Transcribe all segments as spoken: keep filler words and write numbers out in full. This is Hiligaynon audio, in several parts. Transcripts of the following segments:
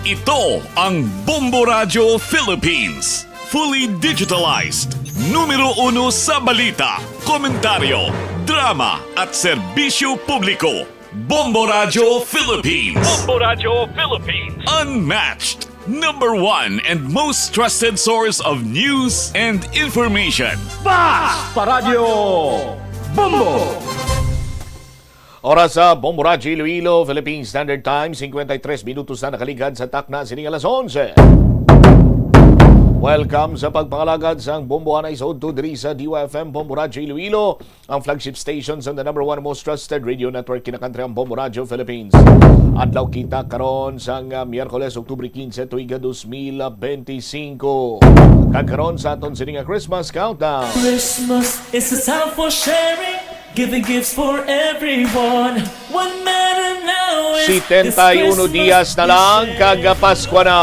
Ito ang Bombo Radyo Philippines. Fully digitalized. Numero uno sa balita, komentaryo, drama, at serbisyo publiko. Bombo Radyo Philippines. Bombo Radyo Philippines. Unmatched. Number one and most trusted source of news and information. Fast Paradyo Bombo! Oras sa Bombo Radyo Iloilo, Philippine Standard Time, cincuenta y tres minutos na nakaligad sa takna sining alas onse. Welcome sa pagpangalagad sang Bombo anay sa udto diri sa D Y F M Bombo Radyo Iloilo, ang flagship station sang the number one most trusted radio network in the country, ang Bombo Radyo Philippines. Adlaw kita karon sang, ah, Miyerkules, Oktubre quince, tuig dos mil veinticinco. Kag karon sa aton sini nga Christmas countdown. Christmas is a time for sharing, giving gifts for everyone. What matter now is this Setenta y uno Christmas dias na lang, we share. Kag Paskwa na.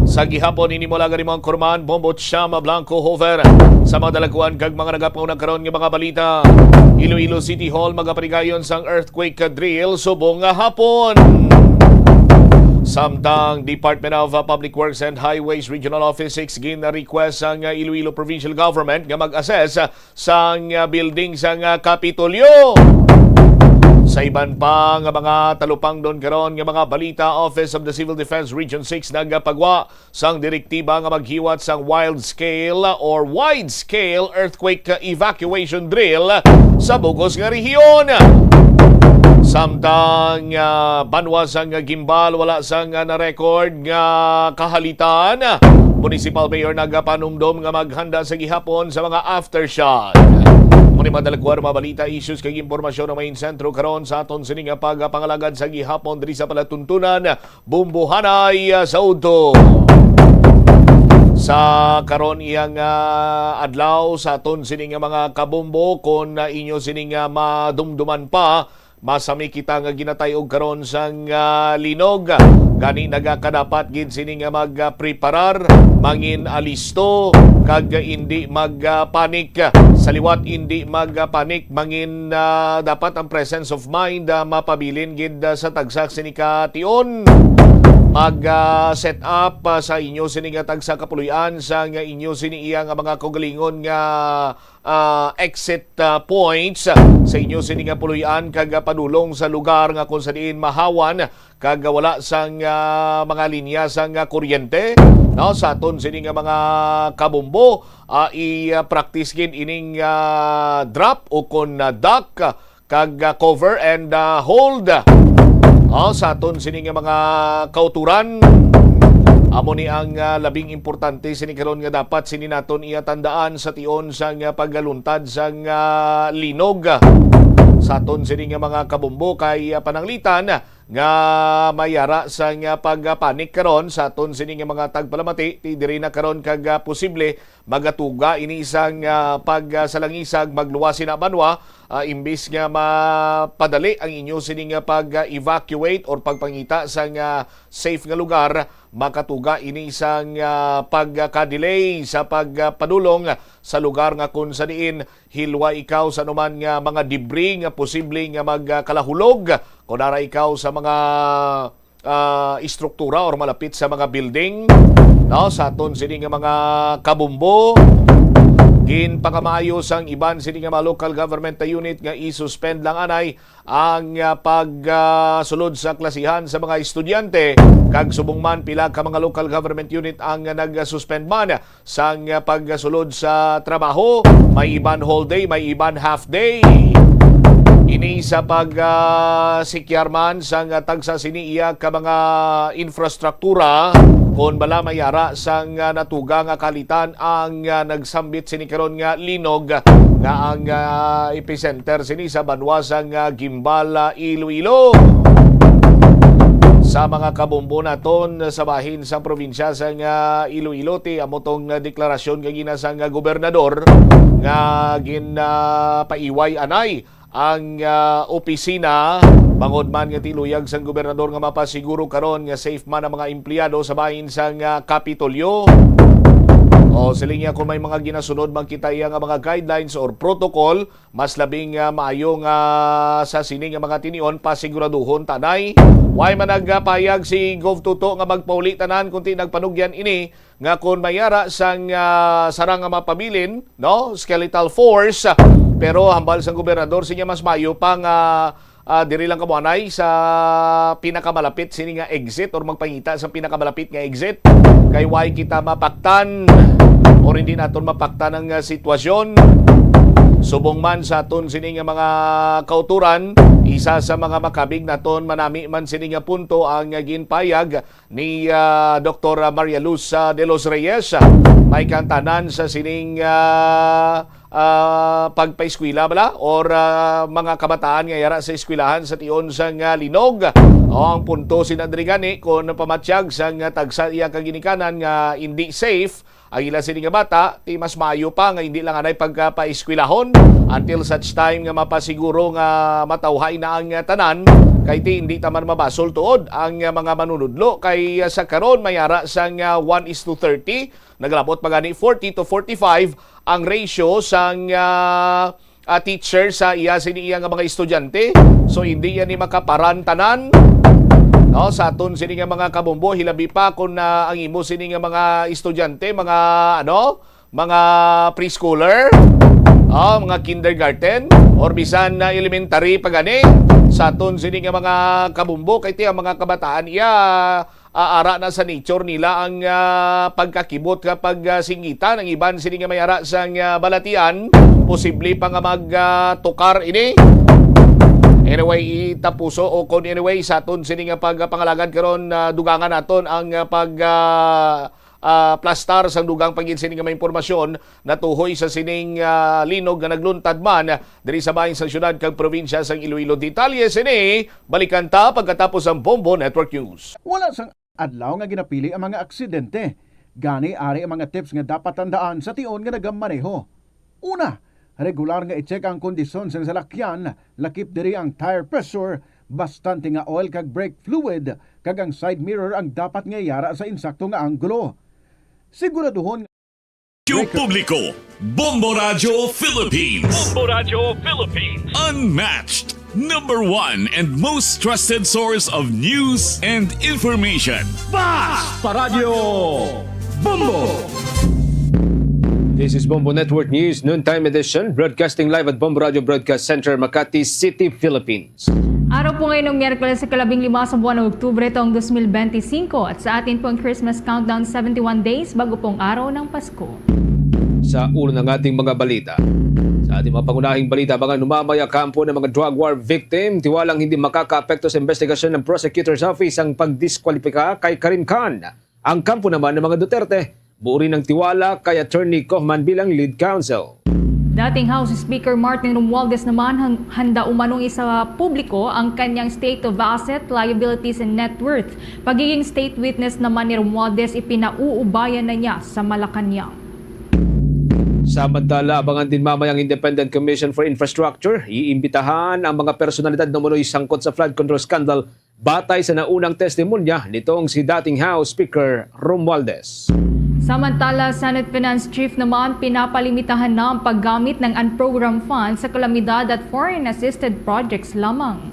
Sa gihapon, ini mo lang ang imong kurman, Bombo Chama Blanco Hover. Sa mga dalagkuan kag mga nagapauna karon nga mga balita, Iloilo City Hall magaparigayon sang earthquake drill subong nga hapon. Samtang Department of Public Works and Highways Regional Office six gin-request sang Iloilo Provincial Government nga mag-assess sang, ah, building sang, ah, Kapitolyo. Sa iban pa nga mga talupangdon karon nga mga balita, Office of the Civil Defense Region six nagapagwa sang direktiba nga maghiwat sang wild scale or wide scale earthquake evacuation drill sa bug-os nga rehiyon. Samtang, ah, banwa sang Guimbal, wala sang, ah, na-record nga kahalitan. Municipal Mayor nagapanumdom nga maghanda sa gihapon sa mga aftershock. Mao ni mga dalagkuan, mga balita, issues kag impormasyon ang main sentro karon sa aton sini nga pagpangalagad sa gihapon diri sa palatuntunan, Bombohanay, ah, sa udto. Sa karon iyang, ah, adlaw sa aton sini nga mga kabombo, kon, ah, inyo sini nga madumduman pa, masami kita nga ginatay-og karon sang, ah, linog. Gani nagakadapat gid sini nga magpreparar, mangin alisto, kag indi mag, ah, panic. Sa liwat, indi mag, ah, panic, mangin, ah, dapat ang presence of mind, ah, mapabilin gid, ah, sa tagsa sini ka tion. Mag, ah, set up, ah, sa inyo sini nga tagsa ka puloy-an sa nga inyo sini iya nga mga kaugalingon nga ah, exit, ah, points, ah, sa inyo sini nga puloy-an kag, ah, padulong sa lugar nga kung sa diin mahawan kag wala sang, ah, mga linya sang, ah, kuryente, no? Sa aton sini nga mga kabombo, ah, i-practice gid ining, ah, drop o kon, ah, duck, ah, kag, ah, cover and, ah, hold. Ah, sa aton sini nga mga kauturan, amo ni ang, ah, labing importante sini karon nga dapat sini naton iyatandaan sa tion sang, ah, pagluntad sang, ah, linog. Sa aton sini nga mga kabombo kay, ah, pananglitan nga may ara sang, ah, pagpanik karon sa aton sini nga mga tagpalamati, ti diri na karon kag, ah, posible magatuga ini sang, ah, pagsalangisag, magluwas sina banwa, ah, imbis nga mapadali ang inyo sini nga pag-evacuate or pagpangita sang, ah, safe nga lugar, makatuga ini sang, ah, pagka-delay sa pagpadulong sa lugar nga kung sa diin hilwa ikaw sa anuman nga mga debris nga posible nga magkalahulog. Kung ara ikaw sa mga ah, istruktura or malapit sa mga building, no? Sa aton sini nga mga kabombo, ginpakamaayo sang iban sini nga mga local government unit nga i-suspend lang anay ang, ah, pag, ah, sulod sa klasihan sa mga estudyante, kag subong man pila ka mga local government unit ang nag-suspend man sang pagsulod sa trabaho, may iban whole day, may iban half day. Ini sa pag, ah, sikyar man sang tagsa sini iya ka mga infrastruktura, kon bala may ara sang, ah, natuga nga kalitan ang, ah, nagsambit sini karon nga linog nga ang, ah, epicenter sini sa banwa sang, ah, Guimbal, ah, Iloilo. Sa mga kabombo naton sa bahin sang probinsya sang, ah, Iloilo, ti amo tong, ah, deklarasyon nga ginasa nga gobernador nga gin, ah, paiway anay ang, ah, opisina, bangod man nga ti luyag sang gobernador nga mapasiguro karon nga safe man ang mga empleyado sa bahin sang, ah, Kapitolyo. O, siling niya, kung may mga ginasunod man kita iya nga mga guidelines or protocol, mas labing, ah, maayo nga sa sini nga mga tinion, pasiguraduhon ta anay Why man nagpayag si Gov Tuto nga magpauli tanan, kundi nagpanugyan ini nga kung may ara sang, ah, sarang nga mapabilin, no, skeletal force, pero hambal sang gobernador, siya mas mayo pa nga, ah, diri lang kamo anay sa pinakamalapit sini nga exit or magpangita sa pinakamalapit nga exit. Kay why kita mapaktan or hindi naton mapaktan ang, ah, sitwasyon. Subong man sa aton sini nga mga kauturan, isa sa mga makabig naton manami man sini nga punto ang, ah, ginpayag ni, ah, Doktor Maria Luz, ah, de los Reyes. Ah, may kantanan sa sining, ah, ah, pagpaeskwela bala or, ah, mga kabataan nga yara sa eskwelahan sa tion sang, ah, linog. O, ang punto sina diri gani, kung pamatyag sang tagsa iya ka ginikanan nga hindi safe ang ila sini nga bata, ti mas maayo pa nga hindi lang anay pagpaeskwelahon until such time nga mapasiguro nga matawhay na ang, ah, tanan, kay ti hindi ta man mabasol tuod ang, ah, mga manunudlo, kay, ah, sa karon may ara sang, ah, one is to thirty, naglabot pa gani forty to forty-five ang ratio sang, ah, ah, teacher sa iya sini iya nga mga estudyante. So hindi yan ni makaparan tanan, no, sa aton sini nga mga kabombo, hilabi pa kung, ah, ang imo sini nga mga estudyante, mga, ano, mga preschooler, ah, mga kindergarten, or bisan na elementary pa gani, sa aton sini nga mga kabombo, kay ti ang mga kabataan iya, ah, ara na sa nature nila ang, ah, pagkakibot ka pag, ah, singgitan. Ang iban sini nga may ara sang, ah, balatian, posible pa nga mag, ah, tukar ini. Anyway, itapuso o kon anyway, sa aton sini nga pagpangalagad karon, ah, dugangan naton ang, ah, pag, ah, ah, plastar sang dugang pagin sini nga mga impormasyon natuhoy sa sining, ah, linog nga nagluntad man diri sa bahin sang syudad kag probinsya sang Iloilo. Detalye sini, balikan ta pagkatapos ang Bombo Network News. Wala sang adlaw nga ginapili ang mga aksidente. Gani, ari ang mga tips nga dapat tandaan sa tion nga nagamaneho. Una, regular nga i-check ang kondisyon sang salakyan, lakip diri ang tire pressure, bastante nga oil kag brake fluid, kag ang side mirror ang dapat nga yara sa insakto nga anggulo. Siguraduhon Radyo Publiko, Bombo Radyo Philippines. Bombo Radyo Philippines. Unmatched, number one, and most trusted source of news and information. Fast Paradyo Bombo! This is Bombo Network News, noontime edition, broadcasting live at Bombo Radyo Broadcast Center, Makati City, Philippines. Araw po ngayon ng Miyerkules sa kalabing lima sa buwan ng Oktubre taong dos mil benti singko, at sa atin po ang Christmas countdown, seventy-one days, bago pong araw ng Pasko. Sa ulo ng ating mga balita. Sa ating mga pangunahing balita, abangan humabay ang kampo ng mga drug war victim, tiwalang hindi makakaapekto sa investigasyon ng prosecutor's office ang pagdiskwalipika kay Karim Khan. Ang kampo naman ng mga Duterte, buo rin ang tiwala kay Attorney Cohman bilang lead counsel. Dating House Speaker Martin Romualdez naman han-, handa umanong isapubliko ang kanyang state of asset, liabilities, and net worth. Pagiging state witness naman ni Romualdez, ipinauubayan na niya sa Malacañang. Samantala, abangan din mamaya ang Independent Commission for Infrastructure. Iimbitahan ang mga personalidad na umunoy sangkot sa flood control scandal batay sa naunang testimonya nitong si dating House Speaker Romualdez. Samantala, Senate Finance Chief naman, pinapalimitahan na ang paggamit ng unprogrammed funds sa kalamidad at foreign-assisted projects lamang.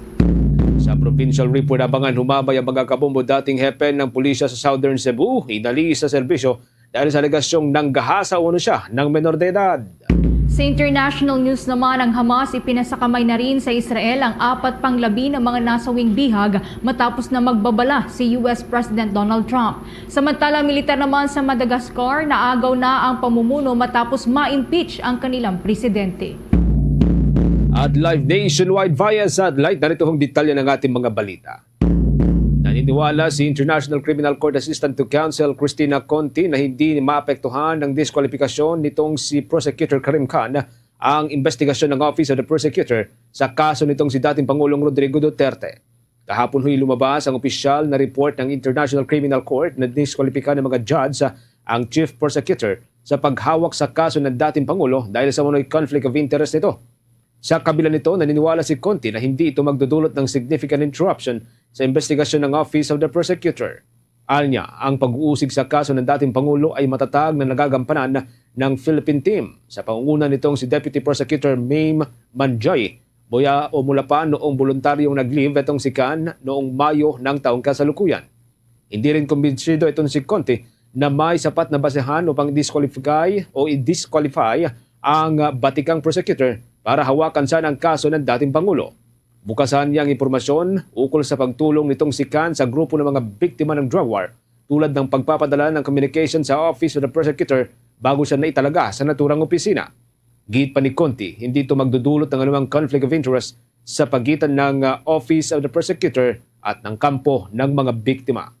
Sa provincial report, abangan humabay ang mga kabombo, dating hepe ng pulisya sa Southern Cebu, inali sa serbisyo dahil sa alegasyong nanggahasa umano siya ng menor de edad. Sa international news naman, ang Hamas ipinasakamay na rin sa Israel ang apat pang labi na mga nasawing bihag matapos na magbabala si U S President Donald Trump. Samantala, militar naman sa Madagascar, naagaw na ang pamumuno matapos ma-impeach ang kanilang presidente. At live nationwide via satellite, narito ang detalye ng ating mga balita. Naniniwala si International Criminal Court Assistant to Counsel Christina Conti na hindi maapektuhan ng diskwalipikasyon nitong si Prosecutor Karim Khan ang investigasyon ng Office of the Prosecutor sa kaso nitong si dating Pangulong Rodrigo Duterte. Kahapon, huy, lumabas ang opisyal na report ng International Criminal Court na diskwalipika ng mga judge ang Chief Prosecutor sa paghawak sa kaso ng dating Pangulo dahil sa umano'y conflict of interest nito. Sa kabila nito, naniniwala si Conti na hindi ito magdudulot ng significant interruption sa investigasyon ng Office of the Prosecutor. Anya, ang pag-uusig sa kaso ng dating Pangulo ay matatag na nagagampanan ng Philippine team sa pangunguna nitong si Deputy Prosecutor Mame Manjoy Muya o mula pa noong boluntaryong nag-leave itong si Khan noong Mayo ng taong kasalukuyan. Hindi rin kumbinsido itong si Conti na may sapat na basehan upang i-disqualify o i-disqualify ang batikang prosecutor para hawakan sana ang kaso ng dating Pangulo. Bukasan niya ang impormasyon ukol sa pagtulong nitong si Khan sa grupo ng mga biktima ng drug war, tulad ng pagpapadala ng communication sa Office of the Prosecutor bago siya naitalaga sa naturang opisina. Giit pa ni Conti, hindi ito magdudulot ng anumang conflict of interest sa pagitan ng, ah, Office of the Prosecutor at ng kampo ng mga biktima.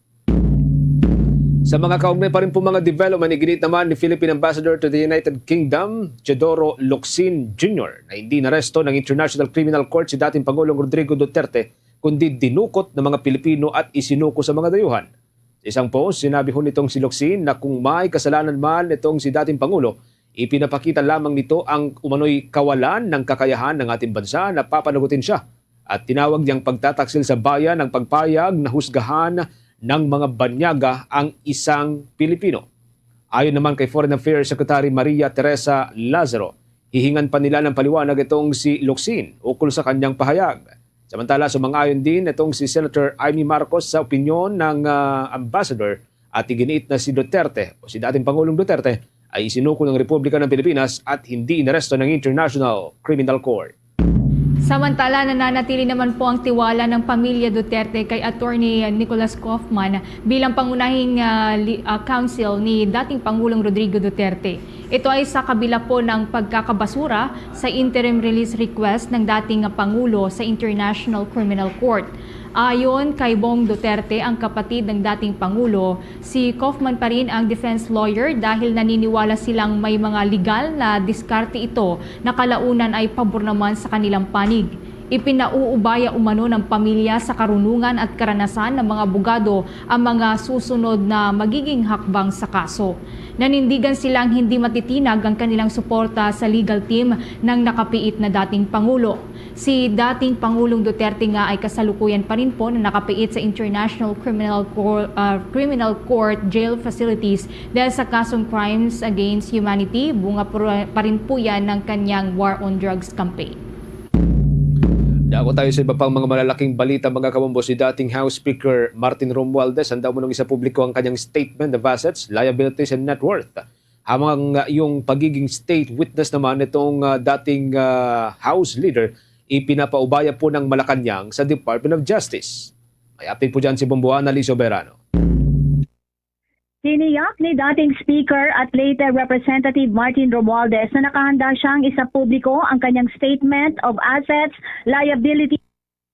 Sa mga kaugnay pa rin po mga development, iginiit naman ni Philippine Ambassador to the United Kingdom, Teodoro Locsin Junior, na hindi inaresto ng International Criminal Court si dating Pangulong Rodrigo Duterte, kundi dinukot ng mga Pilipino at isinuko sa mga dayuhan. Sa isang post, sinabi ho nitong si Locsin na kung may kasalanan man itong si dating Pangulo, ipinapakita lamang nito ang umano'y kawalan ng kakayahan ng ating bansa na papanagutin siya. At tinawag niyang pagtataksil sa bayan ang pagpayag na husgahan ng mga banyaga ang isang Pilipino. Ayon naman kay Foreign Affairs Secretary Maria Teresa Lazaro, hihingan pa nila ng paliwanag itong si Locsin ukol sa kanyang pahayag. Samantala, sumang-ayon din itong si Senator Imee Marcos sa opinyon ng, ah, ambassador at iginiit na si Duterte o si dating Pangulong Duterte ay isinuko ng Republika ng Pilipinas at hindi inaresto ng International Criminal Court. Samantala, nananatili naman po ang tiwala ng pamilya Duterte kay Attorney Nicholas Kaufman bilang pangunahing, ah, li-, ah, counsel ni dating Pangulong Rodrigo Duterte. Ito ay sa kabila po ng pagkakabasura sa interim release request ng dating Pangulo sa International Criminal Court. Ayon kay Bong Duterte, ang kapatid ng dating Pangulo, si Kaufman pa rin ang defense lawyer dahil naniniwala silang may mga legal na diskarte ito na kalaunan ay pabor naman sa kanilang panig. Ipinauubaya umano ng pamilya sa karunungan at karanasan ng mga abogado ang mga susunod na magiging hakbang sa kaso. Nanindigan silang hindi matitinag ang kanilang suporta sa legal team ng nakapiit na dating Pangulo. Si dating Pangulong Duterte nga ay kasalukuyan pa rin po na nakapiit sa International Criminal Cour-, ah, Criminal Court jail facilities dahil sa kasong crimes against humanity, bunga pa rin po yan ng kanyang war on drugs campaign. Dako tayo sa iba pang mga malalaking balita, mga kabombo. Si dating House Speaker Martin Romualdez, handa mo nang isapubliko ang kanyang statement of assets, liabilities, and net worth. Habang, ah, yung pagiging state witness naman nitong, ah, dating, ah, House Leader, ipinapaubaya po ng Malacañang sa Department of Justice. May update po dyan si Bomboana Lee Soberano. Tiniyak ni dating Speaker at later Representative Martin Romualdez na nakahanda siyang isapubliko ang kanyang Statement of Assets, Liability,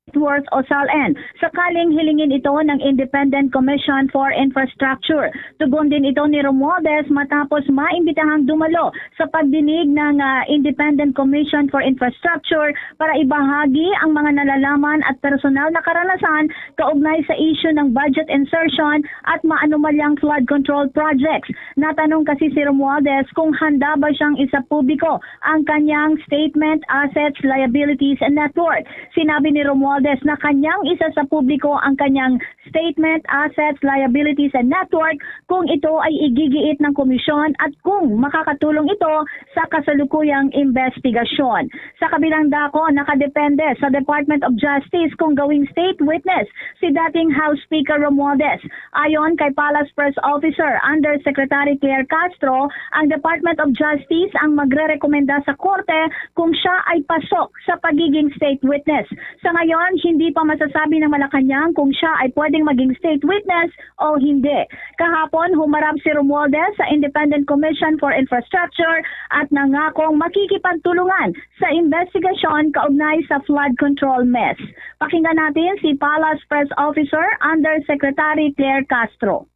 Net Worth o SALN, sakaling hilingin ito ng Independent Commission for Infrastructure. Tugon din ito ni Romualdez matapos maimbitahang dumalo sa pagdinig ng, ah, Independent Commission for Infrastructure para ibahagi ang mga nalalaman at personal na karanasan kaugnay sa isyu ng budget insertion at maanumalyang flood control projects. Natanong kasi si Romualdez kung handa ba siyang isapubliko ang kanyang Statement, Assets, Liabilities, and Net Worth. Sinabi ni Romualdez na kanyang isasapubliko ang kanyang Statement, Assets, Liabilities, and Net Worth kung ito ay igigiit ng komisyon at kung makakatulong ito sa kasalukuyang investigasyon. Sa kabilang dako, nakadepende sa Department of Justice kung gawing state witness si dating House Speaker Romualdez. Ayon kay Palace Press Officer Undersecretary Claire Castro, ang Department of Justice ang magrerekomenda sa korte kung siya ay pasok sa pagiging state witness. Sa ngayon, hindi pa masasabi ng Malacañang kung siya ay pwedeng maging state witness o hindi. Kahapon, humarap si Romualdez sa Independent Commission for Infrastructure at nangakong makikipagtulungan sa investigasyon kaugnay sa flood control mess. Pakinggan natin si Palace Press Officer Undersecretary Claire Castro.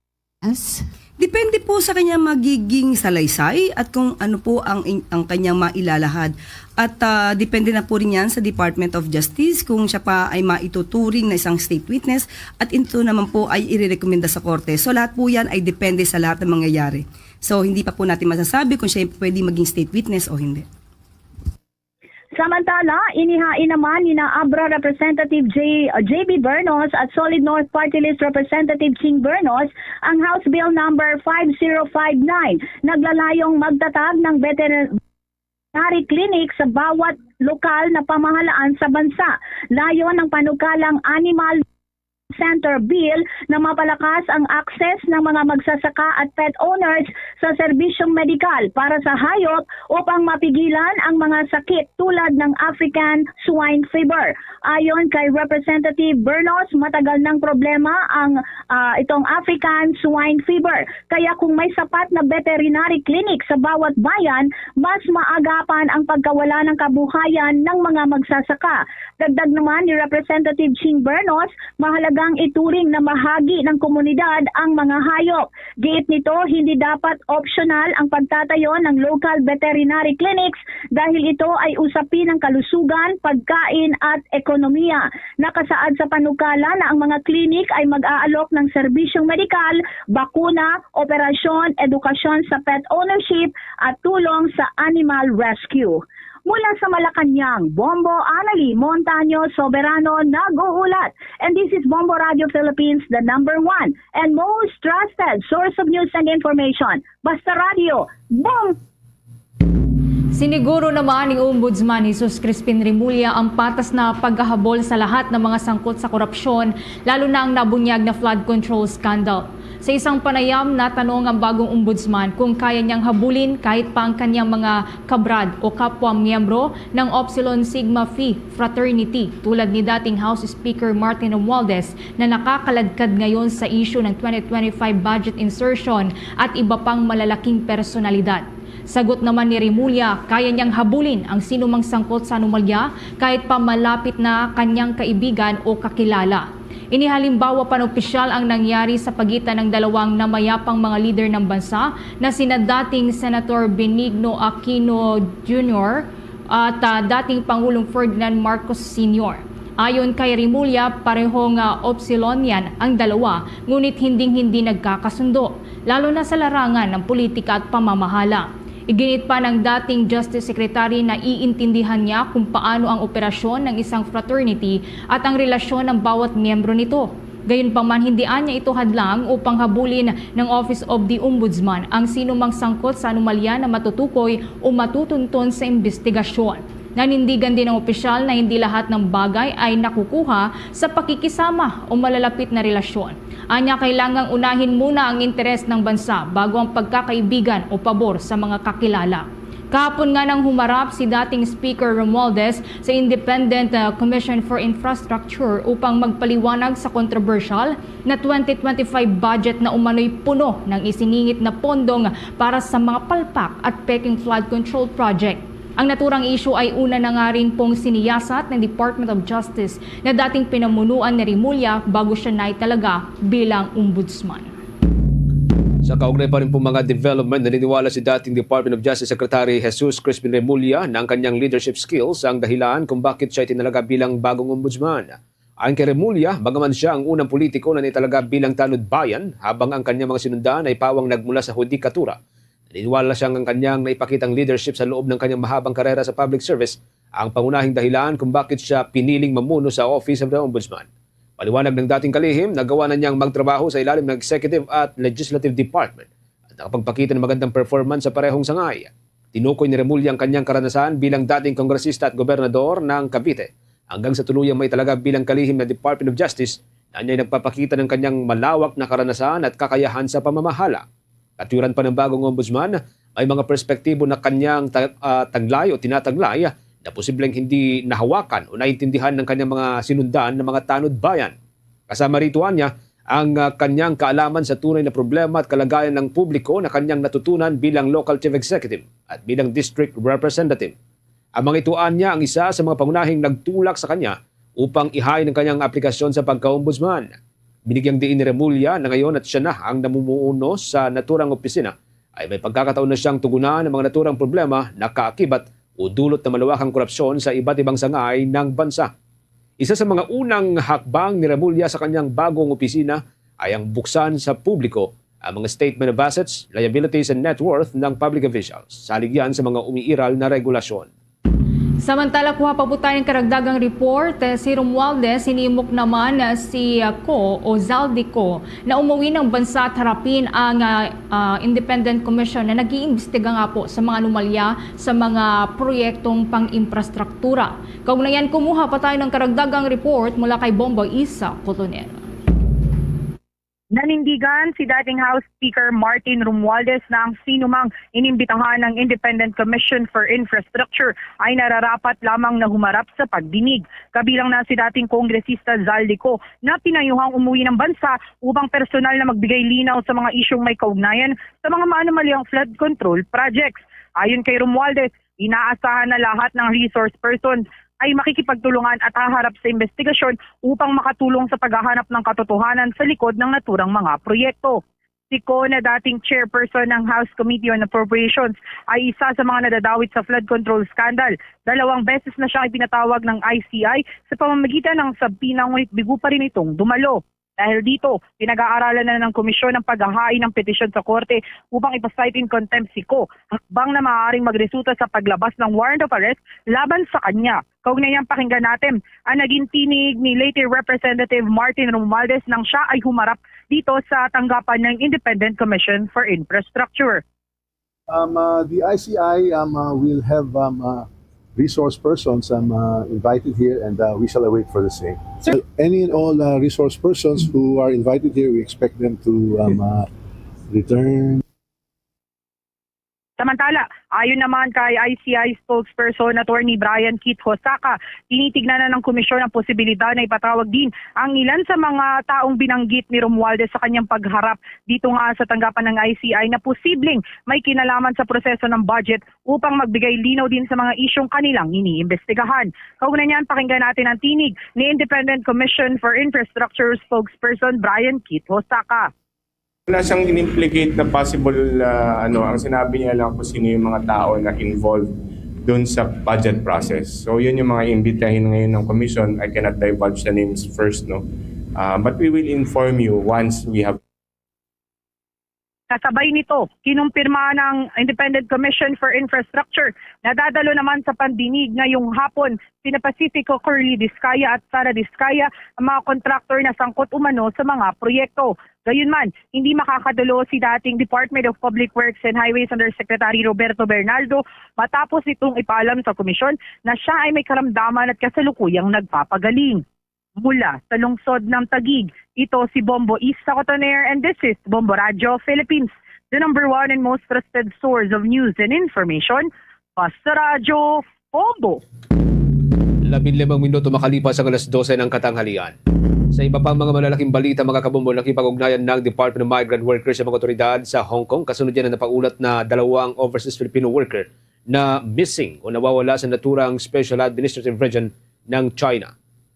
As, depende po sa kanyang magiging salaysay at kung ano po ang in-, ang kanyang mailalahad. At, ah, depende na po rin yan sa Department of Justice kung siya pa ay maituturing na isang state witness at ito naman po ay irerekomenda sa korte. So, lahat po yan ay depende sa lahat ng mangyayari. So, hindi pa po natin masasabi kung siya yung pwede maging state witness o hindi. Samantala, inihain naman ni na Abra Representative J, J B Bernos at Solid North Party List Representative Ching Bernos ang House Bill Number five zero five nine, naglalayong magtatag ng veteran-, veterinary clinic sa bawat lokal na pamahalaan sa bansa. Layon ng panukalang Animal Center Bill na mapalakas ang access ng mga magsasaka at pet owners sa serbisyong medikal para sa hayop upang mapigilan ang mga sakit tulad ng African swine fever. Ayon kay Representative Bernos, matagal ng problema ang, ah, itong African swine fever. Kaya kung may sapat na veterinary clinic sa bawat bayan, mas maagapan ang pagkawala ng kabuhayan ng mga magsasaka. Dagdag naman ni Representative Ching Bernos, mahalagang ituring na bahagi ng komunidad ang mga hayop. Giit nito, hindi dapat optional ang pagtatayo ng local veterinary clinics dahil ito ay usapin ng kalusugan, pagkain at ekonomiya. Nakasaad sa panukala na ang mga klinik ay mag-aalok ng serbisyong medikal, bakuna, operasyon, edukasyon sa pet ownership at tulong sa animal rescue. Mula sa Malacañang, Bombo Annalie Montaño Soberano nag-uulat. And this is Bombo Radio Philippines, the number one and most trusted source of news and information. Basta Radio, Bombo! Siniguro naman ni Ombudsman Jesus Crispin Remulla ang patas na paghahabol sa lahat ng mga sangkot sa korupsyon, lalo na ang nabunyag na flood control scandal. Sa isang panayam, natanong ang bagong ombudsman kung kaya niyang habulin kahit pa ang kanyang mga kabrad o kapwa miyembro ng Epsilon Sigma Phi fraternity, tulad ni dating House Speaker Martin Romualdez na nakakaladkad ngayon sa isyu ng twenty twenty-five budget insertion at iba pang malalaking personalidad. Sagot naman ni Remulla, kaya niyang habulin ang sinumang sangkot sa anomalya kahit pa malapit na kanyang kaibigan o kakilala. Inihalimbawa, panopisyal ang nangyari sa pagitan ng dalawang namayapang mga lider ng bansa na sina dating Senator Benigno Aquino Junior at, ah, dating Pangulong Ferdinand Marcos Senior. Ayon kay Remulla, parehong, ah, Epsilonian ang dalawa, ngunit hinding-hindi nagkakasundo, lalo na sa larangan ng politika at pamamahala. Iginit pa ng dating Justice Secretary na iintindihan niya kung paano ang operasyon ng isang fraternity at ang relasyon ng bawat miyembro nito. Gayunpaman, hindi anya ito hadlang upang habulin ng Office of the Ombudsman ang sinumang sangkot sa anomalya na matutukoy o matutunton sa imbestigasyon. Nanindigan din ang opisyal na hindi lahat ng bagay ay nakukuha sa pakikisama o malalapit na relasyon. Anya, kailangang unahin muna ang interes ng bansa bago ang pagkakaibigan o pabor sa mga kakilala. Kahapon nga nang humarap si dating Speaker Romualdez sa Independent, uh, Commission for Infrastructure upang magpaliwanag sa kontrobersyal na twenty twenty-five budget na umano'y puno ng isiningit na pondong para sa mga palpak at peking flood control project. Ang naturang isyu ay una na nga rin pong siniyasat ng Department of Justice na dating pinamunuan ni Remulla bago siya naitalaga bilang ombudsman. Sa kaugnay pa rin po mga development, naniniwala si dating Department of Justice Secretary Jesus Crispin Remulla na ang kanyang leadership skills ang dahilan kung bakit siya itinalaga bilang bagong ombudsman. Ayon kay Remulla, bagaman siya ang unang politiko na naitalaga bilang tanod bayan, habang ang kanyang mga sinundan ay pawang nagmula sa hudikatura, naniniwala siya nga ang kanyang naipakitang leadership sa loob ng kanyang mahabang karera sa public service ang pangunahing dahilan kung bakit siya piniling mamuno sa Office of the Ombudsman. Paliwanag ng dating kalihim, nagawa na niyang magtrabaho sa ilalim ng executive at legislative department at nakapagpakita ng magandang performance sa parehong sangay. Tinukoy ni Remulla ang kanyang karanasan bilang dating kongresista at gobernador ng Cavite hanggang sa tuluyang maitalaga bilang kalihim na Department of Justice na niya'y nagpapakita ng kanyang malawak na karanasan at kakayahan sa pamamahala. Katwiran pa ng bagong ombudsman, may mga perspektibo na kanyang ta- ah, taglay o tinataglay na posibleng hindi nahawakan o naintindihan ng kanyang mga sinundan ng mga tanod bayan. Kasama rito niya ang ah, kanyang kaalaman sa tunay na problema at kalagayan ng publiko na kanyang natutunan bilang local chief executive at bilang district representative. Ang mga ito niya ang isa sa mga pangunahing nagtulak sa kanya upang ihain ang kanyang aplikasyon sa pagka-ombudsman. Binigyang diin ni Remulla na ngayon at siya na ang namumuno sa naturang opisina ay may pagkakataon na siyang tugunan ang mga naturang problema na kaakibat o dulot na malawakang korupsyon sa iba't ibang sangay ng bansa. Isa sa mga unang hakbang ni Remulla sa kanyang bagong opisina ay ang buksan sa publiko ang mga statement of assets, liabilities, and net worth ng public officials. Salig yan sa mga umiiral na regulasyon. Samantala, kuha pa po tayo ng karagdagang report. Eh, si Romualdez, hinimok naman, eh, si, ah, Co o Zaldy Co na umuwi ng bansa at harapin ang, ah, ah, Independent Commission na nag-iimbestiga nga po sa mga anomalya sa mga proyektong pang-infrastruktura. Kaugnay niyan, kumuha pa tayo ng karagdagang report mula kay Bombo Isa Cotoner. Nanindigan si dating House Speaker Martin Romualdez na ang sinumang inimbitahan ng Independent Commission for Infrastructure ay nararapat lamang na humarap sa pagdinig. Kabilang na si dating Kongresista Zaldy Co na pinayuhang umuwi ng bansa upang personal na magbigay linaw sa mga isyung may kaugnayan sa mga maanomalyang flood control projects. Ayon kay Romualdez, inaasahan na lahat ng resource person ay makikipagtulungan at haharap sa investigasyon upang makatulong sa paghahanap ng katotohanan sa likod ng naturang mga proyekto. Si Co na dating chairperson ng House Committee on Appropriations ay isa sa mga nadadawit sa flood control scandal. Dalawang beses na siyang ipinatawag ng I C I sa pamamagitan ng subpoena, ngunit bigo pa rin itong dumalo. Dahil dito, pinag-aaralan na ng komisyon ang paghahain ng petisyon sa korte upang ipa-cite in contempt si Co, hakbang na maaaring magresulta sa paglabas ng warrant of arrest laban sa kanya. Kaugnay niyan, pakinggan natin ang naging tinig ni late Representative Martin Romualdez nang siya ay humarap dito sa tanggapan ng Independent Commission for Infrastructure. Um, uh, the I C I um, uh, will have um, uh, resource persons um, uh, invited here, and uh, we shall await for the same. Any and all uh, resource persons who are invited here, we expect them to um, uh, return. Samantala, ayon naman kay I C I spokesperson Attorney Brian Keith Hosaka, tinitignan na ng komisyon ang posibilidad na ipatawag din ang ilan sa mga taong binanggit ni Romualdez sa kanyang pagharap dito nga sa tanggapan ng I C I na posibleng may kinalaman sa proseso ng budget upang magbigay linaw din sa mga isyung kanilang iniimbestigahan. Kaugnay niyan, pakinggan natin ang tinig ni Independent Commission for Infrastructure spokesperson Brian Keith Hosaka. Wala siyang in-implicate na possible, ah, ano, ang sinabi niya lang kung sino yung mga tao na involved doon sa budget process. So yun yung mga imbitahin ngayon ng commission. I cannot divulge the names first, no? Ah, but we will inform you once we have Kasabay nito, kinumpirma ng Independent Commission for Infrastructure na dadalo naman sa pandinig ngayong hapon sina Pacifico Curly Discaya at Sara Discaya, ang mga kontraktor na sangkot umano sa mga proyekto. Gayunman, hindi makakadalo si dating Department of Public Works and Highways Undersecretary Roberto Bernardo matapos itong ipaalam sa komisyon na siya ay may karamdaman at kasalukuyang nagpapagaling. Mula sa lungsod ng Taguig, ito si Bombo Isa Cotoner, and this is Bombo Radyo Philippines, the number one and most trusted source of news and information. Basta Radyo, Bombo! Labing limang minuto makalipas ang alas dose ng katanghalian. Sa iba pang mga malalaking balita, mga kabombo, nakipag-ugnayan ng Department of Migrant Workers sa mga otoridad sa Hong Kong kasunod yan na napaulat na dalawang overseas Filipino worker na missing o nawawala sa naturang Special Administrative Region ng China.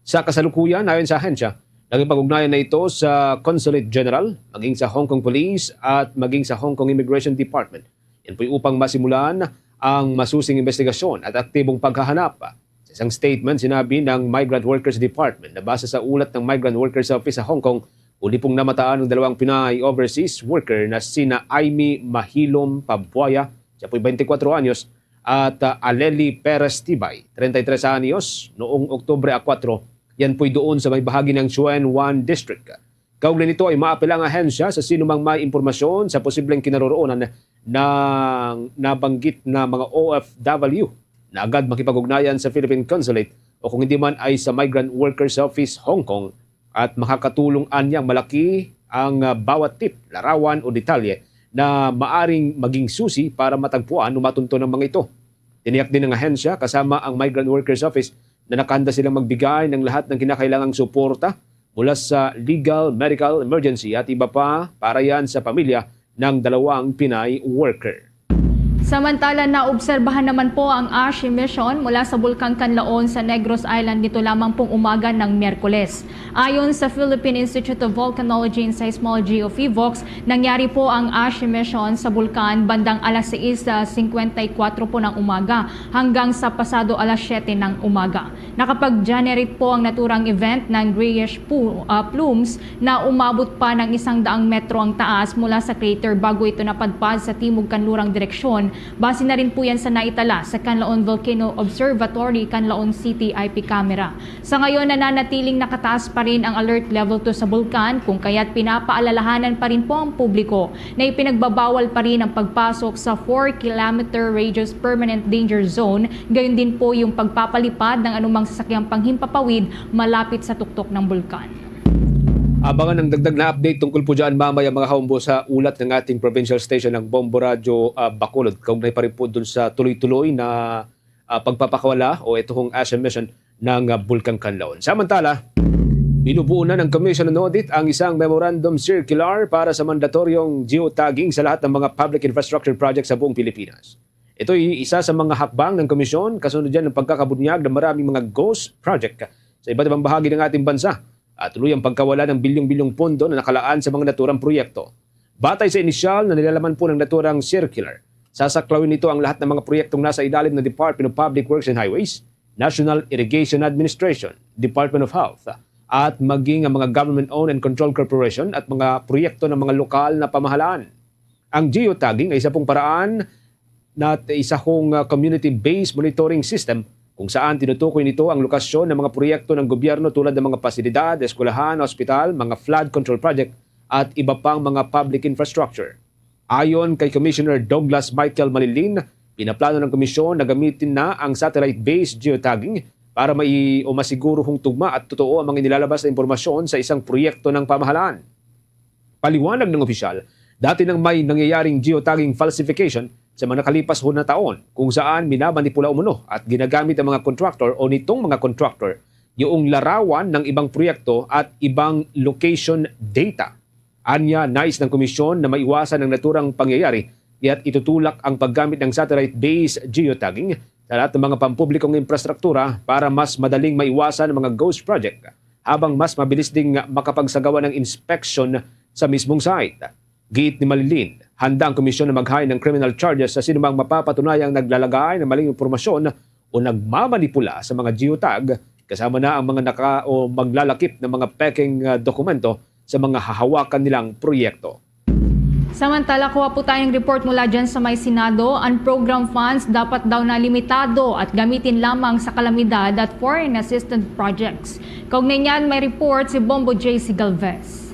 Sa kasalukuyan, ayon sa ahensya, nakipag-ugnayan na ito sa Consulate General, maging sa Hong Kong Police at maging sa Hong Kong Immigration Department. Yan po'y upang masimulan ang masusing investigasyon at aktibong paghahanap. Sa isang statement, sinabi ng Migrant Workers Department na base sa ulat ng Migrant Workers Office sa Hong Kong, huli pong namataan ang dalawang Pinay overseas worker na sina Aimee Mahilom Pabuaya, siya po'y twenty-four anyos, at ah, Aleli Perez Tibay, treinta y tres anyos, noong Oktubre a kuwatro, yan po'y doon sa may bahagi ng Tsuen Wan District. Kaugnay nito ay maapil ang ahensya sa sinumang may impormasyon sa posibleng kinaroroonan ng nabanggit na mga O F W na agad makipag-ugnayan sa Philippine Consulate o kung hindi man ay sa Migrant Workers Office Hong Kong at makakatulong anyang malaki ang ah, bawat tip, larawan o detalye na maaring maging susi para matagpuan o matunto ng mga ito. Tiniyak din ng ahensya kasama ang Migrant Workers Office na nakahanda silang magbigay ng lahat ng kinakailangang suporta mula sa legal, medical, emergency at iba pa para yan sa pamilya ng dalawang Pinay worker. Samantala, naobserbahan naman po ang ash emission mula sa Bulkang Kanlaon sa Negros Island nito lamang pong umaga ng Miyerkules. Ayon sa Philippine Institute of Volcanology and Seismology o PHIVOLCS, nangyari po ang ash emission sa bulkan bandang alas sais singkwenta y kuwatro po ng umaga hanggang sa pasado alas siyete ng umaga. Nakapag-generate po ang naturang event ng grayish pu- ah, plumes na umabot pa ng isang daang metro ang taas mula sa crater bago ito napadpad sa timog kanlurang direksyon Base na rin po yan sa naitala sa Canlaon Volcano Observatory, Canlaon City I P camera. Sa ngayon, nananatiling nakataas pa rin ang alert level two sa bulkan, kung kaya't pinapaalalahanan pa rin po ang publiko na ipinagbabawal pa rin ang pagpasok sa four kilometer radius permanent danger zone, gayon din po yung pagpapalipad ng anumang sasakyang panghimpapawid malapit sa tuktok ng bulkan. Abangan ang dagdag na update tungkol po dyan mamaya, mga kaumbo, sa ulat ng ating provincial station, ng Bombo Radyo, ah, Bacolod, kaugnay pa rin po dun sa tuloy-tuloy na, ah, pagpapakawala o ito hong ash emission ng, ah, Bulkang Kanlaon. Samantala, binubuo na ng Commission on Audit ang isang memorandum circular para sa mandatoryong geotagging sa lahat ng mga public infrastructure project sa buong Pilipinas. Ito'y isa sa mga hakbang ng komisyon kasunod yan ng pagkakabunyag ng maraming mga ghost project sa iba't ibang bahagi ng ating bansa at tuluyang pagkawala ng bilyong-bilyong pondo na nakalaan sa mga naturang proyekto. Batay sa inisyal na nilalaman po ng naturang circular, sasaklawin nito ang lahat ng mga proyektong nasa ilalim ng Department of Public Works and Highways, National Irrigation Administration, Department of Health, at maging ang mga government-owned and controlled corporation at mga proyekto ng mga lokal na pamahalaan. Ang geotagging ay isa pong paraan na isa kong, ah, community-based monitoring system kung saan tinutukoy nito ang lokasyon ng mga proyekto ng gobyerno tulad ng mga pasilidad, eskwelahan, ospital, mga flood control project, at iba pang mga public infrastructure. Ayon kay Commissioner Douglas Michael Malilin, pinaplano ng komisyon na gamitin na ang satellite-based geotagging para mai-, o masiguro kung tugma at totoo ang mga inilalabas na impormasyon sa isang proyekto ng pamahalaan. Paliwanag ng opisyal, dati nang may nangyayaring geotagging falsification sa mga nakalipas ho na taon, kung saan minamanipula umuno at ginagamit ang mga contractor o nitong mga contractor yung larawan ng ibang proyekto at ibang location data. Anya, nais ng komisyon na maiwasan ang naturang pangyayari, kaya't itutulak ang paggamit ng satellite-based geotagging sa lahat ng mga pampublikong infrastruktura para mas madaling maiwasan ang mga ghost project, habang mas mabilis ding makapagsagawa ng inspeksyon sa mismong site. Giit ni Malilin, handa ang komisyon na mag-hire ng criminal charges sa sinumang mapapatunayang naglalagay ng maling impormasyon o nagmamanipula sa mga geotag, kasama na ang mga naka-, o maglalakip ng mga pekeng, ah, dokumento sa mga hahawakan nilang proyekto. Samantala, kuha po tayong report mula dyan sa may Senado. Ang program funds dapat daw na limitado at gamitin lamang sa kalamidad at foreign assistance projects. Kaugnay niyan, may report si Bombo J C Galvez.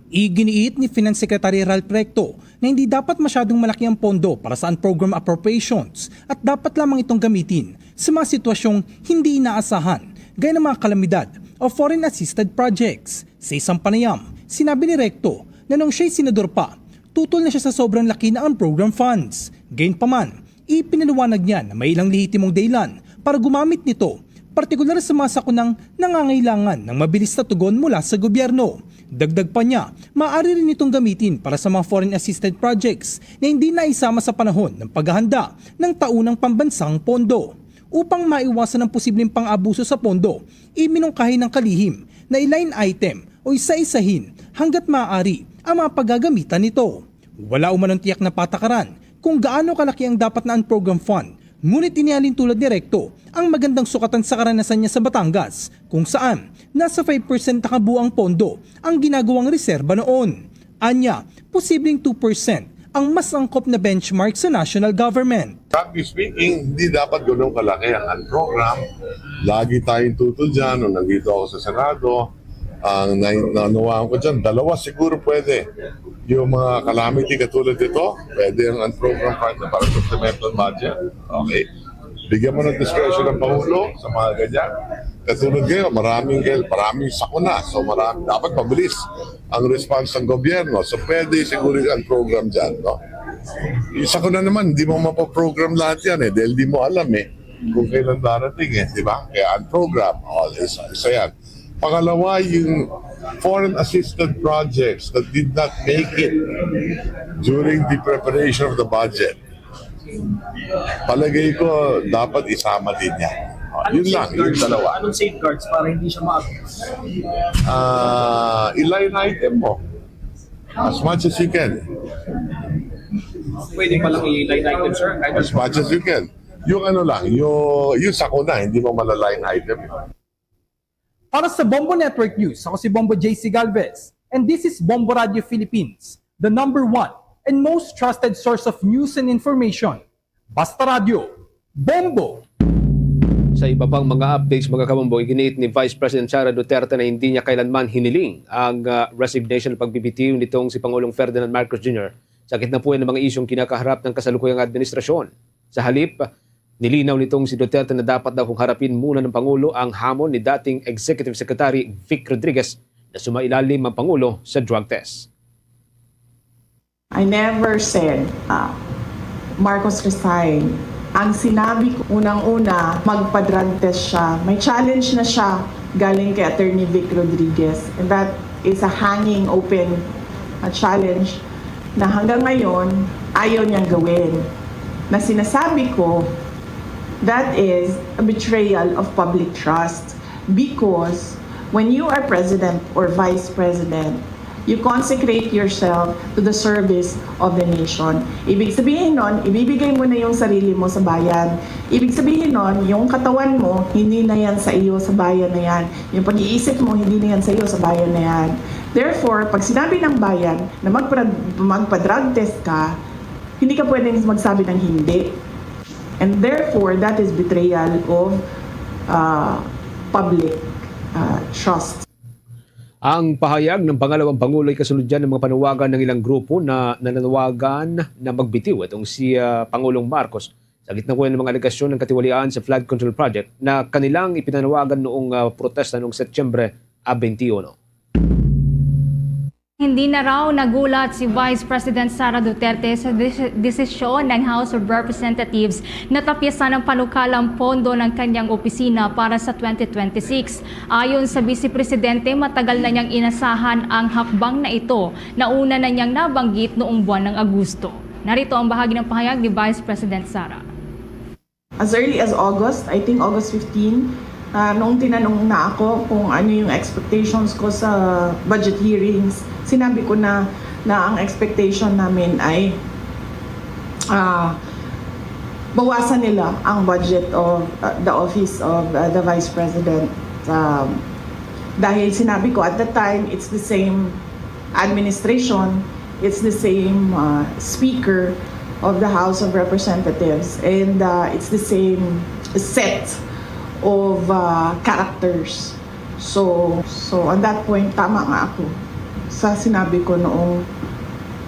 Iginiit ni Finance Secretary Ralph Recto na hindi dapat masyadong malaki ang pondo para sa unprogrammed appropriations at dapat lamang itong gamitin sa mga sitwasyong hindi inaasahan, gaya ng mga kalamidad o foreign-assisted projects. Sa isang panayam, sinabi ni Recto na nung siya'y senador pa, tutol na siya sa sobrang laki na unprogrammed funds. Gayunpaman, ipinaliwanag niya na may ilang lehitimong dahilan para gumamit nito, partikular sa mga sakunang nangangailangan ng mabilis na tugon mula sa gobyerno. Dagdag pa niya, maaari rin itong gamitin para sa mga foreign assisted projects na hindi naisama sa panahon ng paghahanda ng taunang pambansang pondo. Upang maiwasan ang posibleng pang-abuso sa pondo, iminungkahi ng kalihim na i-line item o isa-isahin hanggat maaari ang mga paggagamitan nito. Wala umanong tiyak na patakaran kung gaano kalaki ang dapat na unprogrammed fund, ngunit inihalin tulad ni Recto ang magandang sukatan sa karanasan niya sa Batangas, kung saan nasa five percent na kabuang pondo ang ginagawang reserba noon. Anya, posibleng two percent ang mas angkop na benchmark sa national government. Frankly speaking, hindi dapat ganun kalaki ang unprogrammed. Lagi tayong tutol dyan. Nung nandito ako sa Senado, ang nai-, naunawaan ko dyan, dalawa siguro pwede. Yung mga calamity katulad nito, pwede ang unprogrammed fund para supplemental budget. Okay? Bigyan mo ng discretion ng Pangulo sa mga ganyan. Katulad ngayon, maraming, maraming sakuna. So, marami, dapat mabilis ang response ng gobyerno. So, pwede siguro yung program dyan, no? Yung sakuna naman, hindi mo mapaprogram lahat yan eh, dahil di mo alam eh kung kailan darating eh, di ba? Kaya ang program, oh, isa, isa yan. Pangalawa, yung foreign assisted projects that did not make it during the preparation of the budget. Palagay ko, dapat isama din yan. Oh, yun lang, yung safeguards, dalawa. Anong safeguards para hindi siya ma-abuse? Ah, i-line item mo. As much as you can. Pwede palang i-line item, sir? Kahit as much as you can. Yung ano lang, yung, yung sakuna, hindi mo mala-line item. Para sa Bombo Network News, ako si Bombo J C Galvez, and this is Bombo Radio Philippines, the number one and most trusted source of news and information. Basta Radyo, Bombo! Sa iba pang mga updates, mga kabombo, iginiit ni Vice President Sara Duterte na hindi niya kailanman hiniling ang, ah, resignation o pagbibitiw nitong si Pangulong Ferdinand Marcos Junior sa gitna po ng mga isyong kinakaharap ng kasalukuyang administrasyon. Sa halip, nilinaw nitong si Duterte na dapat daw kung harapin muna ng Pangulo ang hamon ni dating Executive Secretary Vic Rodriguez na sumailalim ang Pangulo sa drug test. I never said, ah, "Marcos resign." Ang sinabi ko, unang-una, magpa-drug test siya. May challenge na siya galing kay Attorney Vic Rodriguez. And that is a hanging open, ah, challenge na hanggang ngayon, ayaw niyang gawin. Na sinasabi ko, that is a betrayal of public trust. Because when you are president or vice president, you consecrate yourself to the service of the nation. Ibig sabihin nun, ibibigay mo na yung sarili mo sa bayan. Ibig sabihin nun, yung katawan mo, hindi na yan sa iyo, sa bayan na yan. Yung pag-iisip mo, hindi na yan sa iyo, sa bayan na yan. Therefore, pag sinabi ng bayan na magpa- magpa-drug test ka, hindi ka pwedeng magsabi ng hindi. And therefore, that is betrayal of uh, public uh, trust. Ang pahayag ng pangalawang pangulo ay kasunod yan ng mga panawagan ng ilang grupo na nananawagan na magbitiw itong si ah, Pangulong Marcos sa gitna po ng mga alegasyon ng katiwalian sa flood control project na kanilang ipinanawagan noong ah, protesta noong Setyembre ah, twenty-one. Hindi na raw nagulat si Vice President Sara Duterte sa des- desisyon ng House of Representatives na tapyasan ang panukalang pondo ng kanyang opisina para sa twenty twenty-six. Ayon sa Vice Presidente, matagal na niyang inasahan ang hakbang na ito na una na niyang nabanggit noong buwan ng Agosto. Narito ang bahagi ng pahayag ni Vice President Sara. As early as August, I think August fifteen, ah, noong tinanong na ako kung ano yung expectations ko sa budget hearings, sinabi ko na na ang expectation namin ay ah, bawasan nila ang budget of uh, the office of uh, the vice president. Um, dahil sinabi ko at the time, it's the same administration, it's the same uh, speaker of the House of Representatives, and uh, it's the same set of uh, characters. So, so on that point, tama nga ako sa sinabi ko noong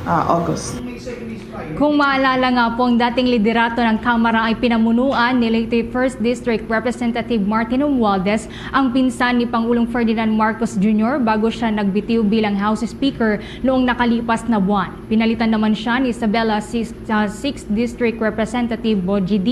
uh, August. Kung maalala nga po, ang dating liderato ng Kamara ay pinamunuan ni Leyte First District Representative Martin Romualdez, ang pinsan ni Pangulong Ferdinand Marcos Junior, bago siya nagbitiw bilang House Speaker noong nakalipas na buwan. Pinalitan naman siya ni Isabela Sis- sa Sixth District Representative Boji D.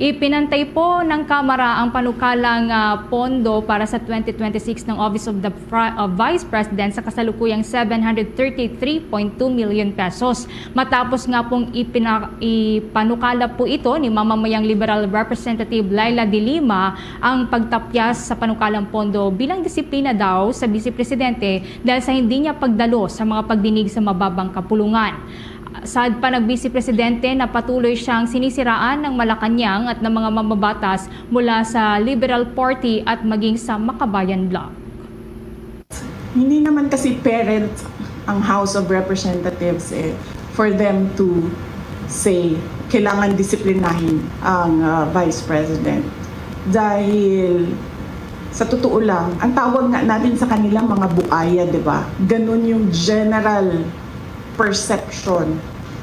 Ipinantay po ng Kamara ang panukalang ah, pondo para sa twenty twenty-six ng Office of the Fri- of Vice President sa kasalukuyang seven hundred thirty-three point two million pesos. Matapos nga pong ipina- ipanukala po ito ni mamamayang Liberal Representative Laila de Lima ang pagtapyas sa panukalang pondo bilang disiplina daw sa Vice Presidente dahil sa hindi niya pagdalo sa mga pagdinig sa mababang kapulungan. Saad pa ng Vice Presidente na patuloy siyang sinisiraan ng Malacañang at ng mga mambabatas mula sa Liberal Party at maging sa Makabayan Bloc. Hindi naman kasi parent ang House of Representatives eh, for them to say kailangan disiplinahin ang uh, Vice President. Dahil sa totoo lang, ang tawag nga natin sa kanila mga buaya, di ba? Ganun yung general perception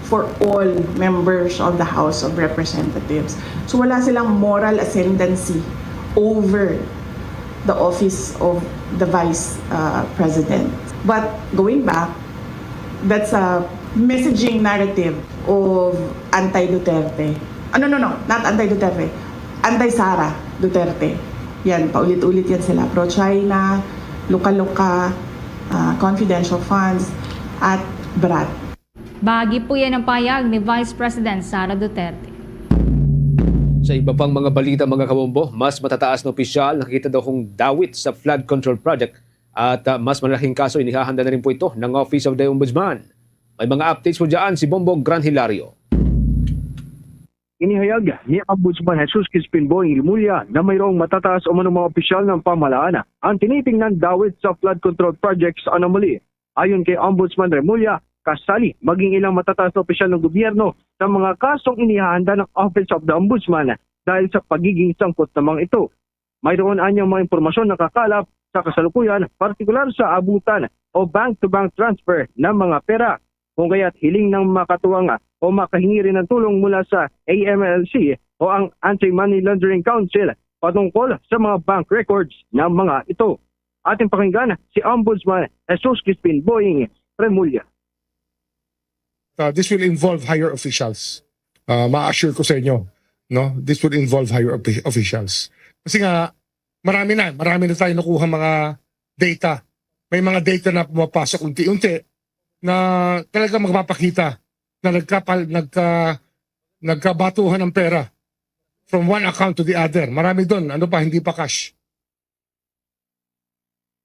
for all members of the House of Representatives. So wala silang moral ascendancy over the office of the vice uh, president. But going back, that's a messaging narrative of anti-Duterte. Ah, no, no, no, not anti-Duterte. Anti-Sara Duterte. Yan, paulit-ulit yan sila. Pro-China, luka-luka, uh, confidential funds, at brat. Bahagi po yan ang payag ni Vice President Sara Duterte. Sa iba pang mga balita, mga kabombo, mas matataas na opisyal nakikita daw kong dawit sa flood control project at ah, mas malaking kaso inihahanda na rin po ito ng Office of the Ombudsman. May mga updates po dyan si Bombo Gran Hilario. Inihayag ni Ombudsman Jesus Crispin Boying Remulla na mayroong matataas umano mga opisyal ng pamahalaan ang tinitingnan dawit sa flood control projects anomaly. Ayon kay Ombudsman Remulla, kasali maging ilang matataas na opisyal ng gobyerno sa mga kasong inihahanda ng Office of the Ombudsman dahil sa pagiging sangkot ng mga ito. Mayroon anyang mga impormasyon nakakalap sa kasalukuyan, partikular sa abutan o bank-to-bank transfer ng mga pera. Kung kaya't hiling ng makatuwang o makahingi rin ng tulong mula sa A M L C o ang Anti-Money Laundering Council patungkol sa mga bank records ng mga ito. Ating pakinggan si Ombudsman Jesus Crispin Boying Remulla. Uh, this will involve higher officials. Uh, ma-assure ko sa inyo, no? This will involve higher offi- officials. Kasi nga, marami na, marami na tayo nakuha mga data. May mga data na pumapasok unti-unti na talaga magpapakita na nagkapal, nagka, nagkabatuhan ng pera from one account to the other. Marami doon, ano pa, hindi pa cash.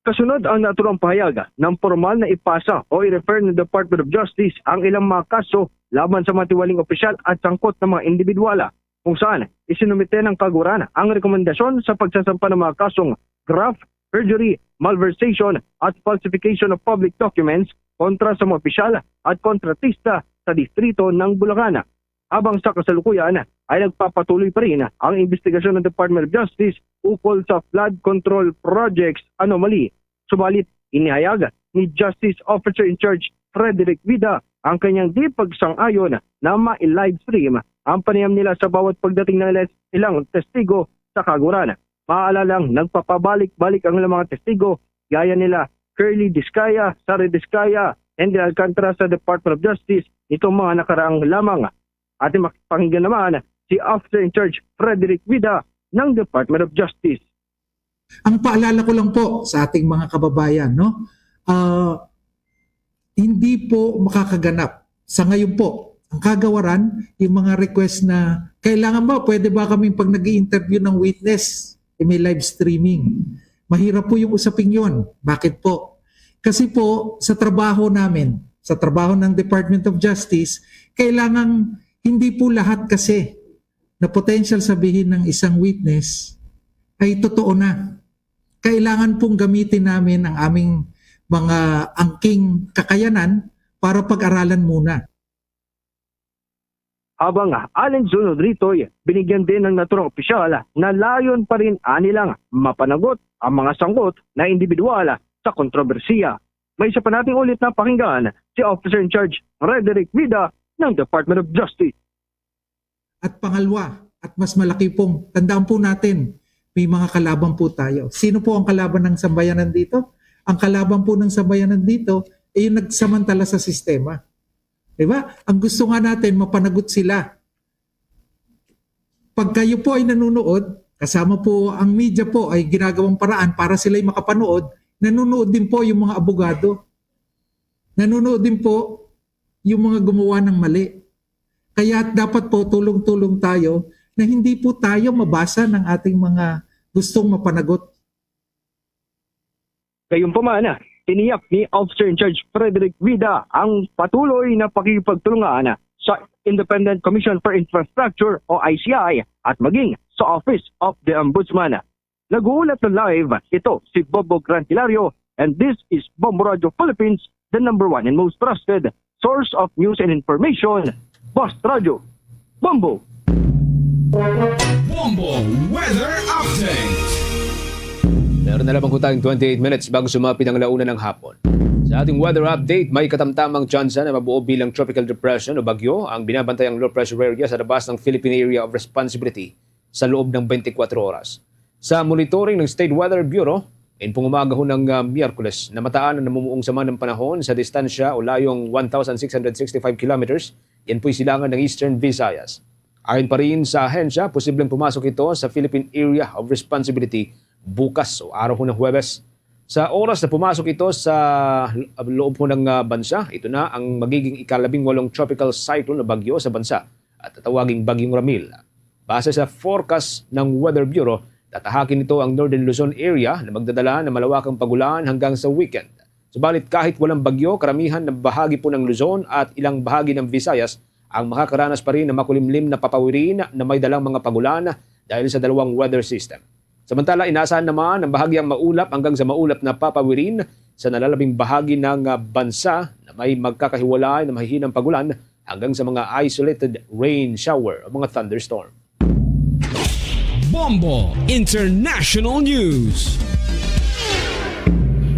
Kasunod ang naturang pahayag ng formal na ipasa o i-refer ng Department of Justice ang ilang mga kaso laban sa matiwaling opisyal at sangkot ng mga individual, kung saan isinumite ng kaguran ang rekomendasyon sa pagsasampa ng mga kasong graft, perjury, malversation at falsification of public documents kontra sa mga opisyal at kontratista sa distrito ng Bulacan. Habang sa kasalukuyan ay nagpapatuloy pa rin ang investigasyon ng Department of Justice ukol sa flood control projects anomaly. Subalit, inihayag ni Justice Officer in Charge Frederick Vida ang kanyang di pagsang-ayon na ma-live stream ang panayam nila sa bawat pagdating ng ilas- ilang testigo sa kaguran. Maalalang nagpapabalik-balik ang ilang mga testigo gaya nila Curly Discaya, Sari Discaya, Andy Alcantara sa Department of Justice nitong mga nakaraang lamang. Ating makipakinggan naman si Officer in Charge Frederick Vida ng Department of Justice. Ang paalala ko lang po sa ating mga kababayan, no? Ah, hindi po makakaganap sa ngayon po. Ang kagawaran, yung mga request na kailangan ba, pwede ba kaming pag nag interview ng witness, eh, may live streaming? Mahirap po yung usaping yon. Bakit po? Kasi po, sa trabaho namin, sa trabaho ng Department of Justice, kailangan hindi po lahat kasi na potential sabihin ng isang witness ay totoo na. Kailangan pong gamitin namin ang aming mga angking kakayanan para pag-aralan muna. Habang alinsunod rito'y binigyan din ng naturang opisyal na layon pa rin anilang mapanagot ang mga sangkot na individual sa kontrobersiya. May isa pa nating ulit na pakinggan si Officer in Charge Frederick Vida ng Department of Justice. At pangalwa, at mas malaki pong, tandaan po natin, may mga kalaban po tayo. Sino po ang kalaban ng sambayanan dito? Ang kalaban po ng sambayanan dito ay yung nagsamantala sa sistema. Di ba? Ang gusto nga natin, mapanagot sila. Pag kayo po ay nanonood, kasama po ang media po ay ginagawang paraan para sila'y makapanood, nanonood din po yung mga abogado. Nanonood din po yung mga gumawa ng mali. Kaya dapat po tulong-tulong tayo na hindi po tayo mabasa ng ating mga gustong mapanagot. Gayunpaman, tiniyak ni Officer in Charge Frederick Vida ang patuloy na pakikipagtulungan sa Independent Commission for Infrastructure o I C I at maging sa Office of the Ombudsman. Nag-uulat na live ito si Bobo Gran Hilario, and this is Bombo Radio Philippines, the number one and most trusted source of news and information. Boss Radio, Bombo! Bombo Weather Update. Meron na lamang po tayong twenty-eight minutes bago sumapit ang launa ng hapon. Sa ating weather update, may katamtamang tsansa na mabuo bilang tropical depression o bagyo ang binabantayang low pressure area sa labas ng Philippine Area of Responsibility sa loob ng twenty-four oras. Sa monitoring ng State Weather Bureau, in pong umaga ho ng uh, Miyerkules, namataan ang namumuong sama ng panahon sa distansya o layong one thousand six hundred sixty-five kilometers, yan po'y silangan ng Eastern Visayas. Ayon pa rin sa ahensya, posibleng pumasok ito sa Philippine Area of Responsibility bukas o araw ho ng Huwebes. Sa oras na pumasok ito sa loob ho ng uh, bansa, ito na ang magiging ikalabing walong tropical cyclone o bagyo sa bansa at tatawaging Bagyong Ramil. Base sa forecast ng Weather Bureau, tatahakin nito ang Northern Luzon area na magdadala ng malawakang pagulan hanggang sa weekend. Subalit kahit walang bagyo, karamihan ng bahagi po ng Luzon at ilang bahagi ng Visayas ang makakaranas pa rin ng makulimlim na papawirin na may dalang mga pagulan dahil sa dalawang weather system. Samantala, inaasahan naman ang bahagyang maulap hanggang sa maulap na papawirin sa nalalabing bahagi ng, ah, bansa na may magkakahiwalay na mahihinang pag-ulan hanggang sa mga isolated rain shower o mga thunderstorm. Bombo International News.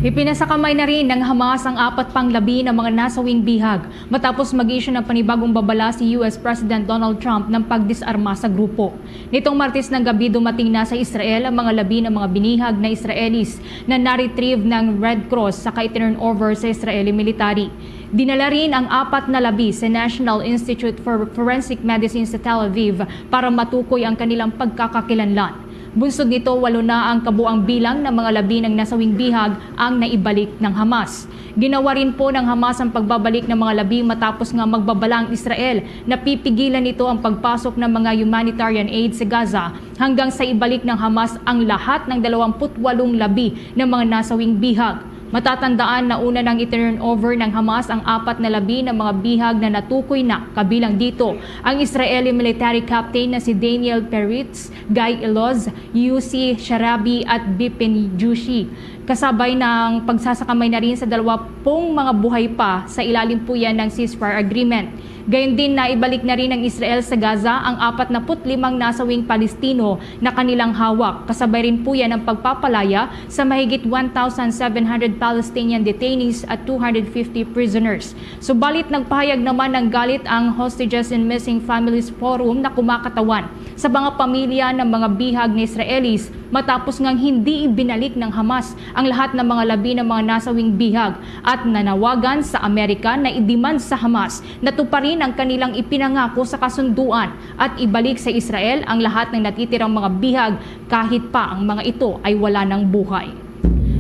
Ipinasakamay na rin ng Hamas ang apat pang labi na mga nasawing bihag matapos mag-issue ng panibagong babala si U S President Donald Trump ng pagdisarma sa grupo. Nitong Martes ng gabi, dumating na sa Israel ang mga labi ng mga binihag na Israelis na na-retrieve ng Red Cross sa kaitinurn over sa Israeli military. Dinala rin ang apat na labi sa National Institute for Forensic Medicine sa Tel Aviv para matukoy ang kanilang pagkakakilanlan. Bunsod nito, walo na ang kabuang bilang ng mga labi ng nasawing bihag ang naibalik ng Hamas. Ginawa rin po ng Hamas ang pagbabalik ng mga labi matapos nga magbabala ang Israel na pipigilan nito ang pagpasok ng mga humanitarian aid sa Gaza hanggang sa ibalik ng Hamas ang lahat ng dalawampu't walong labi ng mga nasawing bihag. Matatandaan na una nang i-turn over ng Hamas ang apat na labi ng mga bihag na natukoy na, kabilang dito ang Israeli military captain na si Daniel Peretz, Guy Eloz, Yussi Sharabi at Bipin Jushi. Kasabay ng pagsasakamay na rin sa dalawa pong mga buhay pa sa ilalim po yan ng ceasefire agreement. Gayon din, naibalik na rin ng Israel sa Gaza ang apat na put limang nasawing Palestino na kanilang hawak. Kasabay rin po yan ang pagpapalaya sa mahigit one thousand seven hundred Palestinian detainees at two hundred fifty prisoners. Subalit, nagpahayag naman ng galit ang Hostages and Missing Families Forum na kumakatawan sa mga pamilya ng mga bihag na Israelis matapos ngang hindi ibinalik ng Hamas ang lahat ng mga labi ng mga nasawing bihag at nanawagan sa Amerika na i-demand sa Hamas na tuparin ang kanilang ipinangako sa kasunduan at ibalik sa Israel ang lahat ng natitirang mga bihag kahit pa ang mga ito ay wala ng buhay.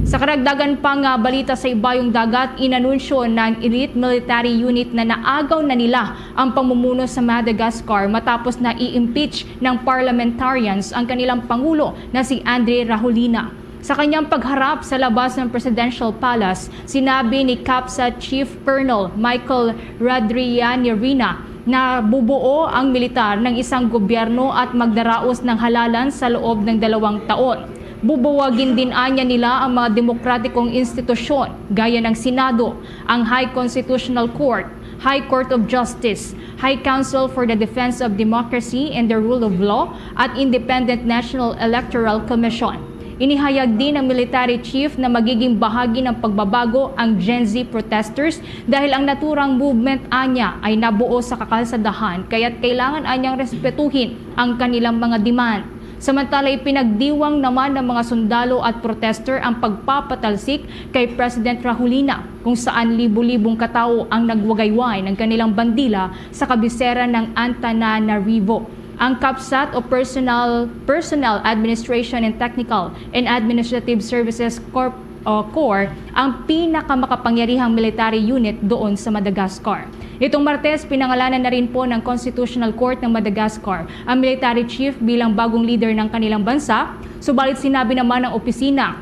Sa karagdagan pa nga balita sa ibayong dagat, inanunsyo ng elite military unit na naagaw na nila ang pamumuno sa Madagascar matapos na i-impeach ng parliamentarians ang kanilang pangulo na si Andre Rajoelina. Sa kanyang pagharap sa labas ng Presidential Palace, sinabi ni CAPSAT Chief Colonel Michael Radrianirina na bubuo ang militar ng isang gobyerno at magdaraos ng halalan sa loob ng dalawang taon. Bubuwagin din anya nila ang mga demokratikong institusyon gaya ng Senado, ang High Constitutional Court, High Court of Justice, High Council for the Defense of Democracy and the Rule of Law, at Independent National Electoral Commission. Inihayag din ng military chief na magiging bahagi ng pagbabago ang Gen Z protesters dahil ang naturang movement anya ay nabuo sa kakalsadahan, kaya't kailangan anyang respetuhin ang kanilang mga demand. Samantala, ipinagdiwang naman ng mga sundalo at protester ang pagpapatalsik kay President Rajoelina, kung saan libo-libong katao ang nagwagayway ng kanilang bandila sa kabisera ng Antananarivo. Ang CAPSAT o Personal, Personnel Administration and Technical and Administrative Services Corp o Corps ang pinakamakapangyarihang military unit doon sa Madagascar. Nitong Martes, pinangalanan na rin po ng Constitutional Court ng Madagascar ang military chief bilang bagong leader ng kanilang bansa, subalit sinabi naman ng opisina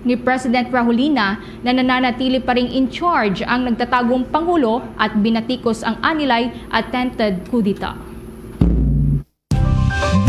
ni President Rajoelina na nananatili pa ring in charge ang nagtatagong pangulo at binatikos ang anilay attempted kudeta.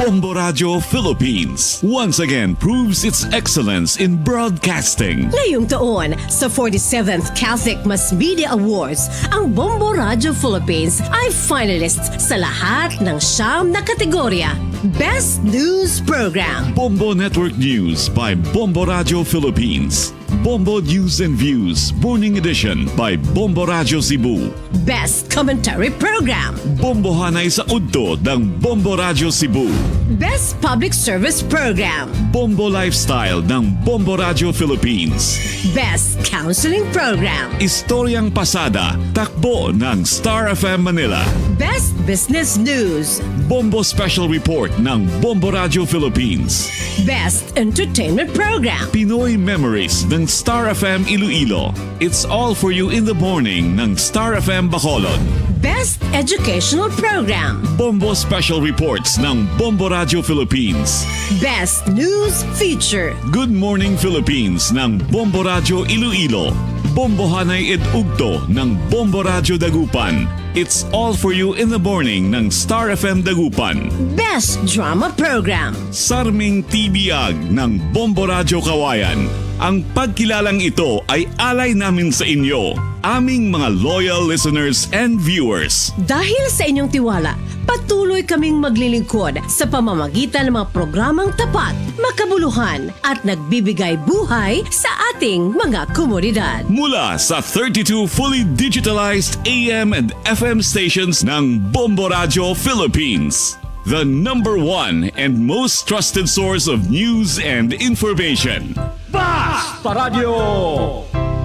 Bombo Radyo Philippines once again proves its excellence in broadcasting. Ngayong taon, sa forty-seventh Catholic Mass Media Awards, ang Bombo Radyo Philippines ay finalist sa lahat ng siyam na kategorya. Best News Program. Bombo Network News by Bombo Radyo Philippines. Bombo News and Views Morning Edition by Bombo Radyo Cebu. Best Commentary Program. Bombohanay sa udto ng Bombo Radyo Cebu. Best Public Service Program. Bombo Lifestyle ng Bombo Radyo Philippines. Best Counseling Program. Istoryang pasada, takbo ng Star F M Manila. Best Business News. Bombo Special Report ng Bombo Radyo Philippines. Best Entertainment Program. Pinoy Memories ng Star F M Iloilo. It's All For You in the Morning ng Star F M Bacolod. Best Educational Program. Bombo Special Reports ng Bombo Radyo Philippines. Best News Feature. Good Morning Philippines ng Bombo Radyo Iloilo. Bombohanay ed Ugto ng Bombo Radyo Dagupan. It's All For You in the Morning ng Star F M Dagupan. Best Drama Program. Sarming T V Ag ng Bombo Radyo Kawayan. Ang pagkilalang ito ay alay namin sa inyo, aming mga loyal listeners and viewers. Dahil sa inyong tiwala, patuloy kaming maglilingkod sa pamamagitan ng mga programang tapat, makabuluhan, at nagbibigay buhay sa ating mga komunidad. Mula sa thirty-two fully digitalized A M and F M stations ng Bombo Radio Philippines, the number one and most trusted source of news and information. Basta Radyo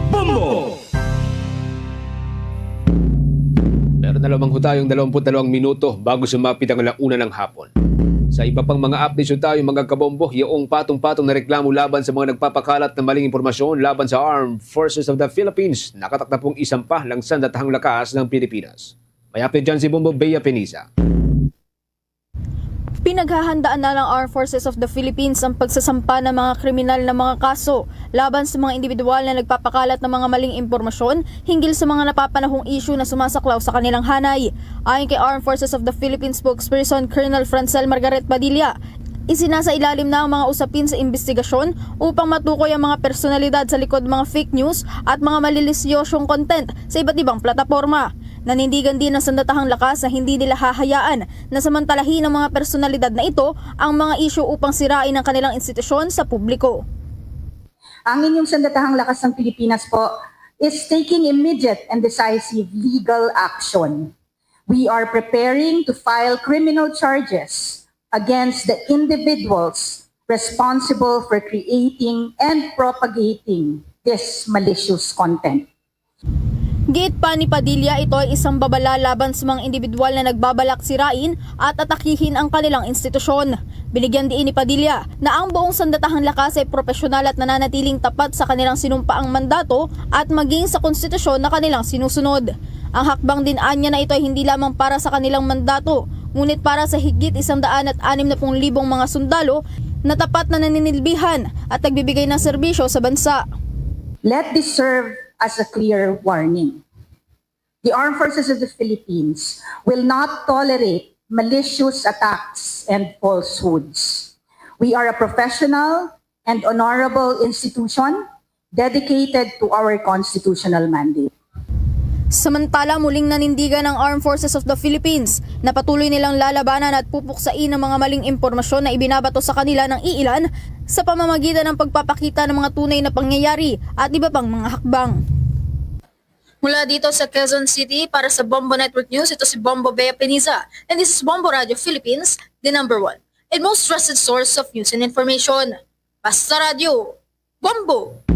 Bombo! Meron na lamang ho tayong dalawampu't dalawang minuto bago sumapit ang alauna ng hapon. Sa iba pang mga updates ho tayo, mga kabombo, yung patong-patong na reklamo laban sa mga nagpapakalat ng maling impormasyon laban sa Armed Forces of the Philippines, nakatakda pong isampa ng sandatahang lakas ng Pilipinas. May update dyan si Bombo Bea Penisa. Pinaghahandaan na ng Armed Forces of the Philippines ang pagsasampa ng mga kriminal na mga kaso laban sa mga individual na nagpapakalat ng mga maling impormasyon hinggil sa mga napapanahong issue na sumasaklaw sa kanilang hanay. Ayon kay Armed Forces of the Philippines spokesperson Colonel Francel Margaret Padilla, isinasailalim na ang mga usapin sa imbestigasyon upang matukoy ang mga personalidad sa likod ng mga fake news at mga malilisyosyong content sa iba't ibang plataporma. Nanindigan din ang sandatahang lakas na hindi nila hahayaan na samantalahin ng mga personalidad na ito ang mga isyu upang sirain ang kanilang institusyon sa publiko. Ang inyong sandatahang lakas ng Pilipinas po is taking immediate and decisive legal action. We are preparing to file criminal charges against the individuals responsible for creating and propagating this malicious content. Giit pa ni Padilla, ito ay isang babala laban sa mga individual na nagbabalak sirain at atakihin ang kanilang institusyon. Binigyan diin ni Padilla na ang buong sandatahang lakas ay propesyonal at nananatiling tapat sa kanilang sinumpaang mandato at maging sa konstitusyon na kanilang sinusunod. Ang hakbang din anya na ito ay hindi lamang para sa kanilang mandato, ngunit para sa higit isang daan at anim na pung libong mga sundalo na tapat na naninilbihan at nagbibigay ng serbisyo sa bansa. Let this serve as a clear warning. The Armed Forces of the Philippines will not tolerate malicious attacks and falsehoods. We are a professional and honorable institution dedicated to our constitutional mandate. Samantala, muling nanindigan ang Armed Forces of the Philippines na patuloy nilang lalabanan at pupuksain ang mga maling impormasyon na ibinabato sa kanila ng iilan sa pamamagitan ng pagpapakita ng mga tunay na pangyayari at iba pang mga hakbang. Mula dito sa Quezon City, para sa Bombo Network News, ito si Bombo Bea Peniza, and this is Bombo Radio Philippines, the number one and most trusted source of news and information. Basta Radyo, Bombo!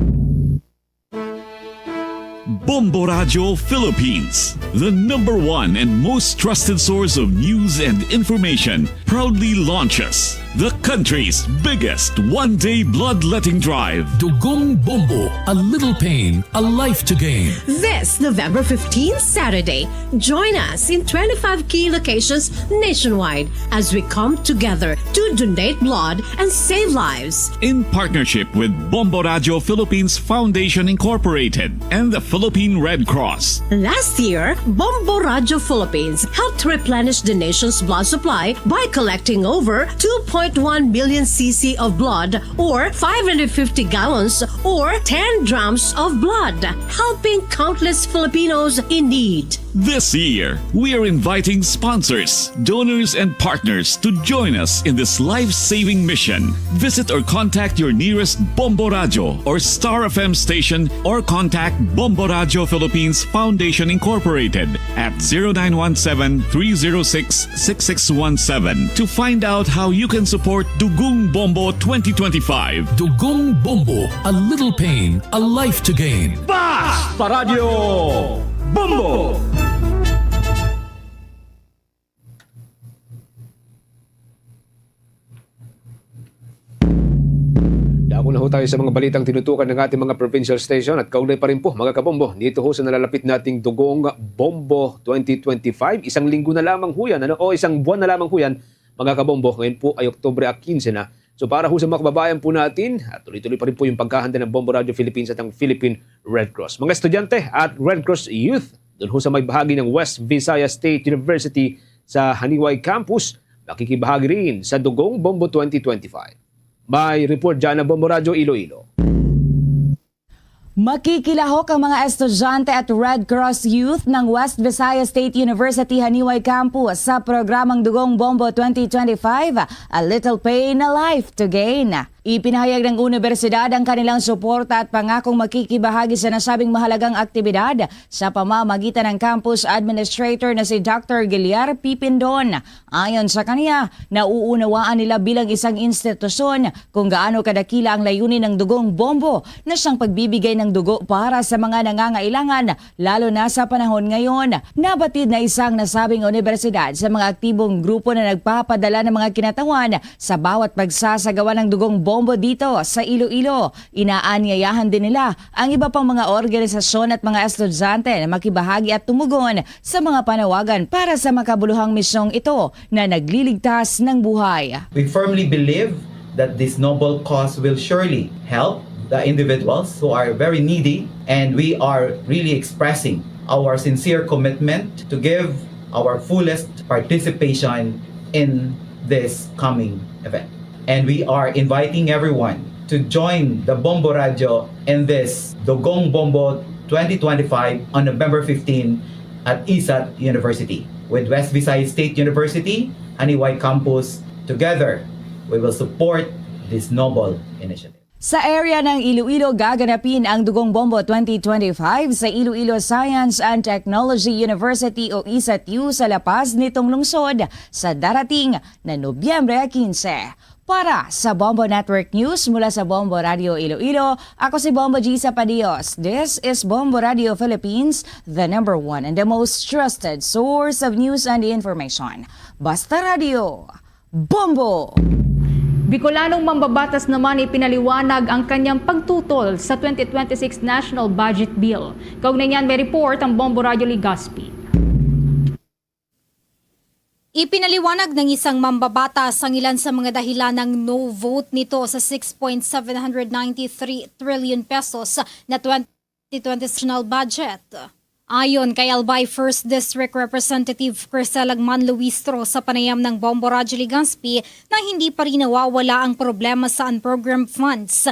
Bombo Radio Philippines, the number one and most trusted source of news and information, proudly launches the country's biggest one-day bloodletting drive. Dugong Bombo, a little pain, a life to gain. This November fifteenth, Saturday, join us in twenty-five key locations nationwide as we come together to donate blood and save lives. In partnership with Bombo Radio Philippines Foundation Incorporated and the Philippine Red Cross. Last year, Bombo Radio Philippines helped replenish the nation's blood supply by collecting over two point one million C C of blood, or five hundred fifty gallons, or ten drums of blood, helping countless Filipinos in need. This year, we are inviting sponsors, donors, and partners to join us in this life-saving mission. Visit or contact your nearest Bombo Radio or Star F M station, or contact Bombo Radio Philippines Foundation Incorporated at zero nine one seven, three zero six, six six one seven to find out how you can support Dugong Bombo twenty twenty-five. Dugong Bombo, a little pain, a life to gain. Basta Radyo Bombo! Dako na ho tayo sa mga balitang tinutukan ng ating mga provincial station at kaugnay pa rin po, mga kabombo, dito ho sa nalalapit nating Dugong Bombo twenty twenty-five. Isang linggo na lamang ho yan, ano? O isang buwan na lamang ho yan, mga kabombo. Ngayon po ay Oktubre quince na. So para ho sa mga kababayan po natin, at tuloy-tuloy pa rin po yung paghahanda ng Bombo Radio Philippines at ang Philippine Red Cross. Mga estudyante at Red Cross Youth, doon ho sa may bahagi ng West Visayas State University sa Janiuay Campus, makikibahagi rin sa Dugong Bombo twenty twenty-five. May report dyan ang Bombo Radyo Iloilo. Makikilahok ang mga estudyante at Red Cross Youth ng West Visayas State University Haniway Campus sa programang Dugong Bombo twenty twenty-five, A Little Pain, A Life to Gain. Ipinahayag ng unibersidad ang kanilang suporta at pangakong makikibahagi sa nasabing mahalagang aktibidad sa pamamagitan ng campus administrator na si Doctor Giliar Pipindon. Ayon sa kaniya, nauunawaan nila bilang isang institusyon kung gaano kadakila ang layunin ng Dugong Bombo na siyang pagbibigay ng dugo para sa mga nangangailangan, lalo na sa panahon ngayon. Nabatid na isang nasabing unibersidad sa mga aktibong grupo na nagpapadala ng mga kinatawan sa bawat pagsasagawa ng Dugong Bombo dito sa Iloilo. Inaanyayahan din nila ang iba pang mga organisasyon at mga estudyante na makibahagi at tumugon sa mga panawagan para sa makabuluhang misyong ito na nagliligtas ng buhay. We firmly believe that this noble cause will surely help the individuals who are very needy, and we are really expressing our sincere commitment to give our fullest participation in this coming event. And we are inviting everyone to join the Bombo Radio in this Dugong Bombo twenty twenty-five on November fifteen at ISAT University. With West Visayas State University, Haniway Campus, together, we will support this noble initiative. Sa area ng Iloilo, gaganapin ang Dugong Bombo twenty twenty-five sa Iloilo Science and Technology University o ISATU sa La Paz nitong lungsod sa darating na Nobyembre quince. Para sa Bombo Network News mula sa Bombo Radio Iloilo, ako si Bombo Gisa Padios. This is Bombo Radio Philippines, the number one and the most trusted source of news and information. Basta Radio, Bombo! Bicolanong mambabatas naman ipinaliwanag ang kanyang pagtutol sa twenty twenty-six National Budget Bill. Kaugnay niyan, may report ang Bombo Radio Legazpi. Ipinaliwanag ng isang mambabatas ang ilan sa mga dahilan ng no vote nito sa six point seven hundred ninety-three trillion pesos na twenty twenty national budget. Ayon kay Albay First District Representative Crisel Agman Luistro sa panayam ng Bombo Radyo Legazpi na hindi pa rin nawawala ang problema sa unprogrammed funds.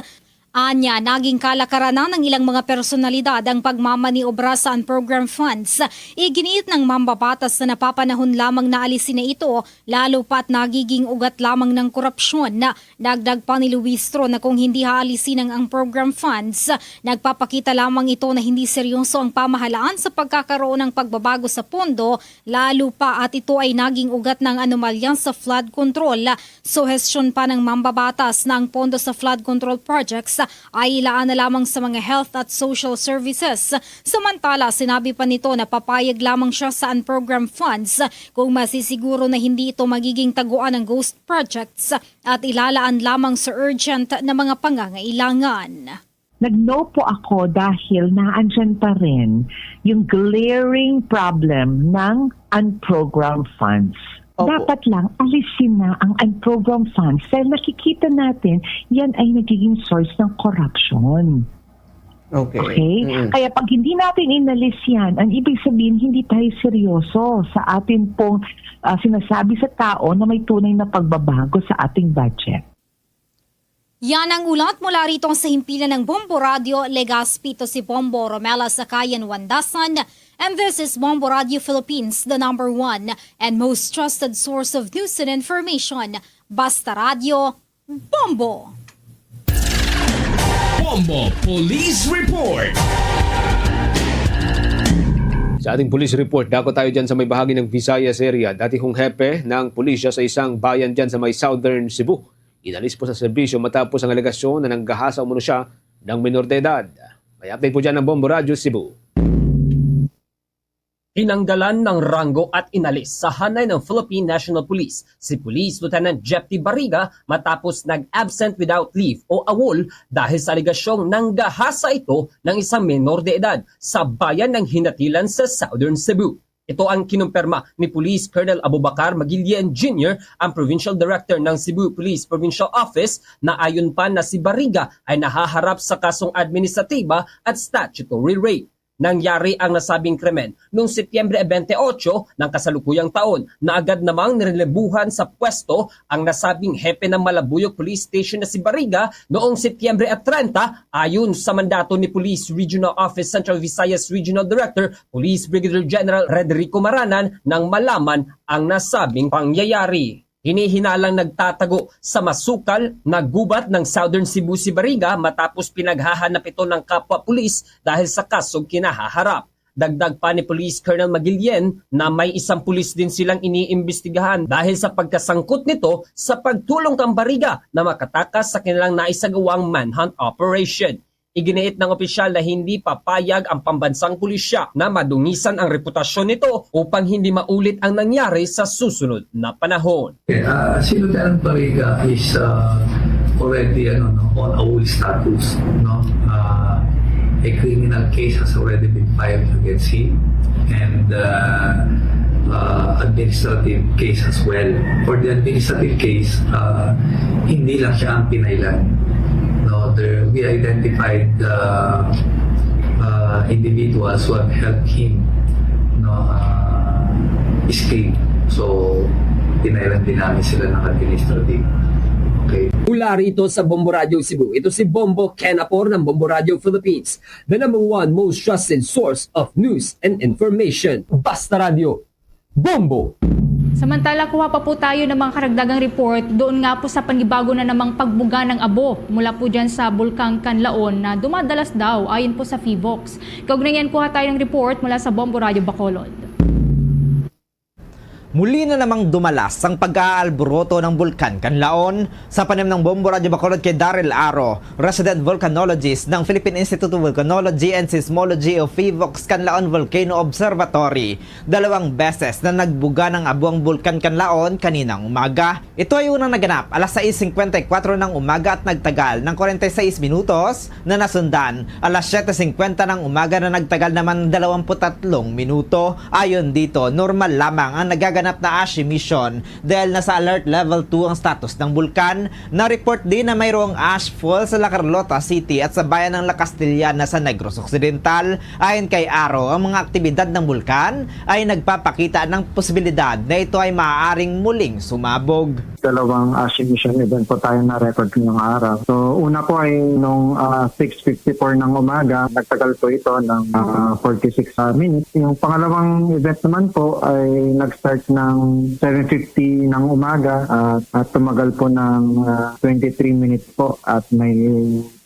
Anya, naging kalakaran na ng ilang mga personalidad ang pagmamaniobra sa unprogrammed funds. Iginiit ng mambabatas na napapanahon lamang na alisin na ito, lalo pa't nagiging ugat lamang ng korupsyon. Dagdag pa ni Luistro na kung hindi haalisin ang, ang program funds, nagpapakita lamang ito na hindi seryoso ang pamahalaan sa pagkakaroon ng pagbabago sa pondo, lalo pa at ito ay naging ugat ng anomalya sa flood control. Suhestyon pa ng mambabatas na ang pondo sa flood control projects ay ilaan na lamang sa mga health at social services. Samantala, sinabi pa nito na papayag lamang siya sa unprogrammed funds kung masisiguro na hindi ito magiging taguan ng ghost projects at ilalaan lamang sa urgent na mga pangangailangan. Nag-no po ako dahil naandyan pa rin yung glaring problem ng unprogrammed funds. Opo. Dapat lang alisin na ang unprogrammed funds dahil nakikita natin yan ay nagiging source ng corruption. Okay. Okay? Mm. Kaya pag hindi natin inalis yan, ang ibig sabihin hindi tayo seryoso sa atin pong ah, sinasabi sa tao na may tunay na pagbabago sa ating budget. Yan ang ulat mula rito sa himpilan ng Bombo Radio Legazpi. Ito si Bombo Romela Sakayan Wandasan, and this is Bombo Radio Philippines, the number one and most trusted source of news and information. Basta Radio, Bombo! Bombo Police Report. Sa ating police report, dako tayo dyan sa may bahagi ng Visayas area. Dati hong hepe ng pulisya sa isang bayan dyan sa may Southern Cebu. Inalis po sa serbisyo matapos ang alegasyon na nanggahasa umano siya ng minor de edad. May update po dyan ng Bombo Radyo Cebu. Tinanggalan ng ranggo at inalis sa hanay ng Philippine National Police si Police Lieutenant Jeff T. Barriga matapos nag-absent without leave o AWOL dahil sa alegasyong nanggahasa ito ng isang menor de edad sa bayan ng Hinatilan sa Southern Cebu. Ito ang kinumpirma ni Police Colonel Abubacar Magilien Junior, ang Provincial Director ng Cebu Police Provincial Office, na ayon pa na si Barriga ay nahaharap sa kasong administratiba at statutory rape. Nangyari ang nasabing krimen noong Setyembre twenty-eight ng kasalukuyang taon. Naagad namang nirelebuhan sa pwesto ang nasabing hepe ng Malabuyo Police Station na si Bariga noong Setyembre treinta, ayon sa mandato ni Police Regional Office Central Visayas Regional Director Police Brigadier General Redrico Maranan, nang malaman ang nasabing pangyayari. Hinihinalang nagtatago sa masukal na gubat ng Southern Cebu si Bariga matapos pinaghahanap ito ng kapwa pulis dahil sa kasong kinahaharap. Dagdag pa ni Police Colonel Magilien na may isang pulis din silang iniimbestigahan dahil sa pagkasangkot nito sa pagtulong kang Bariga na makatakas sa kanilang naisagawang manhunt operation. Iginiit ng opisyal na hindi papayag ang pambansang pulisya na madungisan ang reputasyon nito upang hindi maulit ang nangyari sa susunod na panahon. Okay, uh, si Lieutenant Bariga is uh, already ano, no, on a whole status. No? Uh, a criminal case has already been filed against him and uh, uh, administrative case as well. For the administrative case, uh, hindi lang siya ang pinailan. No, there, we identified uh, uh, individuals who have helped him no, uh, escape. So, pinailan din namin sila ng administrative. Okay. Mula rito sa Bombo Radio Cebu, ito si Bombo Ken Apor ng Bombo Radio Philippines, the number one most trusted source of news and information. Basta Radio, Bombo! Samantala, kuha pa po tayo ng mga karagdagang report doon nga po sa panibago na namang pagbuga ng abo mula po dyan sa Bulkang Kanlaon na dumadalas daw ayon po sa PHIVOLCS. Kaugnay niyan, kuha tayo ng report mula sa Bombo Radio Bacolod. Muli na namang dumalas ang pag-aalburoto ng Bulkan Kanlaon. Sa panim ng Bombo Radyo Bacolod kay Daryl Aro, resident volcanologist ng Philippine Institute of Volcanology and Seismology o PHIVOLCS Kanlaon Volcano Observatory, dalawang beses na nagbuga ng abo ang Bulkan Kanlaon kaninang umaga. Ito ay unang naganap alas sais singkwenta y kuwatro ng umaga at nagtagal ng kwarenta y sais minutos, na nasundan alas siyete singkwenta ng umaga na nagtagal naman ng dalawampu't tatlong minuto. Ayon dito, normal lamang ang nagaganap na ash emission dahil nasa alert level two ang status ng bulkan. Na-report din na mayroong ash fall sa La Carlota City at sa bayan ng La Castellana sa Negros Occidental. Ayon kay Aro, ang mga aktibidad ng bulkan ay nagpapakita ng posibilidad na ito ay maaaring muling sumabog. Dalawang ash emission event po tayo na-record ngayong araw. So, una po ay nung ah, six fifty-four ng umaga, nagtagal po ito ng ah, forty-six ah, minutes. Yung pangalawang event naman po ay nag-start ng seven fifty ng umaga at, at tumagal po ng ah, twenty-three minutes po at may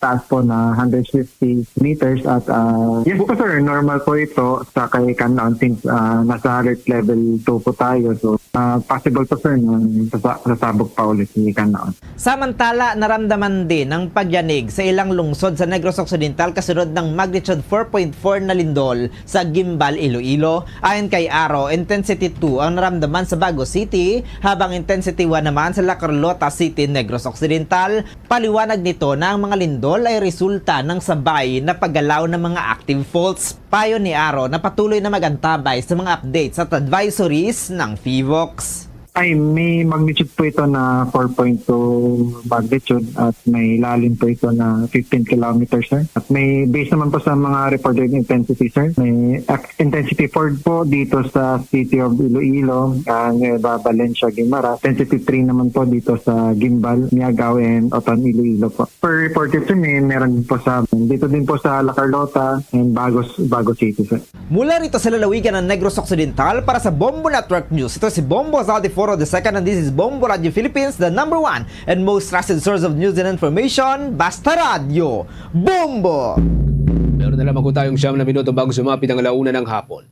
taas po na hundred fifty meters at ah, yes po sir, normal po ito sa kay Kanlaon since ah, nasa alert level two po tayo. So ah, possible po sir na sasa- sasabog pa ulit si Kanlaon. Samantala, naramdaman din ang pagyanig sa ilang lungsod sa Negros Occidental kasunod ng magnitude four point four na lindol sa Guimbal, Iloilo. Ayon kay Aro, intensity two ang naramdaman sa Bago City, habang intensity one naman sa La Carlota City, Negros Occidental. Paliwanag nito na ang mga lindol ay resulta ng sabay na paggalaw ng mga active faults. Payo ni Aro na patuloy na mag-antabay sa mga updates at advisories ng PHIVOLCS. Ay, may magnitude po ito na four point two magnitude at may lalim po ito na fifteen kilometers, sir. At may base naman po sa mga reported intensity, sir. May ac- intensity four po dito sa City of Iloilo, ah, Nueva Valencia, Guimaras. Intensity three naman po dito sa Guimbal, Miagao, and Oton, Iloilo po. Per reported, sir, may meron din po sa, dito din po sa La Carlota and Bagos, Bago City, sir. Mula rito sa lalawigan ng Negros Occidental, para sa Bombo Network News, ito si Bombo Zaldi Foro the second, and this is Bombo Radio Philippines, the number one and most trusted source of news and information. Basta Radyo, Bombo! Meron na lamang po tayong siyam na minuto bago sumapit ang alauna ng hapon.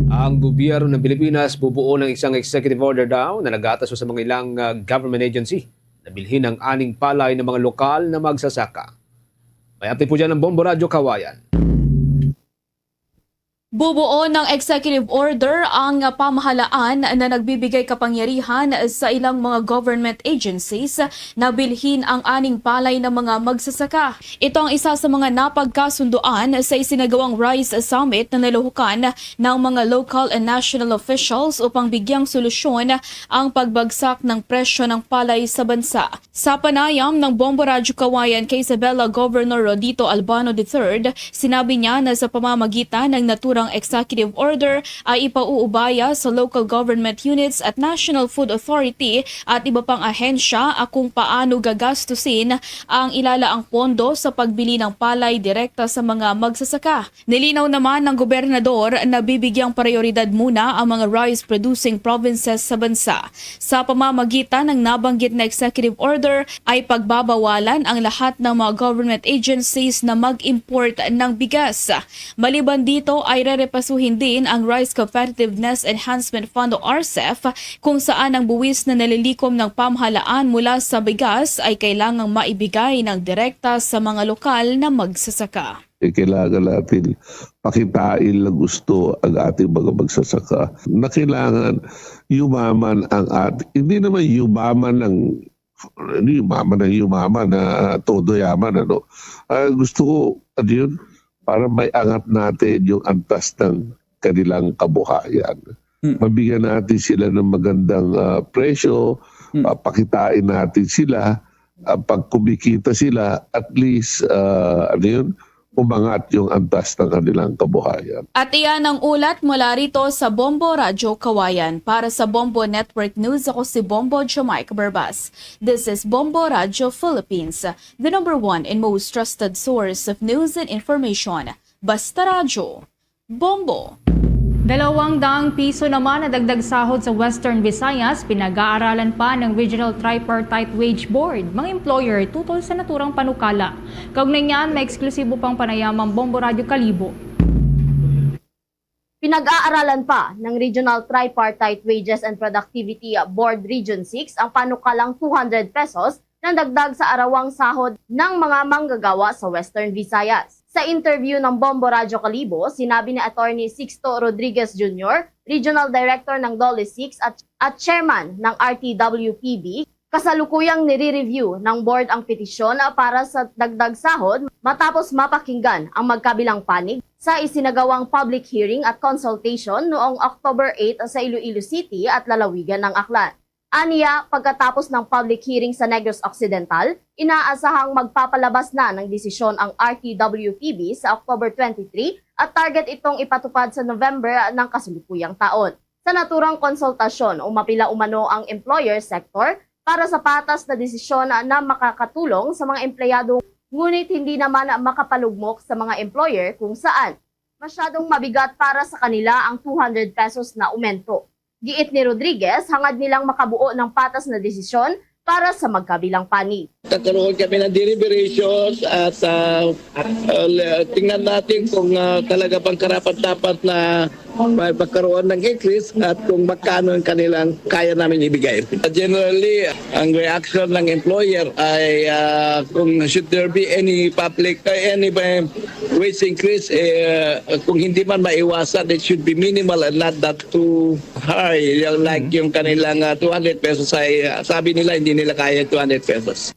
Ang gobyerno ng Pilipinas bubuo ng isang executive order daw na nagatas sa mga ilang ah, government agency na bilhin ang aning palay ng mga lokal na magsasaka. May update po dyan ng Bombo Radyo Kawayan. Bubuo ng executive order ang pamahalaan na nagbibigay kapangyarihan sa ilang mga government agencies na bilhin ang aning palay ng mga magsasaka. Ito ang isa sa mga napagkasunduan sa isinagawang RISE Summit na naluhukan ng mga local and national officials upang bigyang solusyon ang pagbagsak ng presyo ng palay sa bansa. Sa panayam ng Bombo Radyo Kawayan kay Isabela Governor Rodito Albano the third, sinabi niya na sa pamamagitan ng naturang executive order ay ipauubaya sa local government units at National Food Authority at iba pang ahensya kung paano gagastusin ang ilalaang pondo sa pagbili ng palay direkta sa mga magsasaka. Nilinaw naman ng gobernador na bibigyang prioridad muna ang mga rice-producing provinces sa bansa. Sa pamamagitan ng nabanggit na executive order ay pagbabawalan ang lahat ng mga government agencies na mag-import ng bigas. Maliban dito ay rerepasuhin din ang Rice Competitiveness Enhancement Fund o RCEF, kung saan ang buwis na nalilikom ng pamahalaan mula sa bigas ay kailangang maibigay ng direkta sa mga lokal na magsasaka. Eh, kailangan natin pakitain lang gusto ang ating mga magsasaka na kailangan yumaman ang at hindi naman yumaman ng hindi yumaman ng yumaman na todo yaman, ano. Ah, gusto ko, ano yun, para may angat natin yung antas ng kanilang kabuhayan. Mm. Mabigyan natin sila ng magandang, ah, presyo, Mm. ah, pakitain natin sila, ah, pag kumikita sila, at least, ah, ano yun, umangat yung antas ng kanilang kabuhayan. At iyan ang ulat mula rito sa Bombo Radyo Kawayan. Para sa Bombo Network News, ako si Bombo Jamaica Barbas. This is Bombo Radyo Philippines, the number one and most trusted source of news and information. Basta Radyo, Bombo. Dalawang daang piso naman ang dagdag sahod sa Western Visayas, pinag-aaralan pa ng Regional Tripartite Wage Board, mga employer, tutol sa naturang panukala. Kaugnay niyan, may eksklusibo pang panayam ang Bombo Radyo Kalibo. Pinag-aaralan pa ng Regional Tripartite Wages and Productivity Board Region six ang panukalang two hundred pesos na dagdag sa arawang sahod ng mga manggagawa sa Western Visayas. Sa interview ng Bombo Radyo Kalibo, sinabi ni Attorney Sixto Rodriguez Junior, Regional Director ng DOLE six at, at Chairman ng R T W P B, kasalukuyang nire-review ng board ang petisyon para sa dagdag sahod matapos mapakinggan ang magkabilang panig sa isinagawang public hearing at consultation noong October eight sa Iloilo City at lalawigan ng Aklan. Aniya, pagkatapos ng public hearing sa Negros Occidental, inaasahang magpapalabas na ng desisyon ang R T W P B sa October twenty-three at target itong ipatupad sa November ng kasalukuyang taon. Sa naturang konsultasyon o mapila umano ang employer sector para sa patas na desisyon na makakatulong sa mga empleyado, ngunit hindi naman makapalugmok sa mga employer kung saan masyadong mabigat para sa kanila ang two hundred pesos na umento. Giit ni Rodriguez, hangad nilang makabuo ng patas na desisyon para sa magkabilang panig. Nagkaroon kami ng deliberations at, ah, ah, le-, tingnan natin kung, ah, talaga bang karapat-dapat na may magkaroon ng increase at kung magkano ang kanilang kaya namin ibigay. Generally, ang reaction ng employer ay, ah, kung should there be any public, uh, any, uh, wage increase, eh, kung hindi man maiwasan, it should be minimal and not that too high. Yung, like, Mhm. yung kanilang, uh, two hundred pesos ay, uh, sabi nila, hindi nila kaya yung two hundred pesos.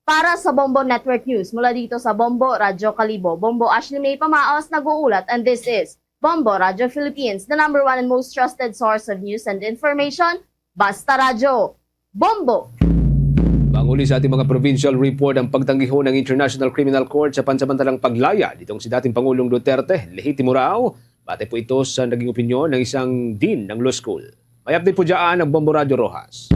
Para sa Bombo Network News, mula dito sa Bombo Radyo Kalibo, Bombo Ashley May Pamaos nag-uulat, and this is Bombo Radyo Philippines, the number one and most trusted source of news and information. Basta Radyo. Bombo! Panguli sa ating mga provincial report, ang pagtanggiho ng International Criminal Court sa pansamantalang paglaya nitong si dating Pangulong Duterte, lehitimo raw. Batay po ito sa naging opinyon ng isang dean ng law school. May update po dyan ang Bombo Radyo Rojas.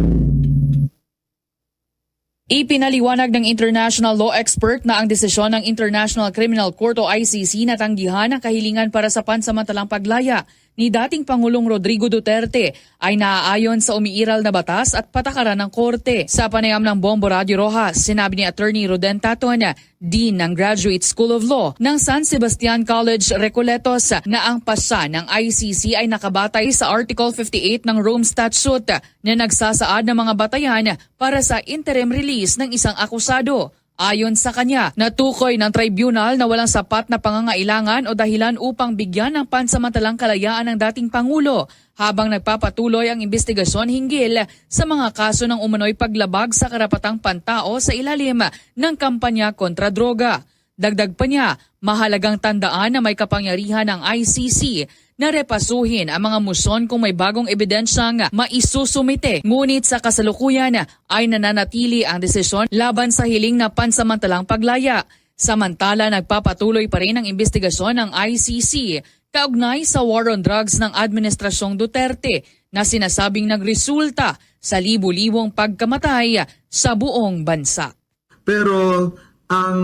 Ipinaliwanag ng international law expert na ang desisyon ng International Criminal Court o I C C na tanggihan ang kahilingan para sa pansamantalang paglaya ni dating Pangulong Rodrigo Duterte ay naaayon sa umiiral na batas at patakaran ng korte. Sa panayam ng Bombo Radyo Rojas, sinabi ni Attorney Roden Taton, Dean ng Graduate School of Law ng San Sebastian College, Recoletos, na ang pasya ng I C C ay nakabatay sa Article fifty-eight ng Rome Statute na nagsasaad ng mga batayan para sa interim release ng isang akusado. Ayon sa kanya, natukoy ng tribunal na walang sapat na pangangailangan o dahilan upang bigyan ng pansamantalang kalayaan ang dating Pangulo habang nagpapatuloy ang imbestigasyon hinggil sa mga kaso ng umano'y paglabag sa karapatang pantao sa ilalim ng kampanya kontra droga. Dagdag pa niya, mahalagang tandaan na may kapangyarihan ang I C C na repasuhin ang mga motion kung may bagong ebidensyang maisusumite. Ngunit sa kasalukuyan ay nananatili ang desisyon laban sa hiling na pansamantalang paglaya. Samantala, nagpapatuloy pa rin ang imbestigasyon ng I C C kaugnay sa war on drugs ng Administrasyong Duterte na sinasabing nagresulta sa libo-libong pagkamatay sa buong bansa. Pero ang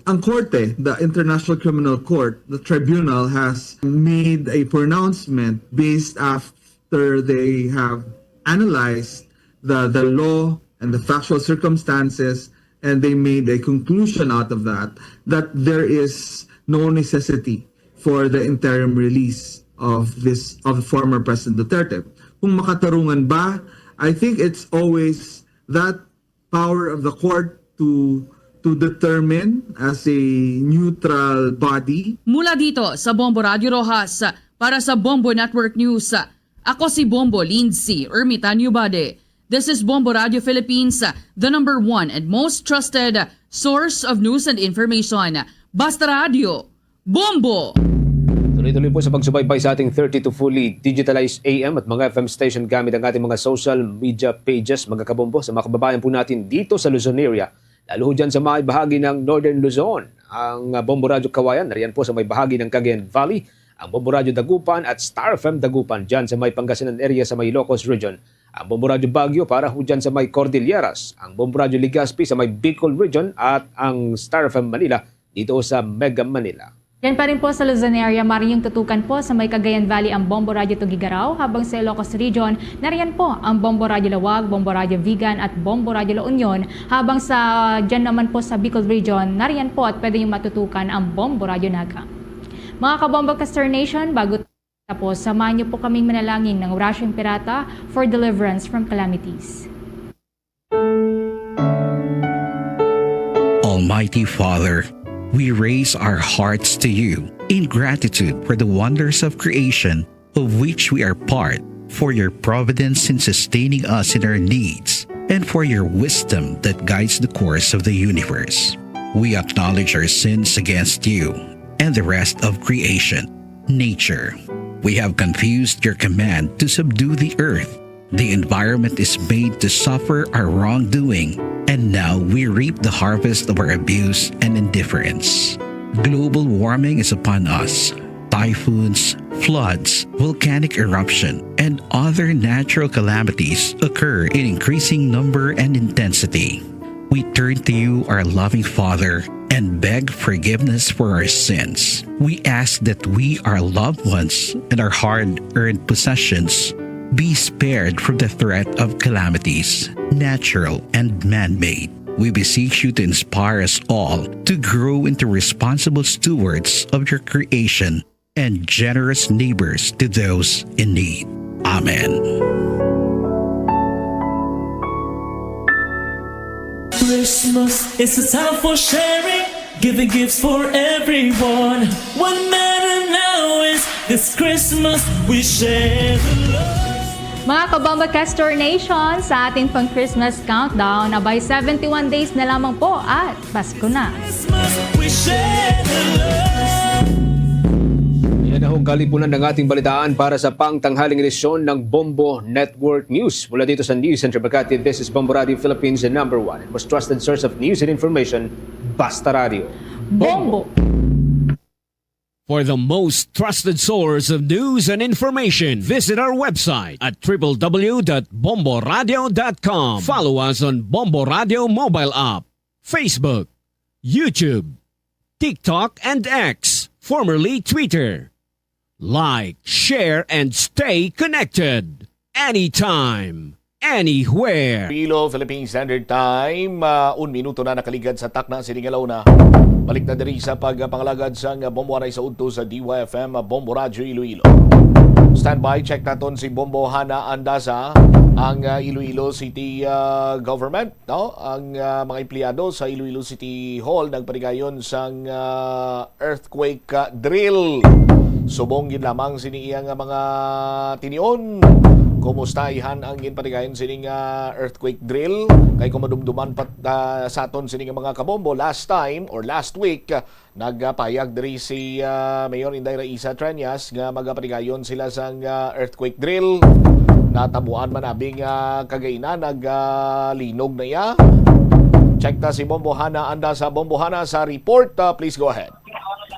ang korte, the International Criminal Court, the tribunal has made a pronouncement based after they have analyzed the the law and the factual circumstances, and they made a conclusion out of that that there is no necessity for the interim release of this of former President Duterte. Kung makatarungan ba, I think it's always that power of the court to to determine as a neutral body. Mula dito sa Bombo Radio Roxas, para sa Bombo Network News, ako si Bombo Lindsay Ermitanio Bade. This is Bombo Radio Philippines, the number one and most trusted source of news and information. Basta Radio, Bombo! Tuloy-tuloy po sa pagsubaybay sa ating thirty-two fully digitalized A M at mga F M station gamit ang ating mga social media pages, mga kabombo, sa mga kababayan po natin dito sa Luzon area, lalo ho dyan sa may bahagi ng Northern Luzon. Ang uh, Bombo Radyo Kawayan, nariyan po sa may bahagi ng Cagayan Valley. Ang Bombo Radyo Dagupan at Star F M Dagupan dyan sa may Pangasinan area sa may Ilocos Region. Ang Bombo Radyo Baguio para ho dyan sa may Cordilleras. Ang Bombo Radyo Legazpi sa may Bicol Region at ang Star F M Manila dito sa Mega Manila. Yan pa rin po sa Luzon area, mariyong tutukan po sa may Cagayan Valley ang Bombo Radyo Tuguegarao, habang sa Ilocos Region, nariyan po ang Bombo Radyo Laoag, Bombo Radyo Vigan at Bombo Radyo La Union, habang sa dyan naman po sa Bicol Region, nariyan po at pwede yung matutukan ang Bombo Radyo Naga. Mga kabombo ka Star Nation, bago tapos, samahan niyo po kaming manalangin ng Orasyong Pirata for deliverance from calamities. Almighty Father, we raise our hearts to you in gratitude for the wonders of creation of which we are part, for your providence in sustaining us in our needs, and for your wisdom that guides the course of the universe. We acknowledge our sins against you and the rest of creation, nature. We have confused your command to subdue the earth. The environment is made to suffer our wrongdoing, and now we reap the harvest of our abuse and indifference. Global warming is upon us. Typhoons, floods, volcanic eruption, and other natural calamities occur in increasing number and intensity. We turn to you, our loving Father, and beg forgiveness for our sins. We ask that we, our loved ones, and our hard earned possessions be spared from the threat of calamities, natural and man made. We beseech you to inspire us all to grow into responsible stewards of your creation and generous neighbors to those in need. Amen. Christmas is a time for sharing, giving gifts for everyone. What matter now is this Christmas we share the love. Mga kabombo ka Star Nation, sa ating pang Christmas countdown, abay seventy-one days na lamang po at Pasko na. Christmas we share the love. Yan na hong kalipunan ng ating balitaan para sa pangtanghaling edisyon ng Bombo Network News. Mula dito sa News Center Makati, this is Bombo Radio Philippines, the number one and most trusted source of news and information, Basta Radio. Bombo! For the most trusted source of news and information, visit our website at triple w dot bomboradio dot com. Follow us on Bombo Radio mobile app, Facebook, YouTube, TikTok, and X, formerly Twitter. Like, share, and stay connected anytime, anywhere. Iloilo, Philippine Standard Time, ah, un minuto na nakaligad sa takna sini nga launa. Balik na diri sa pagpangalagad sang Bombo Anay sa udto sa D Y F M, Bombo Radyo Iloilo. Standby, check naton si Bombo Hana Andaza. Ang, ah, Iloilo City, ah, government, no? Ang, ah, mga empleyado sa Iloilo City Hall nagpatigayon sang, ah, earthquake, ah, drill. Subong gid lamang sini iya nga mga tinion. Kumusta ihan ang ginpatigayon sining, ah, earthquake drill? Kay kung madumduman pat, ah, sa aton sining mga kabombo last time or last week, ah, nagapayag diri si, ah, Mayor Inday Raisa Treñas nga magapatigayon sila sang, ah, earthquake drill. Natabuan man abi nga kagainan nag, ah, linog na iya. Check ta si Bombo Hana, anda sa Bombo Hana sa report. Ah, please go ahead.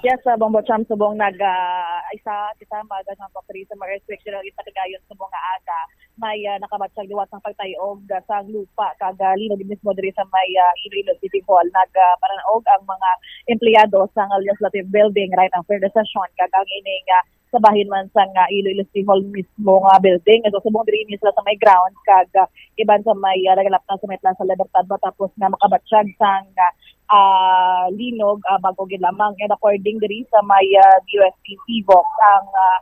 Yes, uh, Bombo Cham, subong nag uh, isa kita maaga nga pagpari sa mga earthquake drill ipatigayon subong nga aga. May uh, nakabatyag liwat sang pagtay-og uh, sang lupa kag uh, linog mismo diri sa may uh, Iloilo City Hall. Nag uh, panaog ang mga empleyado sa Legislative Building right after the session kag ang ining uh, sa bahin man sang uh, Iloilo City Hall mismo nga building. So subong diri ni sila sa may ground kag uh, iban sa may uh, nagalapta sa may Plaza Libertad matapos nga makabatyag sang uh, ah, linog ah, bago gid lamang. And according diri sa may ah, D O S T Civox, ang ah,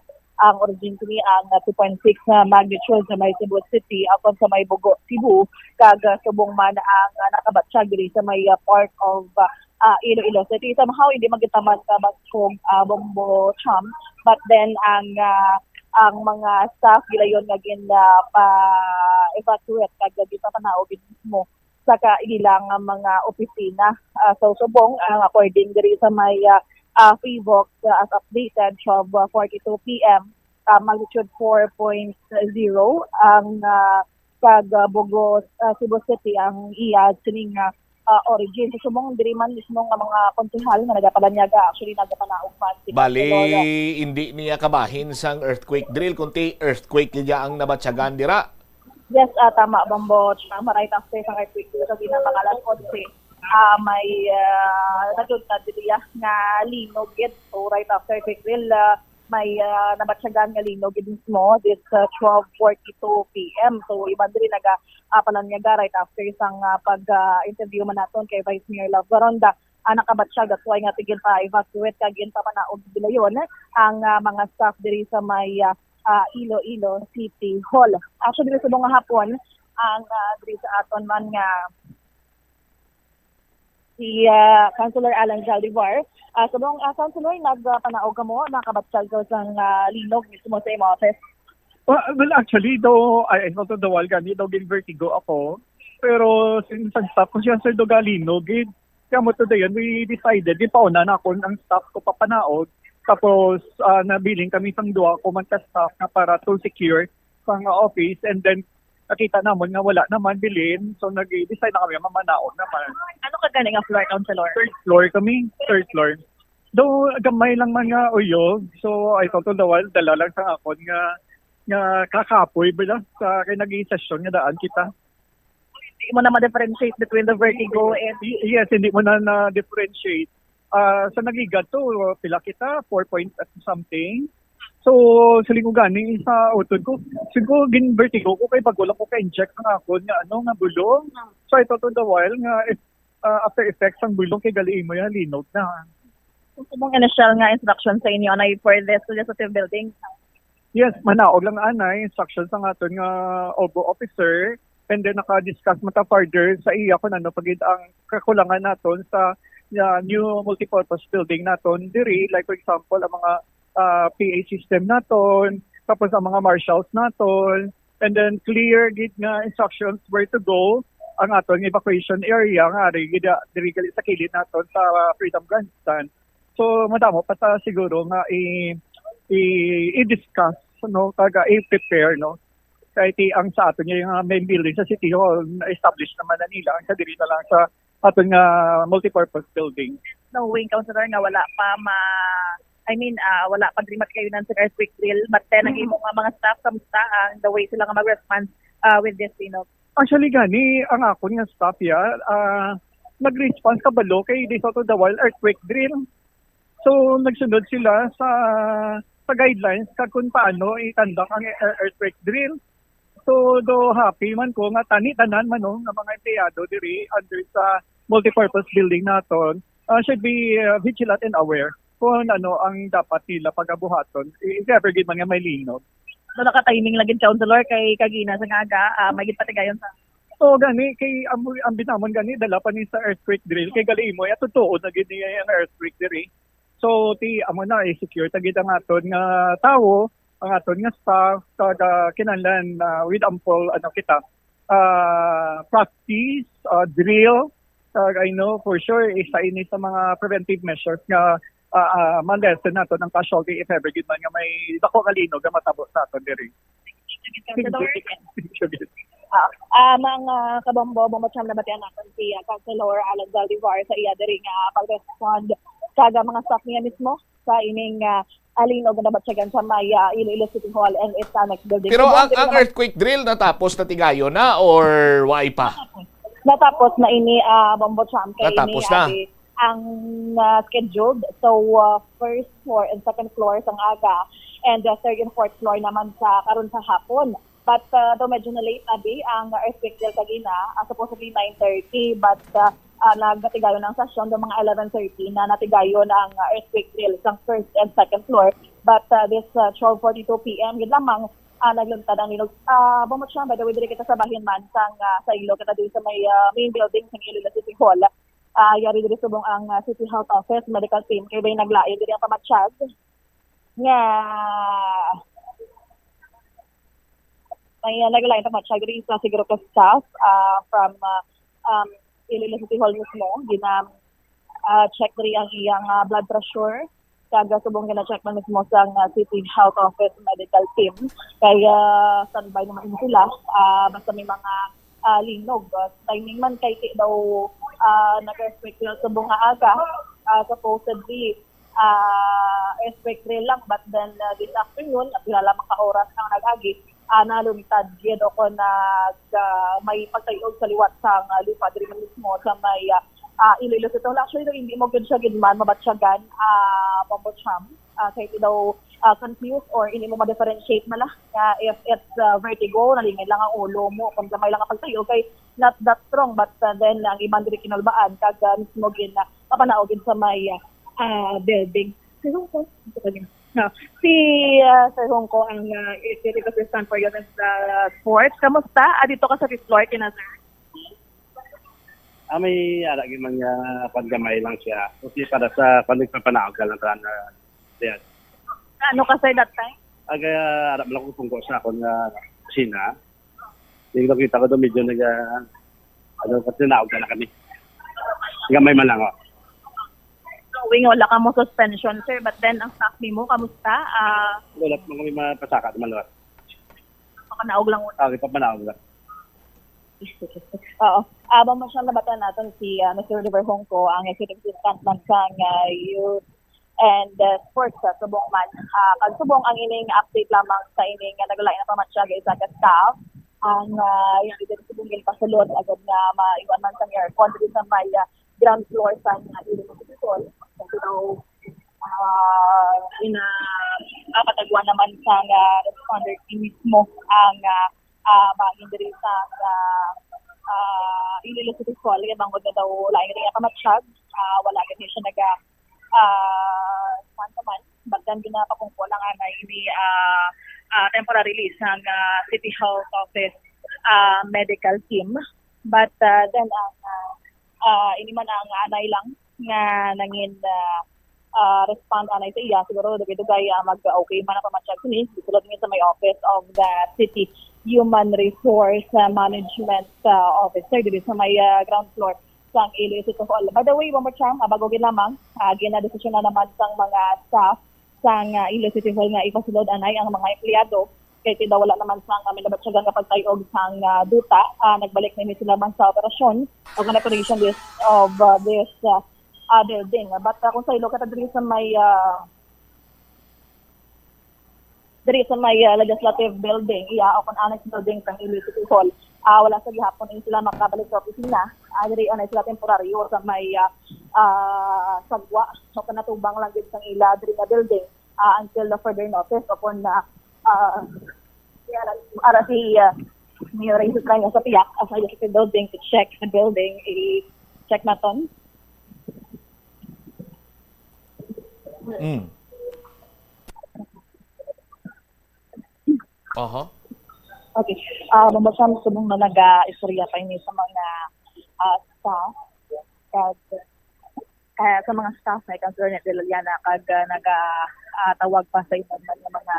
ang origin sini ang ah, two point six nga magnitude sa may Cebu City, akon sa may Bogo, Cebu, kag ah, subong man ang ah, nakabatyag diri sa may ah, part of ah, ah, Iloilo City. Somehow hindi man kita man ka maskog ah, Bombo Cham, but then ang ah, ang mga staff gilayon nga gin ah, pa evacuate kag ginpapanaog gid mismo sa ka ila nga mga opisina. Ah, so subong ang according diri sa may ah, ah, Fivox, ah, as updated twelve forty-two P M, ah, magnitude four point zero ang ah, kag ah, Bugos, ah, Cebu City ang iya sining ah, ah, origin. So subong diri man mismo nga mga konsehal nga nagapalanyaga actually nagapanaog pa si Bali, Lolo. Hindi niya kabahin sang earthquake drill, kundi earthquake niya ang nabatyagan dira. Yes, ah, tama, Bombo. Tama, right after sa earthquake, sa ginapakalas onse, ah, may uh, natutad dito ya nga linog gid. So, right after earthquake, uh, may uh, nabatyagan nga linog gid mismo this uh, twelve forty-two P M. So, iban diri naga uh, palanyaga right after sang uh, pag uh, interview man naton kay Vice Mayor Love Garonda. Uh, nakabatyag, that's why nga tigil pa evacuate kag ginpamanaog bilayon ang uh, mga staff diri sa may uh, ah, Iloilo City Hall. Actually, subong nga hapon ang ah, diri sa aton man nga si ah, Councilor Alan Zaldivar. Ah, subong, ah, Councilor, nagpanaog kamo, nakabatyag ka sang ah, linog mismo sa imo office? Well, well, actually, daw, I, I thought the while gani, daw gin-vertigo ako. Pero since ang staff ko siya, sir, daw galinog, eh. Kaya mo to dayon, we decided, di pauna na ako ang staff ko papanaog. Tapos, ah, nabiling kami sang duha ko man ka staff na para to secure sang office. And then, nakita namon nga wala naman bilin. So, nag-decide na kami mamanaog naman. Ano ka gani nga floor, Councilor? Third floor kami, third floor. Though, gamay lang man nga uyog. So, I thought all the while, dala lang sa akon nga nga kakapoy bala sa kay naging session nga daan kita. Hindi mo na ma-differentiate between the vertigo and Y- Yes, hindi mo na na-differentiate. Ah, sa nagigat to, pila kita, four point at something. So, siling ko gani sa utod ko, siling ko gin vertigo ko kay bago lang ko ka-inject ng akon nga ano nga bulong. So, I thought all the while nga if, ah, after effects ang bulong kay gali mo yan, linog na. Kung subong initial nga instruction sa inyo na for this legislative building? Yes, manaog lang anay instruction sa aton nga O B O officer, and then naka-discuss man ta further sa iya kung ano pa gid ang kakulangan naton sa uh, new multipurpose building naton diri, like for example ang mga uh, P A system naton, tapos ang mga marshals naton, and then clear gid nga instructions where to go ang aton evacuation area nga ari gid ah, diri gali sa kilid naton sa uh, Freedom Grandstand. So madamo pa ta siguro nga i i- i-discuss no, kag i-prepare no. Kay ti ang sa aton nga main building sa City Hall na-establish naman na nila, ang sa diri na lang sa aton nga multipurpose building. Knowing, Councilor, nga wala pa ma I mean, ah, wala pa diri matikayunan sa earthquake drill, but then ang imo nga mga staff, kamusta ang the way sila nga mag-respond ah, with this linog? Actually gani ang akon nga staff ya, ah, nag-response kabalo kay di sa to the while earthquake drill. So nagsunod sila sa sa guidelines kag kung paano i-conduct ang ear- earthquake drill. So do happy man ko nga tani tanan man no, nga mga empleyado diri under sa multipurpose building naton uh, should be uh, vigilant and aware kung ano ang dapat nila pagabuhaton if ever gid man nga may linog. So, naka-timing lagi, Councilor, kay kagina sa nga aga, ah, may gid patigayon sa... Oo, gani, kay ang, ang binamon gani, dala pa ni sa earthquake drill, kay gali mo, ya, totoo na gid niya ang earthquake diri. So, ti, amo na, i-secure ta gid ang aton nga tawo, ang aton nga staff, kag, ah, kinahanglan, ah, with ample, ano, kita, ah, practice, ah, drill, kag I know for sure, isa ini sa mga preventive measures nga, ah, ah, ma-lessen naton ang casualty if ever gid man nga may dako nga linog nga matabo sa aton diri. Councilor? Ah, ah, mga kabombo, bombo, siyam, nabatian naton si, ah, Councilor Alan Zaldivar sa iya diri nga pag-respond sa mga staff niya mismo sa ining, ah, ah, linog nga nabatyagan sa may, ah, Iloilo City Hall and its annex building. Pero Subong ang, diri ang naman earthquake drill natapos na tigayon na or waay pa? Natapos na ini, ah, Bombo Champ, kay ini, natapos na, abi, ang, ah, scheduled. So, ah, first floor and second floor sang aga, and, ah, third and fourth floor naman sa karon sa hapon. But, ah, though medyo na-late, abi, ang earthquake drill kagina, ah, supposedly nine thirty, but, ah, ah, nagatigayon ang sesyon do mga eleven thirty na natigayon ang, ah, earthquake drill sa first and second floor. But, ah, this, ah, twelve forty-two P M gid lamang, ah, nagluntad ang linog. Ah, Bombo Champ, by the way, diri kita sa bahin man sang, ah, sa ilo kita diri sa may, ah, main building sang Iloilo City Hall. Ah, yari diri subong ang, ah, City Health Office medical team kay bay naglain diri ang pamatyag nga may, ah, naglain pamatyag diri sa siguro ka staff, ah, from, ah, um, Iloilo City Hall mismo. Gina, ah, check diri ang iyang, ah, blood pressure. Kag, ah, subong gina-check man mismo sang, ah, City Health Office medical team. Kay, ah, standby naman sila, ah, basta may mga, ah, linog. Ah, timing man kay ti daw, ah, nag-earthquake drill subong nga aga. Ah, supposedly, ah, earthquake drill lang, but then, ah, this afternoon, pila lamang ka oras ang nag-agi, ah, naluntad gid o kon nag, ah, may pagtayog sa liwat sang, ah, lupa diri man mismo sa may, ah, ah, Iloilo City Hall. Actually, hindi mo gid siya gid man mabatyagan, ah, Bombo Champ. Ah, kay ti daw, ah, confused or hindi mo ma-differentiate man lang nga if it's, ah, vertigo, nalingay lang ang ulo mo, kung gamay lang ang pagtayog, kay not that strong, but, ah, then ang iban diri kinulbaan, kag, ah, mismo gid na papanaog gid sa may, ah, ah, building. Sir Hongko, ito ka din. No. Si, ah, Sir Hongko ang, ah, executive assistant for Youth and, ah, Sports. Kamusta? Ah, dito ka sa fifth floor, kina sir? Ah, may ara gyud man nga paggamay lang siya. Kasi para sa pagpapanaog ka lang sa na, diyan. Ano ka, sir, that time? Aga, ara lang ko tungkol sa akon nga kusina. Yung nakita ko doon, medyo nag, ah, ano, kasi naog na kami. Gamay man lang, oh. Knowing wala ka mo suspension, sir, but then ang staff nimo, kamusta? Ah, wala pa kami mapasaka naman, wala. Makanaog lang. Ah, kita manaog lang. Oo. Abang mo siyang nabatan natin si, ah, Mister Oliver Hongko, ang executive assistant man sang, ah, youth and, ah, sports sa subong man. Ah, kag subong ang ining update lamang sa ining, ah, naglain na pamatyag sa staff. Ang, ah, yung leader subong yung pasulod agad nga maiwan man sa aircon dito sa may, ah, ground floor sa, ah, Iloilo City Hall. So, ah, ina, ah, patagwan naman sa, ah, responder team mismo ang, ah, ah, bahin diri sa, ah, ah, Iloilo City Hall, kay bangod na daw lain rin ang pamatyag, ah, wala gani siya naga, ah, man pa man, bagdan ginapakungko lang anay ini, ah, ah, temporarily sang, ah, City Health Office, ah, medical team. But, ah, then ang, ah, ah, ini man ang anay lang nga nangin, ah, ah, respond anay sa iya, siguro dugay-dugay, ah, mag-okay man ang pamatyag sini, gisulod niya sa may Office of the City Human Resource, ah, Management, ah, Officer diri sa may, ah, ground floor sang Iloilo City Hall. By the way, one more time, ah, bago gid lamang, ah, ginadesisyon na naman sang mga staff sang, ah, Iloilo City Hall nga ipasulod anay ang mga empleyado kay ti daw wala naman sang, ah, may nabatyagan nga pagtayog sang, ah, duta. Ah, nagbalik na ini sila man sa operasyon o nga operation list of, ah, this, ah, ah, building. But, ah, kung sa ilo ka diri sa may, ah, diri sa may, ah, legislative building, iya, o kung annex building sang Iloilo City Hall, ah, wala sa gihapon ini sila makabalik sa opisina. Ah, diri anay sila temporaryo sa may, ah, ah, sagwa o kanatubang lang gid sang ila diri nga building, ah, until the further notice o kung, ah, ah, ara si, ah, Mayor Rayfield Cañas sa piyak, ah, sa legislative building to check the building, i-check naton. Mm. Aha. Okay. Ah, Ma'am Sam, subong na naga-istorya pa ini sa mga ah, staff, kag ah, sa mga staff na i-concern ni Liliana, kag ah, naga ah, tawag pa sa iban man nga mga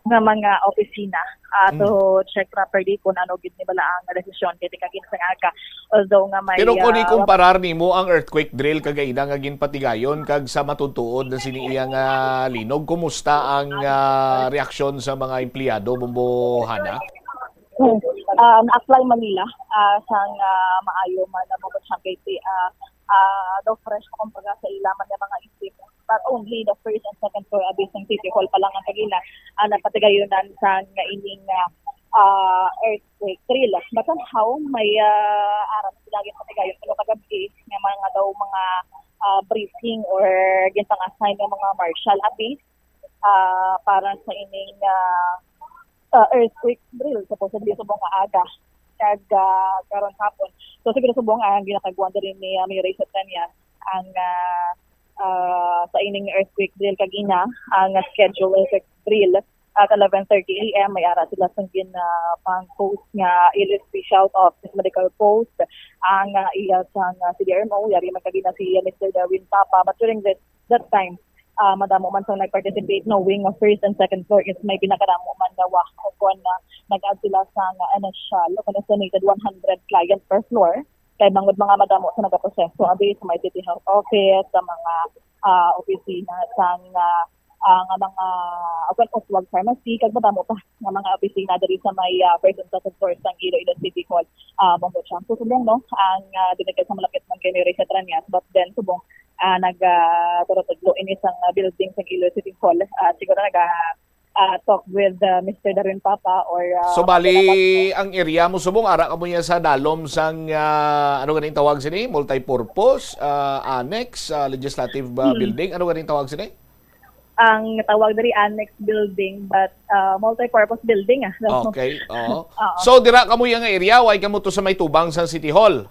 nga mga opisina ah, to check properly kung ano gid ni bala ang desisyon kay di kagin sa aga. Although nga may Pero kung ah, ikumparar nimo ang earthquake drill kagaina nga ginpatigayon kag sa matutuod na sini iya nga linog, kumusta ang ah, reaksyon sa mga empleyado, Bombo Hana? Um, na-apply man nila ah, sang ah, maayo man ang mga siyang kay ah, ah, daw fresh pa kumbaga sa ila man nga mga isip. Not only the first and second floor abi sang City Hall pa lang ang kagina ah, napatigayonan sang ining ah, ah, earthquake drill. But somehow may ah, aram sila ginpatigayon kuno kagabi nga mga daw mga ah, briefing or gintang-assign nga mga marshal abi ah, para sa ining ah, ah, earthquake drill supposedly subong nga aga kag ah, karon hapon. So siguro subong ang ginataguan diri ni ah, Mayor Raysa Treñas ang ah, ah, sa ining earthquake drill kagina ang schedule earthquake drill at eleven thirty a m may ara sila sang gin ah, pang post nga L S P shout out sa medical post ang ah, iya sang ah, C D R M O yari man kagina si ah, Mister Darwin Papa, but during that, that time ah, madamo man sang nag-participate, knowing nga first and second floor is may pinakadamo man nga wa o kon ah, nag-add sila sang ah, initial o kon estimated one hundred client per floor. Kay bangod mga madamo sa nagaproseso abi sa may City Health Office, sa mga ah, opisina sang ah, ah, nga mga, ah, well, Oswag Pharmacy, kag madamo pa nga mga opisina diri sa may ah, first and second floor sang Iloilo City Hall. Ah, Bombo Cham, so subong no ang ah, dili kay sa malapit man kay Mary sa Tranyas, but then subong ah, nag ah, turutudlo ini sang ah, building sang Iloilo City Hall. Ah, siguro nag ah, ah, talk with ah, Mister Darwin Papa or ah, So bali ang area mo subong ara ka mo niya sa dalom sang ah, ano ganing tawag sini, multi-purpose ah, annex ah, legislative ah, building, ano ganing tawag sini? Ang tawag diri annex building, but ah, multi-purpose building ah. So, Okay. Oo. Oo. So dira kamo yang area, why kamo to sa may tubang sa City Hall?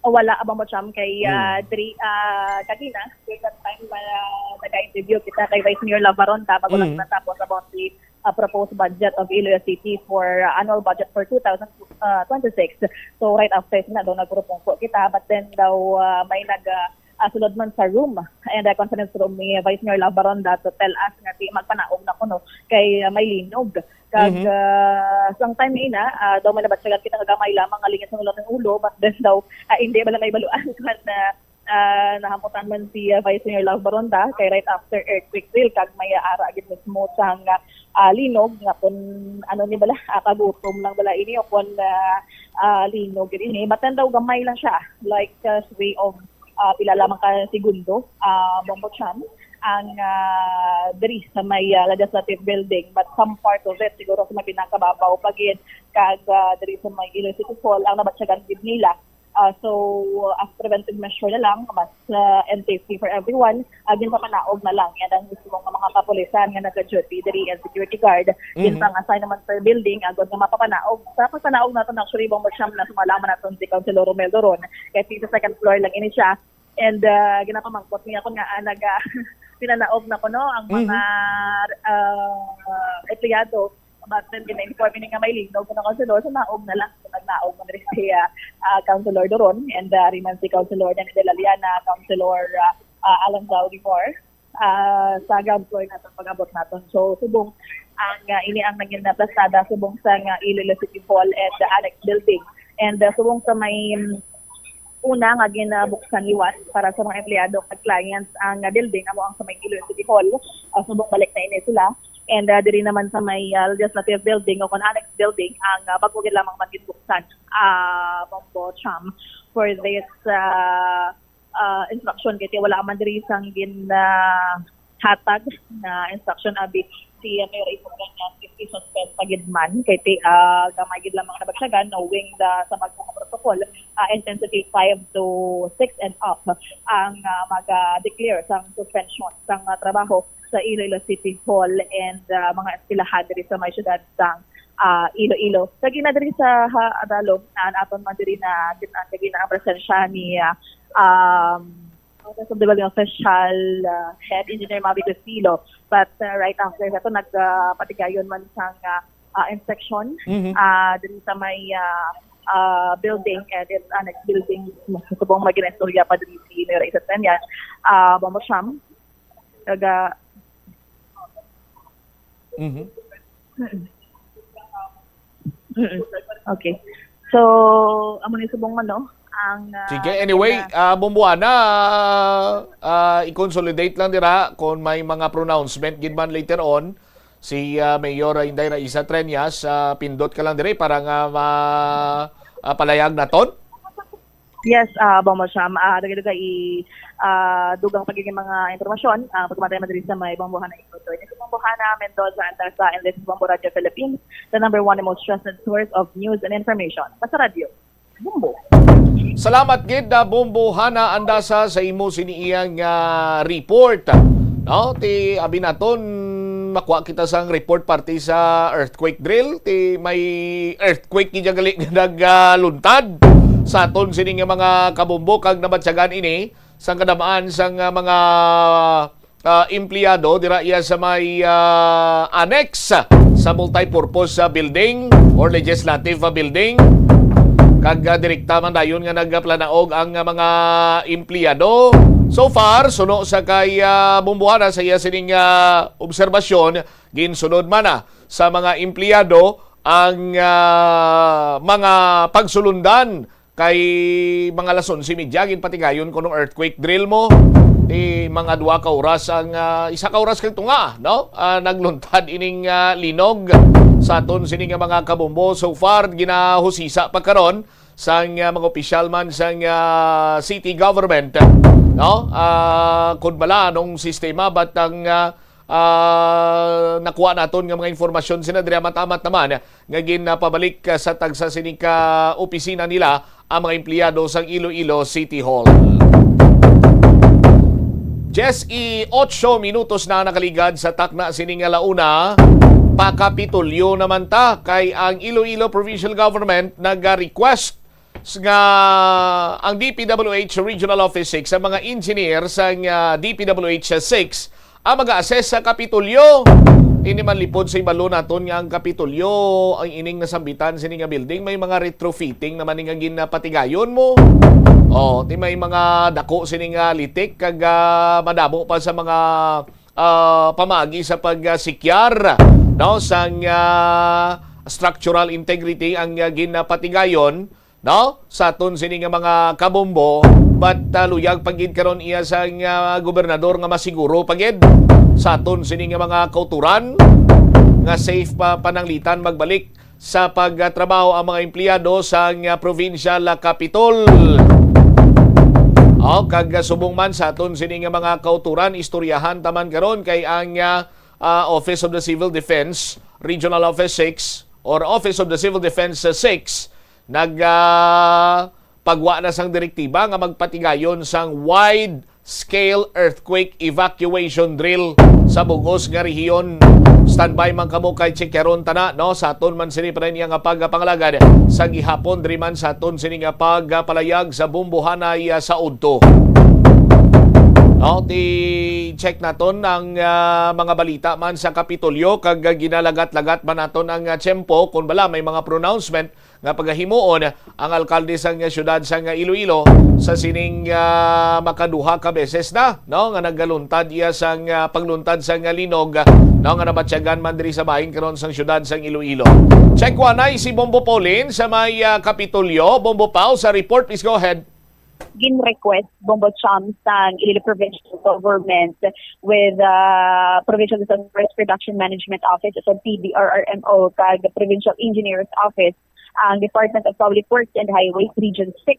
O wala abang mo, Cham, kay ah, diri ah, kagina, during that time uh, nag-interview kita kay Vice Mayor Love Baronda bago lang Mm. natapos about the uh, proposed budget of Iloilo City for uh, annual budget for two thousand twenty-six. So right after sina daw nagpropose kita, but then daw uh, may nag uh, uh, sulod man sa room and uh, conference room ni Vice Mayor Love Baronda to tell us nga di magpanaog na kuno kay uh, may linog. Kag Mhm. uh, sang time ina, uh, daw may nabatyagan kita nga gamay lamang nga lingit sa ulo ng ulo, but then daw uh, hindi bala may baluan kung uh, ah, nahamutan man si ah, Vice Mayor Love Baronda kay right after earthquake drill kag may ara gid mismo sang ah, linog nga kun ano ni bala ah, kagutom lang bala ini o kun ah, ah, linog gid ini, but then daw gamay lang siya, like ah, sway of ah, pila lamang ka segundo, ah, Bombo Cham, ang ah, diri sa may ah, legislative building, but some part of it siguro sa may pinakababaw pa gid kag ah, diri sa may Iloilo City Hall ang nabatyagan gid nila. Ah, so, as preventive measure na lang, mas ah, and safety for everyone, uh, ginpapanaog na lang yan ang mismo nga mga kapulisan nga nag-duty diri and security guard. Mhm. Gintang-assign naman per building, agod nga mapapanaog. Sa pagpanaog naton, actually, Bombo Cham, na sumala man naton si Councilor Romel Doron, kay sa second floor lang ini siya. And uh, ginapamangkot niya kung nga ah, nag ah, pinanaog na kuno ang mga ah, empleyado. But then, gina-inform ni nga may linog na Councilor, so naog na lang. So, nagnaog man rin si ah, ah, Councilor Doron and uh, rin man si Councilor Danny de la Liana, Councilor ah, ah, Alan Zaldimor ah, sa ground floor naton pag-abot naton. So, subong ang ah, ini ang naging naplastada subong sa nga Iloilo City Hall and the annex building. And uh, subong sa may mm, una nga ginabuksan liwat para sa mga empleyado kag clients ang ah, building amo ang sa may Iloilo City Hall. Ah, subong balik na ini sila. And uh, diri naman sa may uh, legislative building o kon annex building ang uh, bago gid lamang man ginbuksan uh, Bombo Cham for this uh, uh, instruction kay wala man diri sang gin uh, hatag na instruction abi si uh, Mayor Raymond Ganyan if i-suspend pa gid man kay ti uh, gamay gid lamang nabatyagan, knowing the sa mga protocol uh, intensity five to six and up ang uh, mag-declare sang suspension sang uh, trabaho sa Iloilo City Hall and uh, mga eskwelahan diri sa may syudad sang uh, Iloilo. Sa gina diri sa ha, Adalom, uh, aton man diri na kita ang gina ang presensya ni uh, um, Office of the Building Official, uh, Head Engineer Mavi Castilo. But, uh, right after that, nagpatigayon man sang, uh, uh, inspection, Mhm. uh, diri sa may, uh, uh, building, and then, uh, next building, subong may ginaistorya pa diri si Mayor Isa Tanya, uh, Bombo Sham. Taga Mhm. Mm-mm. Mm-mm. Okay. So, amo ni subong man, no? Ang, ah, Sige, anyway, na- ah, Bombo Hana, ah, i-consolidate lang dira kung may mga pronouncement gid man later on si, ah, Mayor Inday Raisa Treñas, ah, pindot ka lang diri para nga ma-, ah, palayag naton. Yes, ah, Bombo Sham, ah, dugay-dugay i-, ah, dugang pagiging mga impormasyon, ah, pagpatay man diri sa may Bombo Hana Ikuto. Ini si Bombo Hana Mendoza Antasa, and this is Bombo Radio Philippines, the number one and most trusted source of news and information. Basta Radio, Bombo. Salamat gid, ah, Bombo Hana Andasa, sa imo sini iyang, ah, report. No, ti abi naton makuha kita sang report parte sa earthquake drill. Ti may earthquake gid gali nga nagluntad sa aton sini nga mga kabombo, kag nabatyagan ini sang kadamaan sang, ah, mga, ah, empleyado dira iya sa may, ah, annex sa multipurpose, ah, building or legislative, ah, building. Kag, ah, direkta man dayon nga nagplanaog ang, ah, mga empleyado. So far, suno sa kay, ah, Bombo Hana sa iya sining, ah, obserbasyon, ginsunod man na sa mga empleyado ang, ah, mga pagsulundan kay mga alas onse medya, ginpatigayon kuno earthquake drill mo. Ti mga duha ka oras ang, ah, isa ka oras kag tunga, no? Ah, nagluntad ining, ah, linog sa aton sini nga mga kabombo. So far, ginahusisa pa karon sang, ah, mga opisyal man sang, ah, city government, no? Ah, kun bala anong sistema, but ang, ah, ah, nakuha naton nga mga informasyon sina diri, amat-amat naman nga ginapabalik, ah, sa tagsa sini ka opisina nila ang mga empleyado sang Iloilo City Hall. Dies y ocho minutos na nakaligad sa takna sini nga launa. Pakapitulyo naman ta kay ang Iloilo Provincial Government nag-request s-, nga ang D P W H Regional Office six, ang mga engineer sang, ah, D P W H six, ang mag-assess sa Kapitolyo. Ini man lipod sa ibalo naton nga ang Kapitolyo, ang ining nasambitan sini nga building, may mga retrofitting naman ni nga ginapatigayon mo. Oh, ti may mga dako sini nga litik kag, ah, madamo pa sa mga, ah, pamaagi sa pagsikyar, no, sang, ah, structural integrity ang, ah, ginapatigayon, no, sa aton sini nga mga kabombo, but, ah, luyag pa gid karon iya sang, ah, gobernador nga masiguro pa gid sa aton sini nga mga kauturan nga safe pa pananglitan magbalik sa pagtrabaho ang mga empleyado sang, ah, provincial, ah, capitol. O, kag, ah, subong man sa aton sini nga mga kauturan, istoryahan ta man karon kay ang, ah, ah, Office of the Civil Defense, Regional Office six, or Office of the Civil Defense, uh, six, nag, ah, pagwa na sang direktiba nga magpatigayon sang wide-scale earthquake evacuation drill sa bug-os nga rehiyon. Standby man kamo kay checkeron ta na, no? Sa aton man sini pa niya nga pagpangalagad sa gihapon diri man sa aton sini nga pagpalayag sa Bombo Hana, ah, sa udto. No, ti check naton ang, ah, mga balita man sa Kapitolyo, kag, ah, ginalagat-lagat man naton ang, ah, tiyempo kon bala may mga pronouncement nga pagahimuon ang alkalde sang, ah, siyudad sang, ah, Iloilo sa sining, ah, makaduha ka beses na, no, nga nagaluntad iya sang, ah, pagluntad sang, ah, linog, ah, no, nga nabatyagan man diri sa bahin karon sang siyudad sang Iloilo. Check one ay si Bombo Pauline sa may, ah, Kapitolyo. Bombo Pau, sa report, please go ahead. Gin-request, Bombo Cham, sang Iloilo Provincial Government with, uh, Provincial Disaster Risk Reduction Management Office, sa P D R R M O, kag Provincial Engineer's Office, ang Department of Public Works and Highways Region six,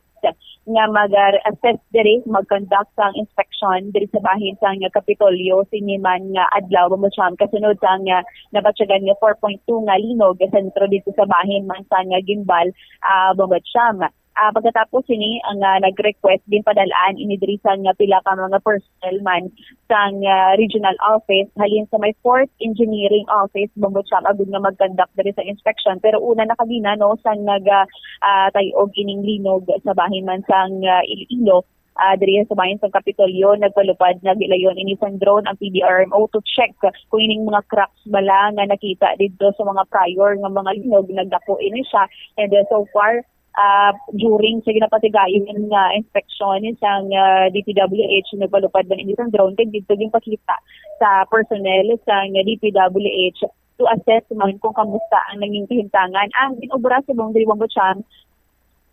nga mag-assess diri, mag-conduct sang inspection diri sa bahin sang Kapitolyo sini man nga adlaw, Bombo Cham, kasunod sang nabatyagan nga four point two nga linog sa sentro dito sa bahin man sang Guimbal, ah, Bombo Cham. Ah, pagkatapos sini, ang, ah, nag-request din, padal-an ini diri sang, ah, pila ka mga personnel man sang, ah, regional office halin sa may Fourth Engineering Office, Bombo Cham, agud nga mag-conduct diri sa inspection. Pero una na kagina, no, sang nag, ah, ah, tay-og ining linog sa bahin man sang, ah, Iloilo, ah, diri sa bahin sa Kapitolyo, nagpalupad nga gilayon ini sang drone ang P D R M O to check kung ining mga cracks bala nga nakita didto sa mga prior nga mga linog, nagdako ini siya. And, uh, so far, ah, during sa ginapatigayon nga inspeksyon sang, ah, D P W H, nagpalupad man ini sang drone, kay didto ginpakita sa personnel sang D P W H to assess man kung kamusta ang naging kahimtangan. Ang ginobra subong diri, Bombo Cham,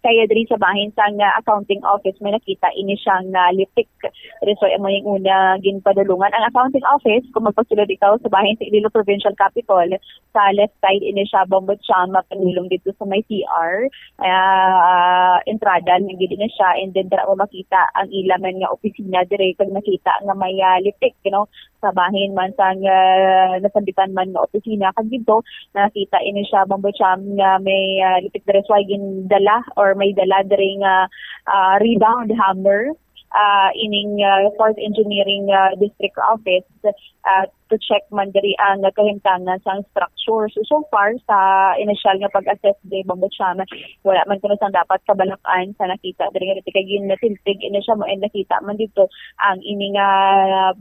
kaya diri sa bahin sang, ah, accounting office, may nakita ini siyang, ah, litik. Diri, so, amo yung una ginpadulungan. Ang accounting office, kung magpasulod ikaw sa bahin sa Iloilo Provincial Capitol, sa left side ini siya, Bombo Cham, mapanulong dito sa may C R, ah, entrada lang gid ini siya, and then dira mo makita ang ila man nga opisina dire, kag nakita nga may, ah, litik, you know, sa bahin man sang, ah, nasambitan man nga opisina, kag dito nakita ini siya, Bombo Cham, nga may, ah, litik dire, so ay gindala or may dala dire nga, ah, rebound hammer, ah, ining, ah, Fourth Engineering, ah, District Office, ah, to check man diri ang kahimtangan sang structure. So, so far, sa initial nga pag-assess diri, Bombo Cham, wala man kuno sang dapat kabalak-an sa nakita diri nga litik, kay ginatiltig ini siya mo, and nakita man dito ang ini nga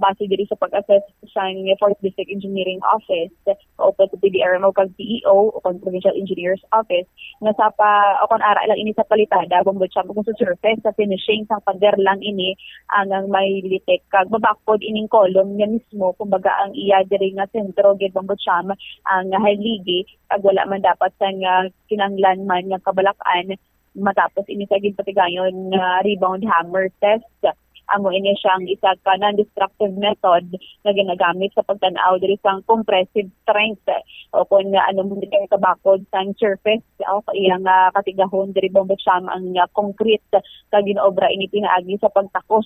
base diri sa pag-assess sang Fourth District Engineering Office, o P D R M O kag P E O, o kon Provincial Engineer's Office, nga sa pa, o kon ara lang ini sa palitada, Bombo Cham, kung sa surface, sa finishing, sa pader lang ini, ang, ang may litik, kag mabakod ining column nga mismo, kumbaga ang iya diri nga sentro gid, Bombo Cham, ang haligi, kag wala man dapat sang, ah, kinahanglan man nga kabalak-an matapos ini sa ginpatigayon nga rebound hammer test. Amo ini siyang isa ka non-destructive method nga ginagamit sa pagtan-aw diri sang compressive strength o kon nga ano mo diri kabakod sang surface o iyang, ah, katigahon diri, Bombo Cham, ang, ah, concrete, kag ginaobra ini pinaagi sa pagtakos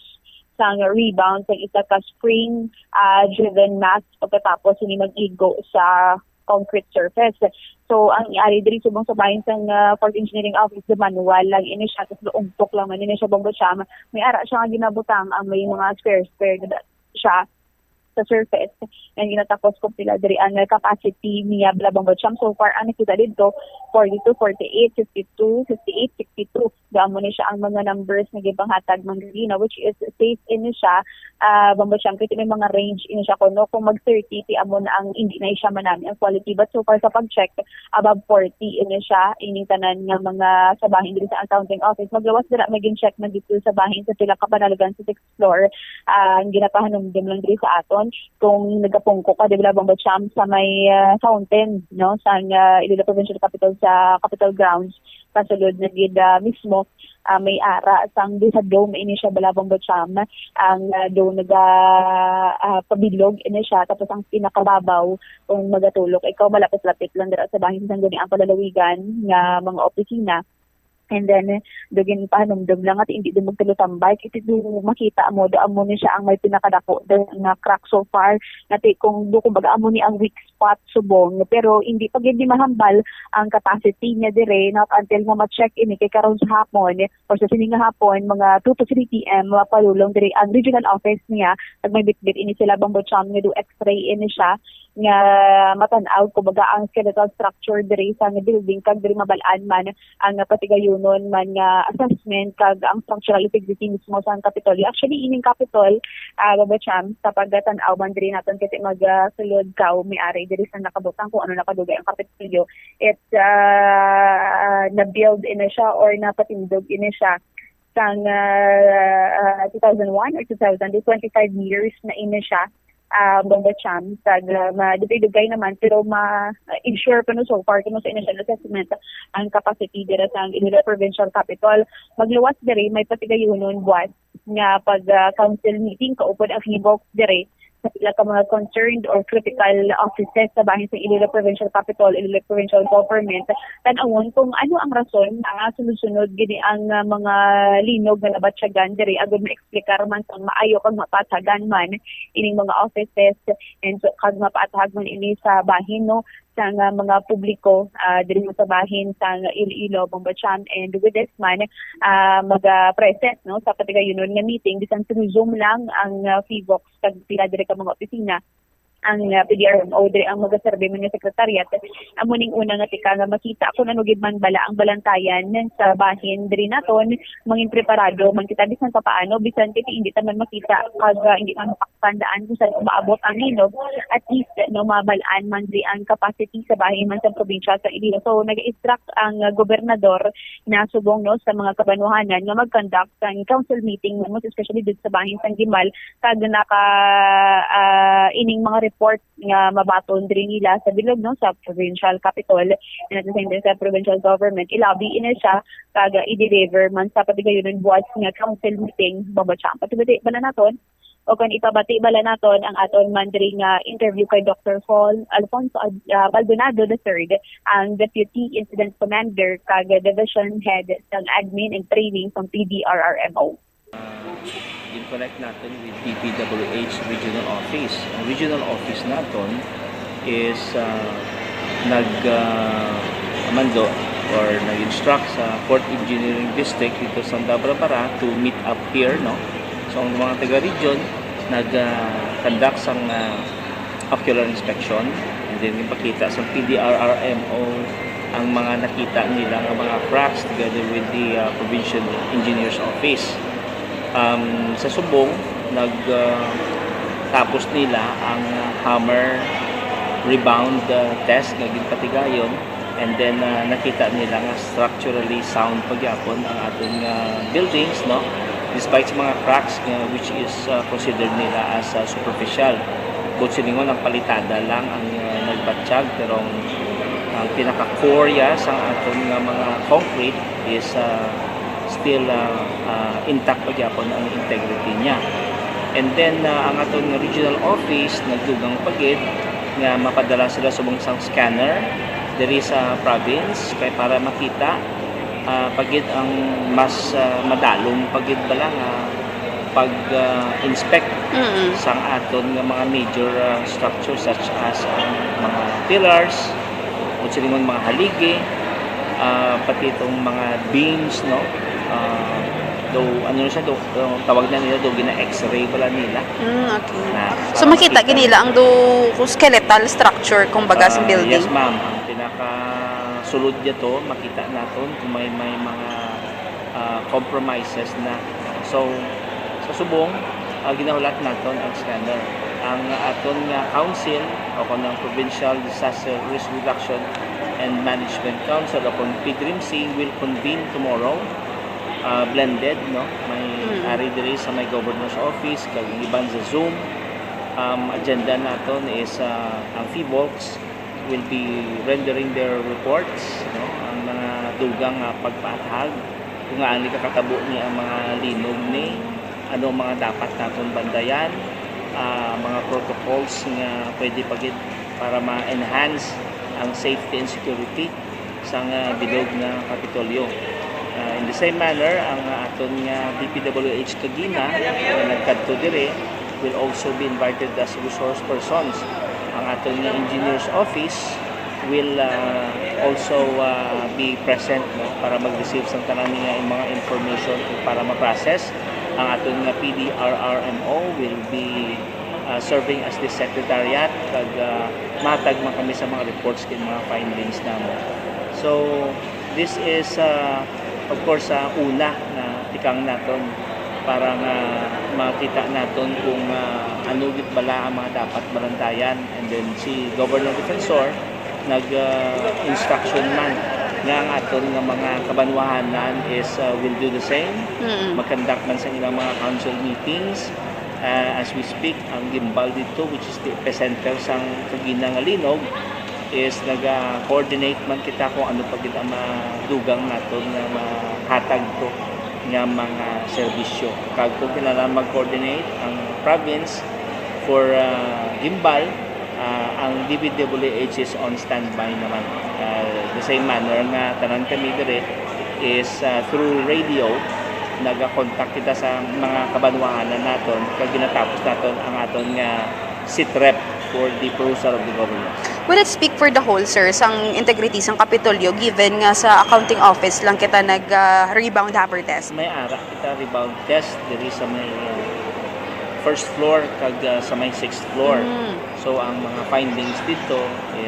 sang rebound sang isa ka spring, ah, driven mass pagkatapos ini mag-igo sa concrete surface. So, ang ari diri subong sa bahin sang, ah, Fourth Engineering Office, the manual lang ini siya, tapos luugtok lang man ini siya, Bombo Cham. May ara siya nga ginabutang ang may mga square-square na siya sa surface. Ang ginatakos kung pila diri ang, ah, capacity niya bala, Bombo Cham. So far, ang nakita dito, forty-two, forty-eight, fifty-two, fifty-eight, sixty-two. Amo ni siya ang mga numbers nga gipanghatag man gina, which is safe ini siya, ah, Bombo Cham, kasi may mga range ini siya kuno kung mag thirty, ti amo na ang hindi na siya manami ang quality. But so far sa pag-check, above forty ini siya, ining tanan nga mga sa bahin diri sa accounting office. Maglawas dira, may gin-check man dito sa bahin sa pila ka panalugan sa sixth floor. Ah, ang ginapahanumdom lang diri sa aton, kung nagapungko ka, di ba, Bombo Cham, sa may, ah, fountain, no, sa, ah, Iloilo Provincial Capitol, sa Capitol Grounds, pasulod na gid, ah, mismo, ah, may ara sang duha dome ini siya, bala, Bombo Cham. Ang, ah, dome naga, ah, pabilog ini siya, tapos ang pinakababaw, kung magatulok ikaw, malapit-lapit lang dira sa bahin sang gani ang palalawigan nga mga opisina. And then, eh, do ginpahanumdom lang at hindi din magtulotambay. Kasi do makita mo, do amo ni siya ang may pinakadako din nga crack so far. Nga ti-, kung do, kumbaga, amo ni ang weak spot subong. Pero hindi pa gid ni mahambal ang capacity niya dire, not until nga ma-check ini kay karon sa hapon, eh, or sa sini nga hapon, mga two to three P M, mapalulong dire ang regional office niya. Pag may bitbit ini sila, Bombo Cham, nga do x-ray ini siya, nga matan-aw, kumbaga, ang skeletal structure diri sa nga building, kag diri mabal-an man ang patigayunon man nga assessment kag ang structural integrity mismo sa Kapitolyo. Actually, ining Kapitol, ah, Bombo Cham, sa pagtan-aw man diri naton kasi magsulod ka, may ari diri sa nakabutang kung ano nakadugay ang Kapitolyo. It's, ah, na-build ini siya or napatindog ini siya sang, ah, ah, two thousand one or two thousand, twenty-five years na ini siya, ah, Bombo Cham, kag, ah, ma-, dugay-dugay naman, pero ma-ensure pa no so far, kung sa initial assessment, ang capacity dira sa Iloilo Provincial Capitol. Magluwas diri, may patigayunon buwas nga pag, ah, council meeting, kaupod ang P V O C diri, sa pila ka mga concerned or critical offices sa bahin sa Iloilo Provincial Capitol, Iloilo Provincial Government, tan-awon kung ano ang rason nga sunod-sunod gini ang, ah, mga linog nga nabatyagan diri, agud maeksplikar man sang maayo kag mapatagan man ining mga offices, and so, kag mapatag man ini sa bahin, no, sa nga mga publiko, ah, diri sa bahin sa Iloilo, Bombo Cham, and with this man, ah, maga-present, no, sa patigayunon nga meeting, bisan through Zoom lang ang, ah, P V O C kag pila diri ka mga opisina. ang, ah, P D R M O, diri ang magaserbi man nga sekretariat, amo ning una nga tikang nga makita kung ano gid man bala ang balantayan sa bahin diri naton. Mangin preparado man kita bisan pa paano, bisan kay hindi ta man makita kag, ah, hindi man mapakitaan kung saan umaabot ang linog, at least, no, mabal-an man diri ang capacity sa bahin man sa probinsya sa Iloilo. So, nag-instruct ang, ah, gobernador na subong, no, sa mga kabanwahanan nga mag-conduct sang council meeting, most especially dito sa bahin sang Guimbal, kag naka, ah, ining mga report nga mabaton diri nila sa bilog, no, sa provincial capitol, and at the same time sa provincial government, ilabi ini siya kag, ah, i-deliver man sa patigayunan buwas nga council meeting. Babatsa ang patibati bala naton, o kon ipabati bala naton ang aton man diri nga interview kay Doctor Paul Alfonso, ah, Baldonado the third, ang Deputy Incident Commander kag Division Head sang Admin and Training sang P D R R M O. Gin-connect naton with D P W H Regional Office. Ang regional office naton is, ah, nag, ah, mando or nag-instruct sa Fourth Engineering District dito sa Santa Barbara to meet up here, no? So, ang mga taga-region nag, ah, conduct sang, ah, ocular inspection, and then ipakita sa P D R R M O ang mga nakita nila nga mga cracks together with the, ah, Provincial Engineers Office. Um, sa subong, nag, ah, tapos nila ang hammer rebound, ah, test nga ginpatigayon, and then, ah, nakita nila nga structurally sound pa gyapon ang aton nga buildings, no? Despite sa mga cracks nga, which is, ah, considered nila as, ah, superficial. Buot silingon, ang palitada lang ang, ah, nagbatyag, pero ang, ang pinaka-core ya sa aton nga mga concrete is, ah, still, ah, ah, intact pa gyapon ang integrity niya. And then, ah, ang aton nga regional office nagdugang pa gid nga mapadala sila subong sang scanner diri sa province kay para makita, ah, pa gid ang mas, ah, madalom pa gid bala nga pag, ah, inspect Mm. sang aton nga mga major, ah, structures such as ang mga pillars, o silingon mga haligi, ah, pati itong mga beams, no? Ah, do, ano na siya, do, do, tawag na nila do, gina-x-ray pala nila. Mm, okay. Na, So para makita makita gid nila ang do skeletal structure, kumbaga, sa Ah, building. Yes, ma'am. Ang pinakasulod niya to, makita naton kung may, may mga, ah, compromises na. So, sa subong, ah, ginahulat naton ang scanner. Ang aton nga council, o kung ang Provincial Disaster Risk Reduction and Management Council, o kung P D R I M C, will convene tomorrow, ah, blended, no? May Mm. ari diri sa may governor's office, kag iban sa Zoom. Um, agenda naton is, ah, ang PHIVOLCS will be rendering their reports, no? Ang mga dugang nga pagpaathag kung ngaa ni kakatabo ni ang mga linog ni, ano ang mga dapat naton bandayan, ah, mga protocols nga pwede pa gid para ma-enhance ang safety and security sang, ah, bilog nga Kapitolyo. Ah, in the same manner, ang, ah, aton nga D P W H Cagina nga nagkadto diri will also be invited as resource persons. Ang aton nga engineer's office will, ah, also, ah, be present, no, para mag-receive sang tanan nga mga information para ma-process. Ang aton nga P D R R M O will be, ah, serving as the secretariat kag, ah, matag man kami sa mga reports kag mga findings namo. So, this is, ah, of course, sa una nga tikang naton para nga makita naton kung, ah, ano gid bala ang mga dapat balantayan. And then si Governor Defensor nag, ah, instruction man nga ang aton nga mga kabanwahanan is, ah, will do the same. Mm. Mag-conduct man sa ilang mga council meetings. Ah, as we speak, ang Guimbal dito, which is the epicenter sang Cagina nga linog, is naga-coordinate man kita kung ano pa gid ang madugang naton nga mahatag to nga mga serbisyo. Kag kung kinahanglan mag-coordinate ang province for, ah, Guimbal, ah, ang D P W H is on standby naman. Ah, the same manner nga tanan kami dire is, ah, through radio, naga-contact kita sa mga kabanwahanan naton kag ginatapos naton ang aton nga sit rep for the perusal of the government. Will it speak for the whole, sir, sang integrity sang Kapitolyo, given nga sa accounting office lang kita nag, ah, rebound hammer test? May ara kita rebound test diri sa may, uh, first floor kag, ah, sa may sixth floor. Mm. So, ang mga findings dito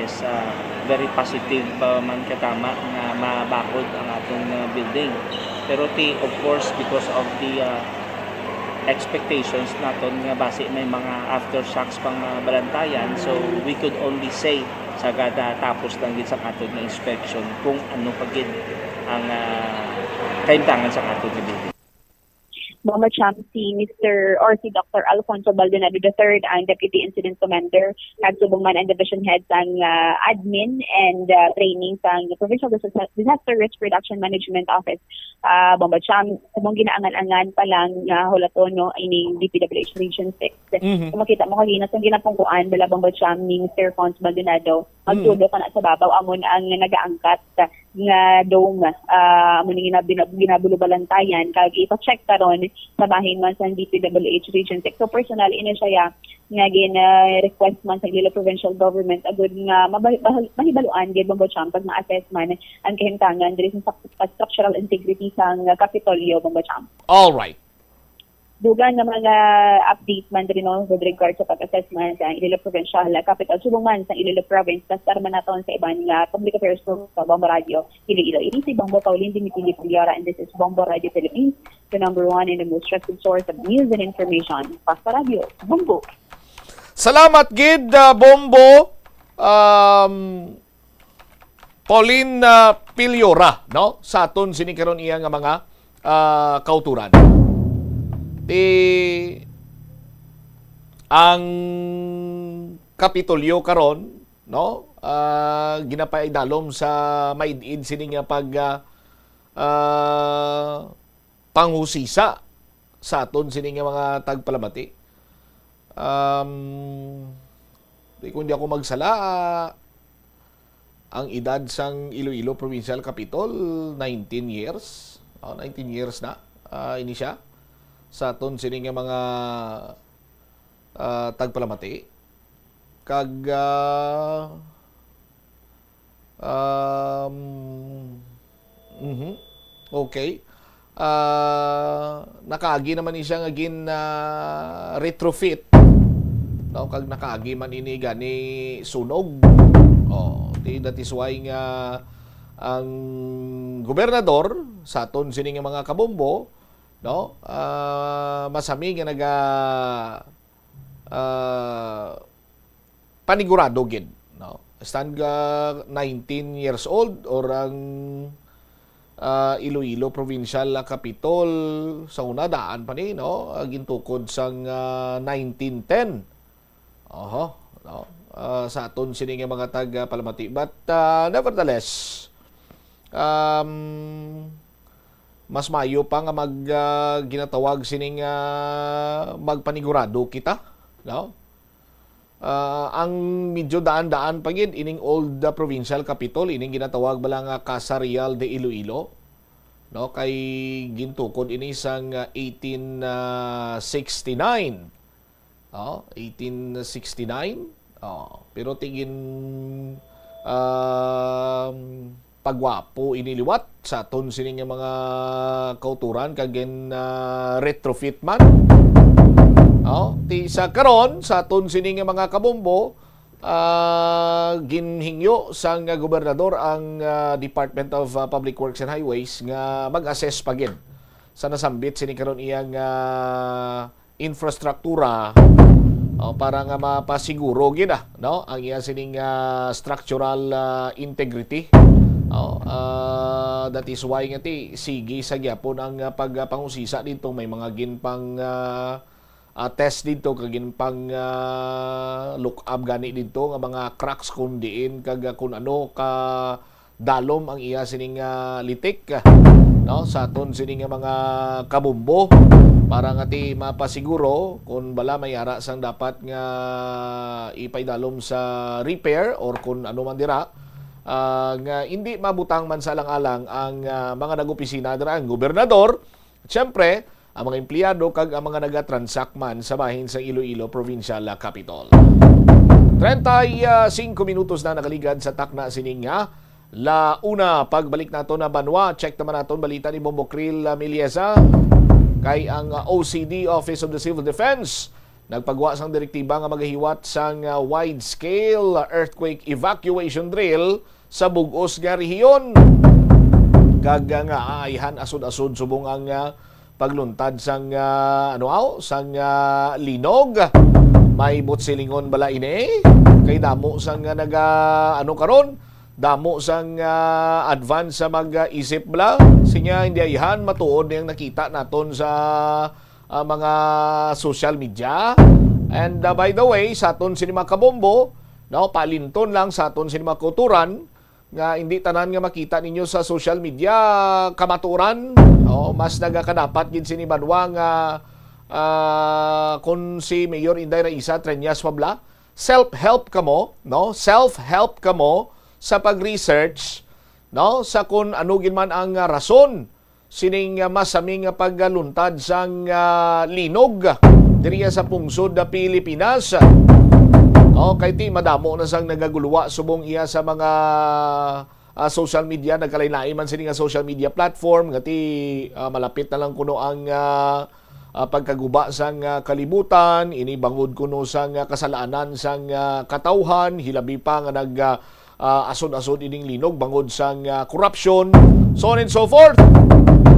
is, ah, very positive pa man katama nga mabakod ang aton, ah, building. Pero ti, of course, because of the, ah, expectations naton nga basi may mga aftershocks pang, ah, balantayan, so we could only say sa kada tapos lang gid sa aton nga inspection kung ano pa gid ang, ah, kahimtangan sa aton nga building. Mama Cham, si Mister or si Doctor Alfonso Baldonado the third, ang Deputy Incident Commander, kag subong man ang Division Head sang, ah, Admin and, ah, Training sang Provincial Dis-, Disaster Risk Reduction Management Office. Ah, Bombo Cham, sa mong ginaangan-angan pa lang nga hulaton, no, ining D P W H Region six. Mhm. Kung makita mo kagina sa ginapungkuan, bala, Bombo Cham, ni Mister Fons Baldonado, Mm. magtulo ka na sa babaw, amo na ang nagaangkat nga dome, ah, amo ni gina-, bina-, ginabulubalantayan, kag ipa-check karon sa bahin man sang D P W H Region six. So, personal, ini siya ya nga gin-, ah, request man sa Iloilo Provincial Government agud nga mabah-, bahal-, mahibaluan gid, Bombo Cham, pag ma-assess man ang kahimtangan diri sa sak-, sa structural integrity sang Kapitolyo, Bombo Cham. All right. Dugang nga mga update man diri, no, with regard sa pag-assessment sa Iloilo Provincial Capitol, subong man sa Iloilo Province, pasar man naton sa iban nga public affairs program sa Bombo Radio Iloilo. Ini si Bombo Pauline Dimitili Puliora, and this is Bombo Radio Philippines, the number one and the most trusted source of news and information. Pastor Radio, Bombo. Salamat gid, ah, Bombo. Um, Pauline, ah, Piliora, no? Sa aton sini karon iya nga mga, ah, kauturan. Ti ang Kapitolyo karon, no? Ah, ginapaidalom sa maid-id sini nga pag, ah, ah, panghusisa sa aton sini nga mga tagpalamati. Um, di, kung di ako magsala, ang edad sang Iloilo Provincial Capitol, nineteen years. Oh, nineteen years na, ah, ini siya. Sa aton sini nga mga, ah, tagpalamati. Kag, ah, um, mhm. Okay. Ah, nakaagi naman ni siya nga gin, ah, retrofit, no? Kag nakaagi man ini gani sunog. Oh, di, that is why nga ang gobernador sa aton sini nga mga kabombo, no? Ah, masami nga naga, ah, panigurado gid, no? Stand ka nineteen years old or ang, ah, Iloilo Provincial, ah, Capitol sa una daan pa ni, no? Ah, gintukod sang, ah, nineteen ten. Oho, no? Ah, sa aton sini nga mga tag, ah, palamati. But, ah, nevertheless, um, mas mayo pa nga mag, ah, ginatawag sining, ah, magpanigurado kita, no? Ah, ang medyo daan-daan pa gid ining old, ah, provincial capitol, ining ginatawag bala nga Casa Real de Iloilo, no? Kay gintukod ini sang, ah, eighteen sixty-nine. Oh, eighteen sixty-nine. Oh, pero tingin, um, pagwapo ini liwat sa aton sini nga mga kauturan kag gin, ah, retrofit man. Oh, ti sa karon sa aton sini nga mga kabombo, ah, ginhingyo sang gobernador ang, ah, Department of, ah, Public Works and Highways nga mag-assess pa gid sa nasambit sini karon iyang, ah, infrastruktura, oh, para nga mapasiguro gid, ah, no, ang iya sining, ah, structural, ah, integrity. Oh, ah, that is why nga ti sige sa gyapon ang, ah, pagpangusisa dito, may mga ginpang, ah, ah, test dito kag ginpang, ah, look up gani dito nga mga cracks kung diin kag, ah, kung ano ka dalom ang iya sining, ah, litik, ah, no, sa aton sining, ah, mga kabombo para nga ti mapasiguro kung bala may ara sang dapat nga ipaidalom sa repair or kung ano man dira, ah, nga hindi mabutang man sa alang-alang ang, ah, mga nag-opisina dira, ang gobernador, at syempre, ang mga empleyado kag ang mga nagatransak man sa bahin sa Iloilo Provincial Capitol. Treinta y cinco minutos na nakaligad sa takna sining, ah, La Una. Pagbalik nato na banwa, check naman naton balita ni Bombo Krill, ah, Miliesa. Kay ang, ah, O C D, Office of the Civil Defense, Nagpagwa sang direktiba nga magahiwat sang, ah, wide-scale earthquake evacuation drill sa bug-os nga rehiyon. Kag, ah, nga aayhan asod-asod subong ang, ah, pagluntad sang, ah, ano, aw, sang, ah, linog. May butsilingon bala ini? Kay damo sang, ah, naga, ano karon? Damo sang, ah, advance sa mag-isip bala. Sinya, hindi ayhan, matuod niyang nakita naton sa, ah, mga social media. And, ah, by the way, sa aton sini mga kabombo, no, palinton lang sa aton sini mga kauturan, nga hindi tanan nga makita ninyo sa social media, kamaturan, no? Mas nagakadapat gid sini banwa nga, ah, kung si Mayor Inday Raisa Treñas pa bala, self-help kamo, no? Self-help kamo sa pag-research, no? Sa kung ano gid man ang, ah, rason sining, ah, masami nga pagluntad sang, ah, linog diriya sa pungsod na Pilipinas. No, kay ti madamo na sang nagaguluwa subong iya sa mga, ah, social media, nagkalain-lain man sini nga social media platform, nga ti, ah, malapit na lang kuno ang, ah, ah, pagkaguba sang, ah, kalibutan, ini bangod kuno sang, ah, kasalanan sang, ah, katawhan, hilabi pa nga nag, ah, ah, asod-asod ining linog bangod sang, ah, korupsyon, so on and so forth.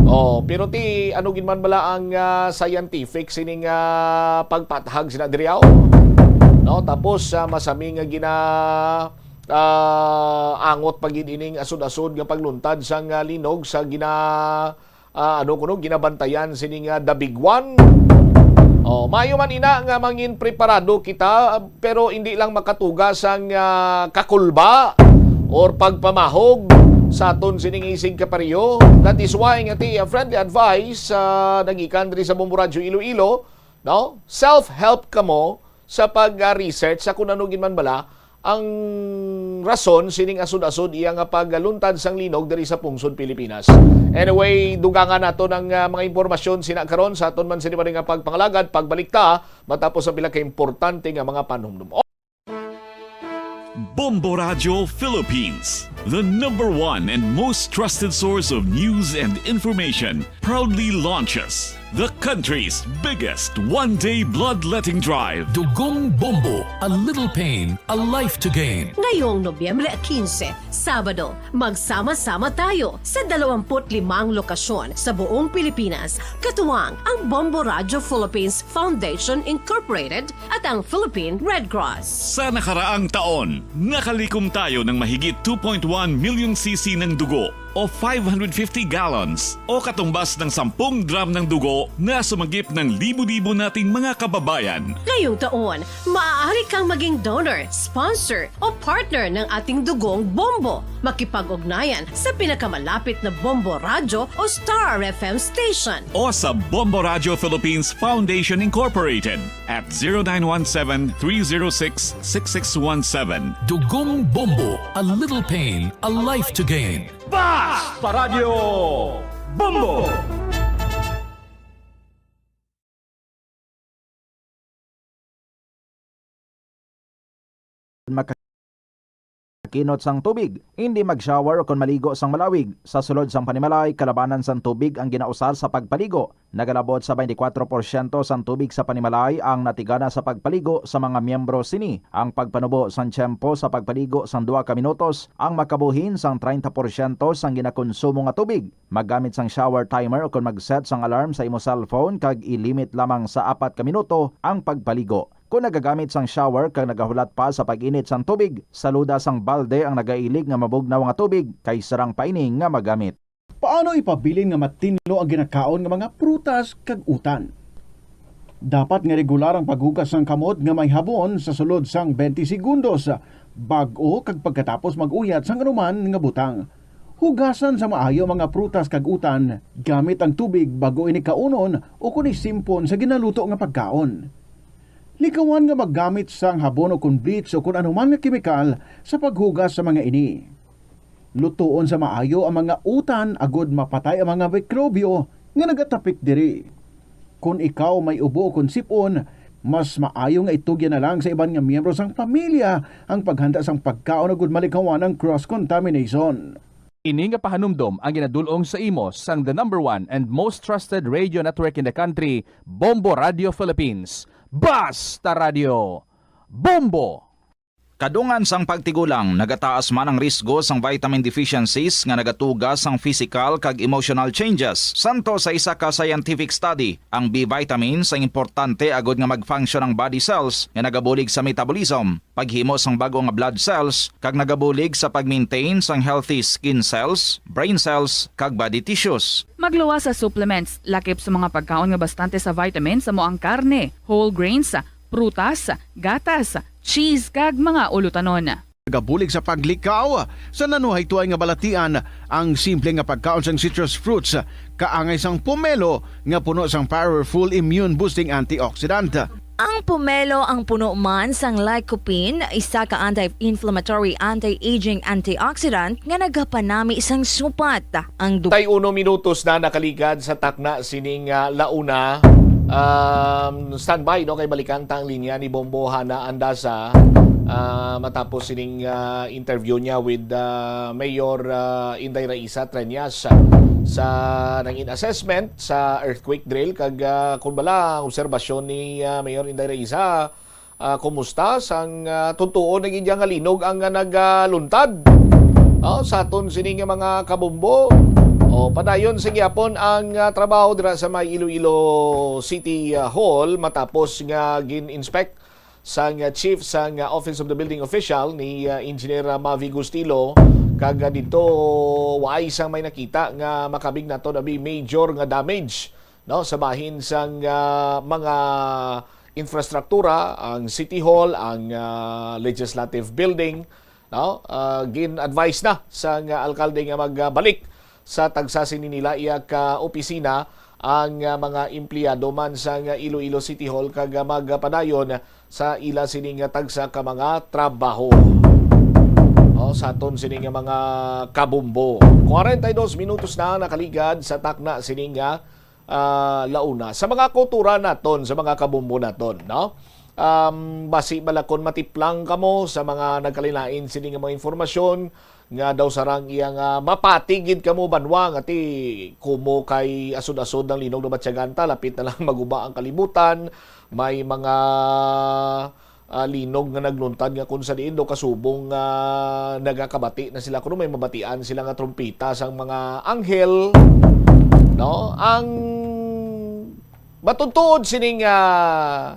Oh, pero ti ano gid man bala ang, ah, scientific sining, ah, pagpathag sina diri, aw? No, tapos, ah, masami nga gina, ah, angot pa gid ining asod-asod nga pagluntad sang, ah, linog sa gina, ah, ano kuno, ginabantayan sini nga the big one. Oh, maayo man ina nga mangin preparado kita, ah, pero hindi lang makatuga sang, ah, kakulba or pagpamahog sa aton sining isig kapareho. That is why nga ti, ah, friendly advice, ah, nagikan diri sa Bombo Radyo Iloilo, no? Self-help kamo sa pag, ah, research sa kung ano gid man bala ang rason sining asod-asod iya nga pagluntad sang linog diri sa pungsod Pilipinas. Anyway, dugangan nato ang, ah, mga impormasyon sina karon sa aton man sini pa rin nga pagpangalagad, pagbalik ta matapos ang pila ka importante nga mga panumdum. Bombo Radyo Philippines, the number one and most trusted source of news and information, proudly launches the country's biggest one-day bloodletting drive. Dugong Bombo, a little pain, a life to gain. Ngayong Nobyembre quince, Sabado, magsama-sama tayo sa dalawampu't limang lokasyon sa buong Pilipinas, katuwang ang Bombo Radyo Philippines Foundation Incorporated at ang Philippine Red Cross. Sa nakaraang taon, nakalikom tayo ng mahigit two point one million C C ng dugo o five hundred fifty gallons o katumbas ng sampung drum ng dugo na sumagip ng libo-libo nating mga kababayan. Ngayong taon, maaari kang maging donor, sponsor, o partner ng ating dugong bombo. Makipag-ugnayan sa pinakamalapit na Bombo Radyo o Star F M station. O sa Bombo Radyo Philippines Foundation Incorporated at zero nine one seven, three zero six, six six one seven. Dugong Bombo, a little pain, a life to gain. Basta Radyo Bombo! Makakinot sang tubig, hindi mag-shower o kon maligo sang malawig. Sa sulod sang panimalay, kalabanan sang tubig ang ginausar sa pagpaligo. Nagalabot sa twenty-four porsyento sang tubig sa panimalay ang natigana sa pagpaligo sa mga miyembro sini. Ang pagpanubo sang tiyempo sa pagpaligo sang duha ka minutos ang makabuhin sang treinta porsyento sang ginakonsumo nga tubig. Maggamit sang shower timer ukon mag-set sang alarm sa imo cellphone kag i-limit lamang sa apat ka minuto ang pagpaligo. Kon nagagamit sang shower kag nagahulat pa sa pag-init sang tubig, saluda sang balde ang nagailig nga mabugnaw nga tubig kay sarang pa ini nga magamit. Paano ipabilin nga matinlo ang ginakaon nga mga prutas kag utan? Dapat nga regular ang paghugas sang kamot nga may habon sa sulod sang twenty segundos bag-o kag pagkatapos mag-uyat sang anuman nga butang. Hugasan sa maayo ang mga prutas kag utan gamit ang tubig bag-o ini kaunon ukon isimpon sa ginaluto nga pagkaon. Likawan nga maggamit sang habon ukon bleach ukon anuman nga kemikal sa paghugas sa mga ini. Lutoon sa maayo ang mga utan agod mapatay ang mga mikrobyo nga nagatapik diri. Kon ikaw may ubo ukon sip-on, mas maayo nga itugyan na lang sa iban nga miyembro sang pamilya ang paghanda sang pagkaon agud malikawan ang cross-contamination. Ini nga pahanumdom ang ginadul-ong sa imo sang the number one and most trusted radio network in the country, Bombo Radio Philippines. Basta Radio Bombo! Kadungan sang pagtigulang, nagataas man ang risgo sang vitamin deficiencies nga nagatuga sang physical kag emotional changes. Santo sa isa ka scientific study, ang B vitamins ang importante agod nga mag-function ang body cells nga nagabulig sa metabolism, paghimo sang bag-o nga blood cells, kag nagabulig sa pag-maintain sang healthy skin cells, brain cells, kag body tissues. Magluwas sa supplements, lakip sa mga pagkaon nga bastante sa vitamins, amo ang karne, whole grains, prutas, gatas, cheese, kag mga ulutanon. Nagabulig sa paglikaw sa nanuhay tuay nga balatian ang simple nga pagkaon sang citrus fruits, kaangay sang pomelo nga puno sang powerful immune boosting antioxidant. Ang pomelo ang puno man sang lycopene, isa ka anti-inflammatory, anti-aging antioxidant nga nagapanami sang supat. Ang du- Tay uno minutos na nakaligad sa takna sining, ah, launa. Um, standby, no, kay balikan ta ang linya ni Bombo Hana Andaza, ah, matapos sining, ah, interview niya with, ah, Mayor, ah, Inday Raisa Treñas, ah, sa nangin assessment sa earthquake drill kag, ah, kun bala ang obserbasyon ni, ah, Mayor Inday Raisa, ah, kumusta sang, ah, tuntuon na gid nga linog ang, ah, nagaluntad. Oh, sa aton sini nga mga kabombo. Oh, padayon sa gyapon ang, ah, trabaho dira sa may Iloilo City, ah, Hall matapos nga gin-inspect sang, ah, chief sang, ah, Office of the Building Official ni, ah, Engineer, ah, Mavi Gustilo, kag, ah, didto waay sang may nakita nga makabig nato na bi major nga damage, no, sa bahin sang, ah, mga infrastruktura, ang City Hall, ang, ah, Legislative Building, no? Ah, gin-advise na sang, ah, alkalde nga magbalik sa tagsa sini nila iya ka opisina ang, ah, mga empleyado man sang, ah, Iloilo City Hall kag, ah, magpadayon sa ila sini nga tagsa ka mga trabaho. Oh, sa aton sini nga mga kabombo. Kwarenta y dos minutos na nakaligad sa takna sini nga, ah, launa. Sa mga kauturan naton, sa mga kabombo naton, no? Um, basi bala kon matiplang kamo sa mga nagkalain-lain sini nga mga informasyon, nga daw sarang iya nga mapati gid kamo banwa nga ti kumo kay asod-asod ang linog na batyagan ta, lapit na lang maguba ang kalibutan, may mga, ah, linog nga nagluntad nga kung sa diin daw kasubong nga nagakabati na sila kuno may mabatian sila nga trumpeta sang mga anghel, no? Ang matutuod sining, ah,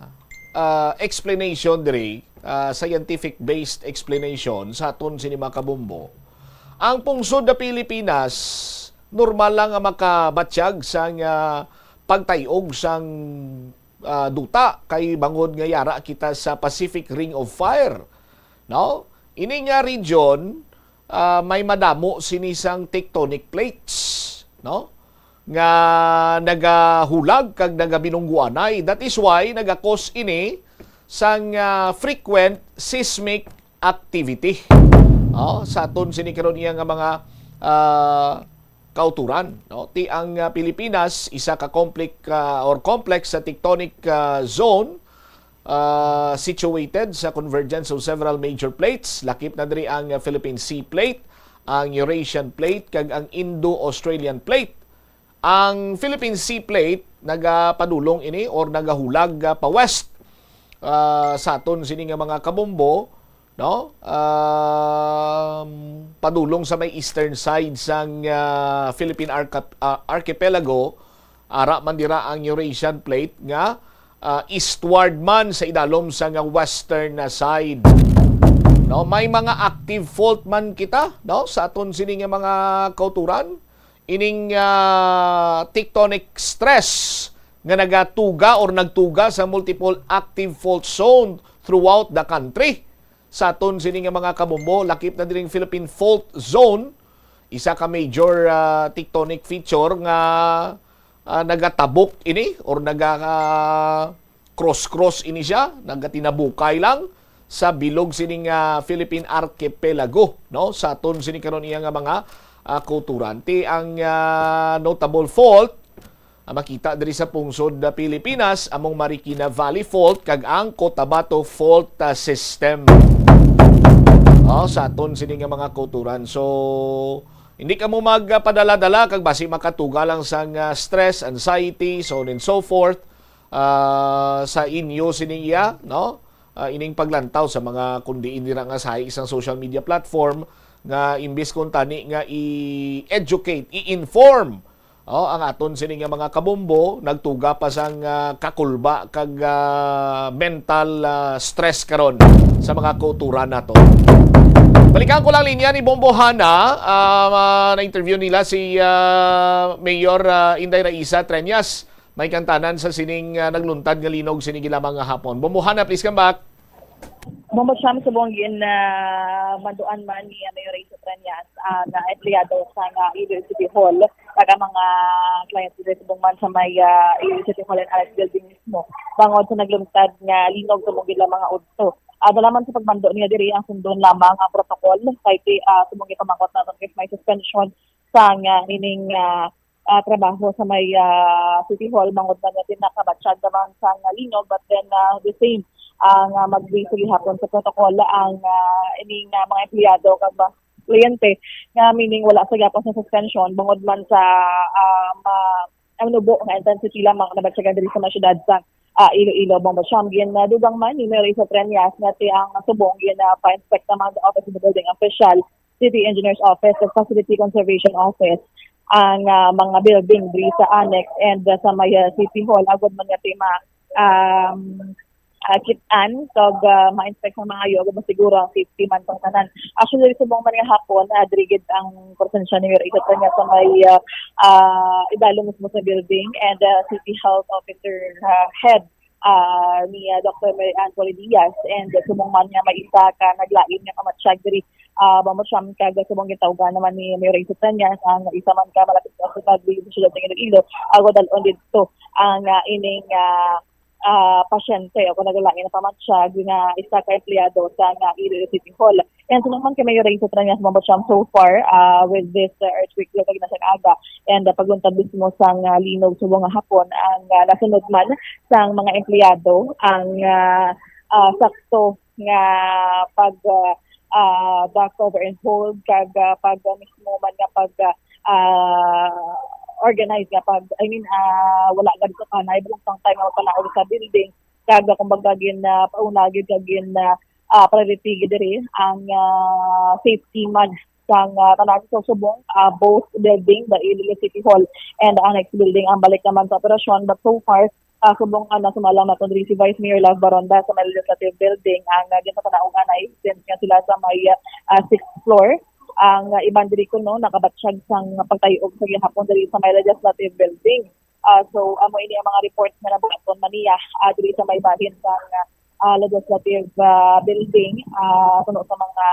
ah, explanation diri, ah, scientific based explanation sa aton sini mga kabombo. Ang pungsod na Pilipinas, normal lang nga makabatyag sang, ah, pagtay-og sang, ah, duta kay bangod nga yara kita sa Pacific Ring of Fire, no? Ini nga region, ah, may madamo sini sang tectonic plates, no? Nga nagahulag kag nagabinungguanay. That is why nagakos ini sang, ah, frequent seismic activity. Oh, sa aton sini karon iya nga mga, ah, kauturan, no? Ti ang, ah, Pilipinas, isa ka complex, ah, or complex sa tectonic, ah, zone, ah, situated sa convergence of several major plates. Lakip na diri ang, ah, Philippine Sea Plate, ang Eurasian Plate, kag ang Indo-Australian Plate. Ang Philippine Sea Plate nagapadulong ini or nagahulag, ah, pa west, ah, sa aton sini nga mga kabombo, no? Um, padulong sa may eastern side sang, ah, Philippine arca-, ah, archipelago, ara man dira ang Eurasian Plate nga, ah, eastward man sa idalom sa nga western na side. No, may mga active fault man kita, no, sa aton sini nga mga kauturan. Ining, ah, tectonic stress nga nagatuga or nagtuga sa multiple active fault zone throughout the country. Sa aton sini nga mga kabombo, lakip na diring Philippine Fault Zone, isa ka major, ah, tectonic feature nga, ah, nagatabok ini or naga, ah, cross-cross ini siya, nagatinabukay lang sa bilog sining, ah, Philippine archipelago, no? Sa aton sini karon iya nga mga, ah, kauturan. Ti ang, ah, notable fault, ah, makita diri sa pungsod na Pilipinas, among Marikina Valley Fault kag ang Cotabato Fault, ah, System. Oh, sa aton sini nga mga kauturan. So, hindi kamo magpadala-dala kag basi makatuga lang sang, ah, stress, anxiety, so on and so forth. ah, sa inyo sini iya, no? Ah, ining paglantaw sa mga, kung diin dira nga sa isang social media platform nga imbis kung tani nga i-educate, i-inform, oh, ang aton sini nga mga kabombo, nagtuga pa sang, ah, kakulba kag, ah, mental, ah, stress karon sa mga kauturan nato. Balikan ko lang linya ni Bombo Hana. Ah, na-interview nila si, ah, Mayor, ah, Inday Raisa Treñas. May kantanan sa sining, ah, nagluntad nga linog sining gilamang nga hapon. Bombo Hana, please come back. Bombo Sham, subong gin, ah, manduan man ni, ah, Mayor Raisa Treñas, ah, nga empleyado sa nga Iloilo City Hall, kag ang mga clients diri subong man sa may, ah, Iloilo City Hall and Annex Building mismo, bangod sa nagluntad nga linog subong gid lang mga udto. Ah, dala man sa pagmando niya diri ang sundon lamang ang protocol, kay ti, ah, subong gipamangkot naton if may suspension sa nga ining, ah, ah, trabaho sa may, ah, City Hall, bangod man nga nakabatyag naman sa nga linog, but then, ah, the same, ang, ah, magbase gihapon sa protocol ang, ah, ining, ah, mga empleyado kag mga kliyente, nga meaning wala sa gihapon sa suspension, bangod man sa, ah, ma-, ang nubo nga intensity lamang nabatyagan diri sa mga syudad sa, ah, Iloilo, Bombo Sham. Gin, ah, dugang man ni Mayor Raisa Treñas nga ti ang subong gin, ah, pa-inspect naman the office of the building official, City Engineer's Office, ug Facility Conservation Office ang, ah, mga building diri sa Annex and, ah, sa may, ah, City Hall, agod man nga ti ma-, um, ah, kit-an kag, ah, ma-inspect sa maayo agud masiguro ang safety man sang tanan. Actually, subong man nga hapon, ah, diri gid ang presensya ni Mayor Isotrania sa may, ah, ah, idalom mismo sa building, and, ah, City Health Officer, ah, Head, ah, ni, ah, Doctor Mary Ann Polidias, and, ah, subong man nga may isa ka naglain nga pamatyag diri, ah, Bombo Sham, kag subong gintawgan naman ni Mayor Isotrania ang isa man ka malapit sa ospital diri sa siyudad ng Iloilo, agud dal-on didto ang, ah, ining, ah, ah, pasyente o kung nagalain na pamatyag nga isa ka empleyado sa nga Iloilo City Hall. And sa naman kay Mayor Raisa Tranyas Mambatyam, so far, ah, with this, ah, earthquake, lugar na sa aga, and, ah, pagluntad mismo sa nga linog subong nga hapon, ang, ah, nasunod man sang mga empleyado ang, ah, ah, sakto nga pag, ah, ah, the cover and hold, kag, ah, pag, ah, mismo man nga pag, ah, ah, organize nga pag, I mean, ah, wala gani sa kanay, balantang time nga magpanaog sa building, kag, ah, kumbaga, gin, ah, pauna gid kag gin, ah, ah, priority gid diri ang, ah, safety man sang, ah, tanan sa subong, ah, both building, the Iloilo City Hall and the Annex Building, ang balik naman sa operasyon. But so far, ah, subong nga nasumalang naton diri si Vice Mayor Love Baronda sa may Legislative Building, ang, ah, ginpapanaog anay since nga sila sa may, ah, sixth floor. Ang, ah, iban diri kuno nakabatyag sang pagtay-og sa gihapon diri sa may Legislative Building. Ah, so, amo ini ang mga reports nga nabuhaton man niya, ah, diri sa may bahin sang, ah, Legislative, ah, Building, ah, kuno sa mga,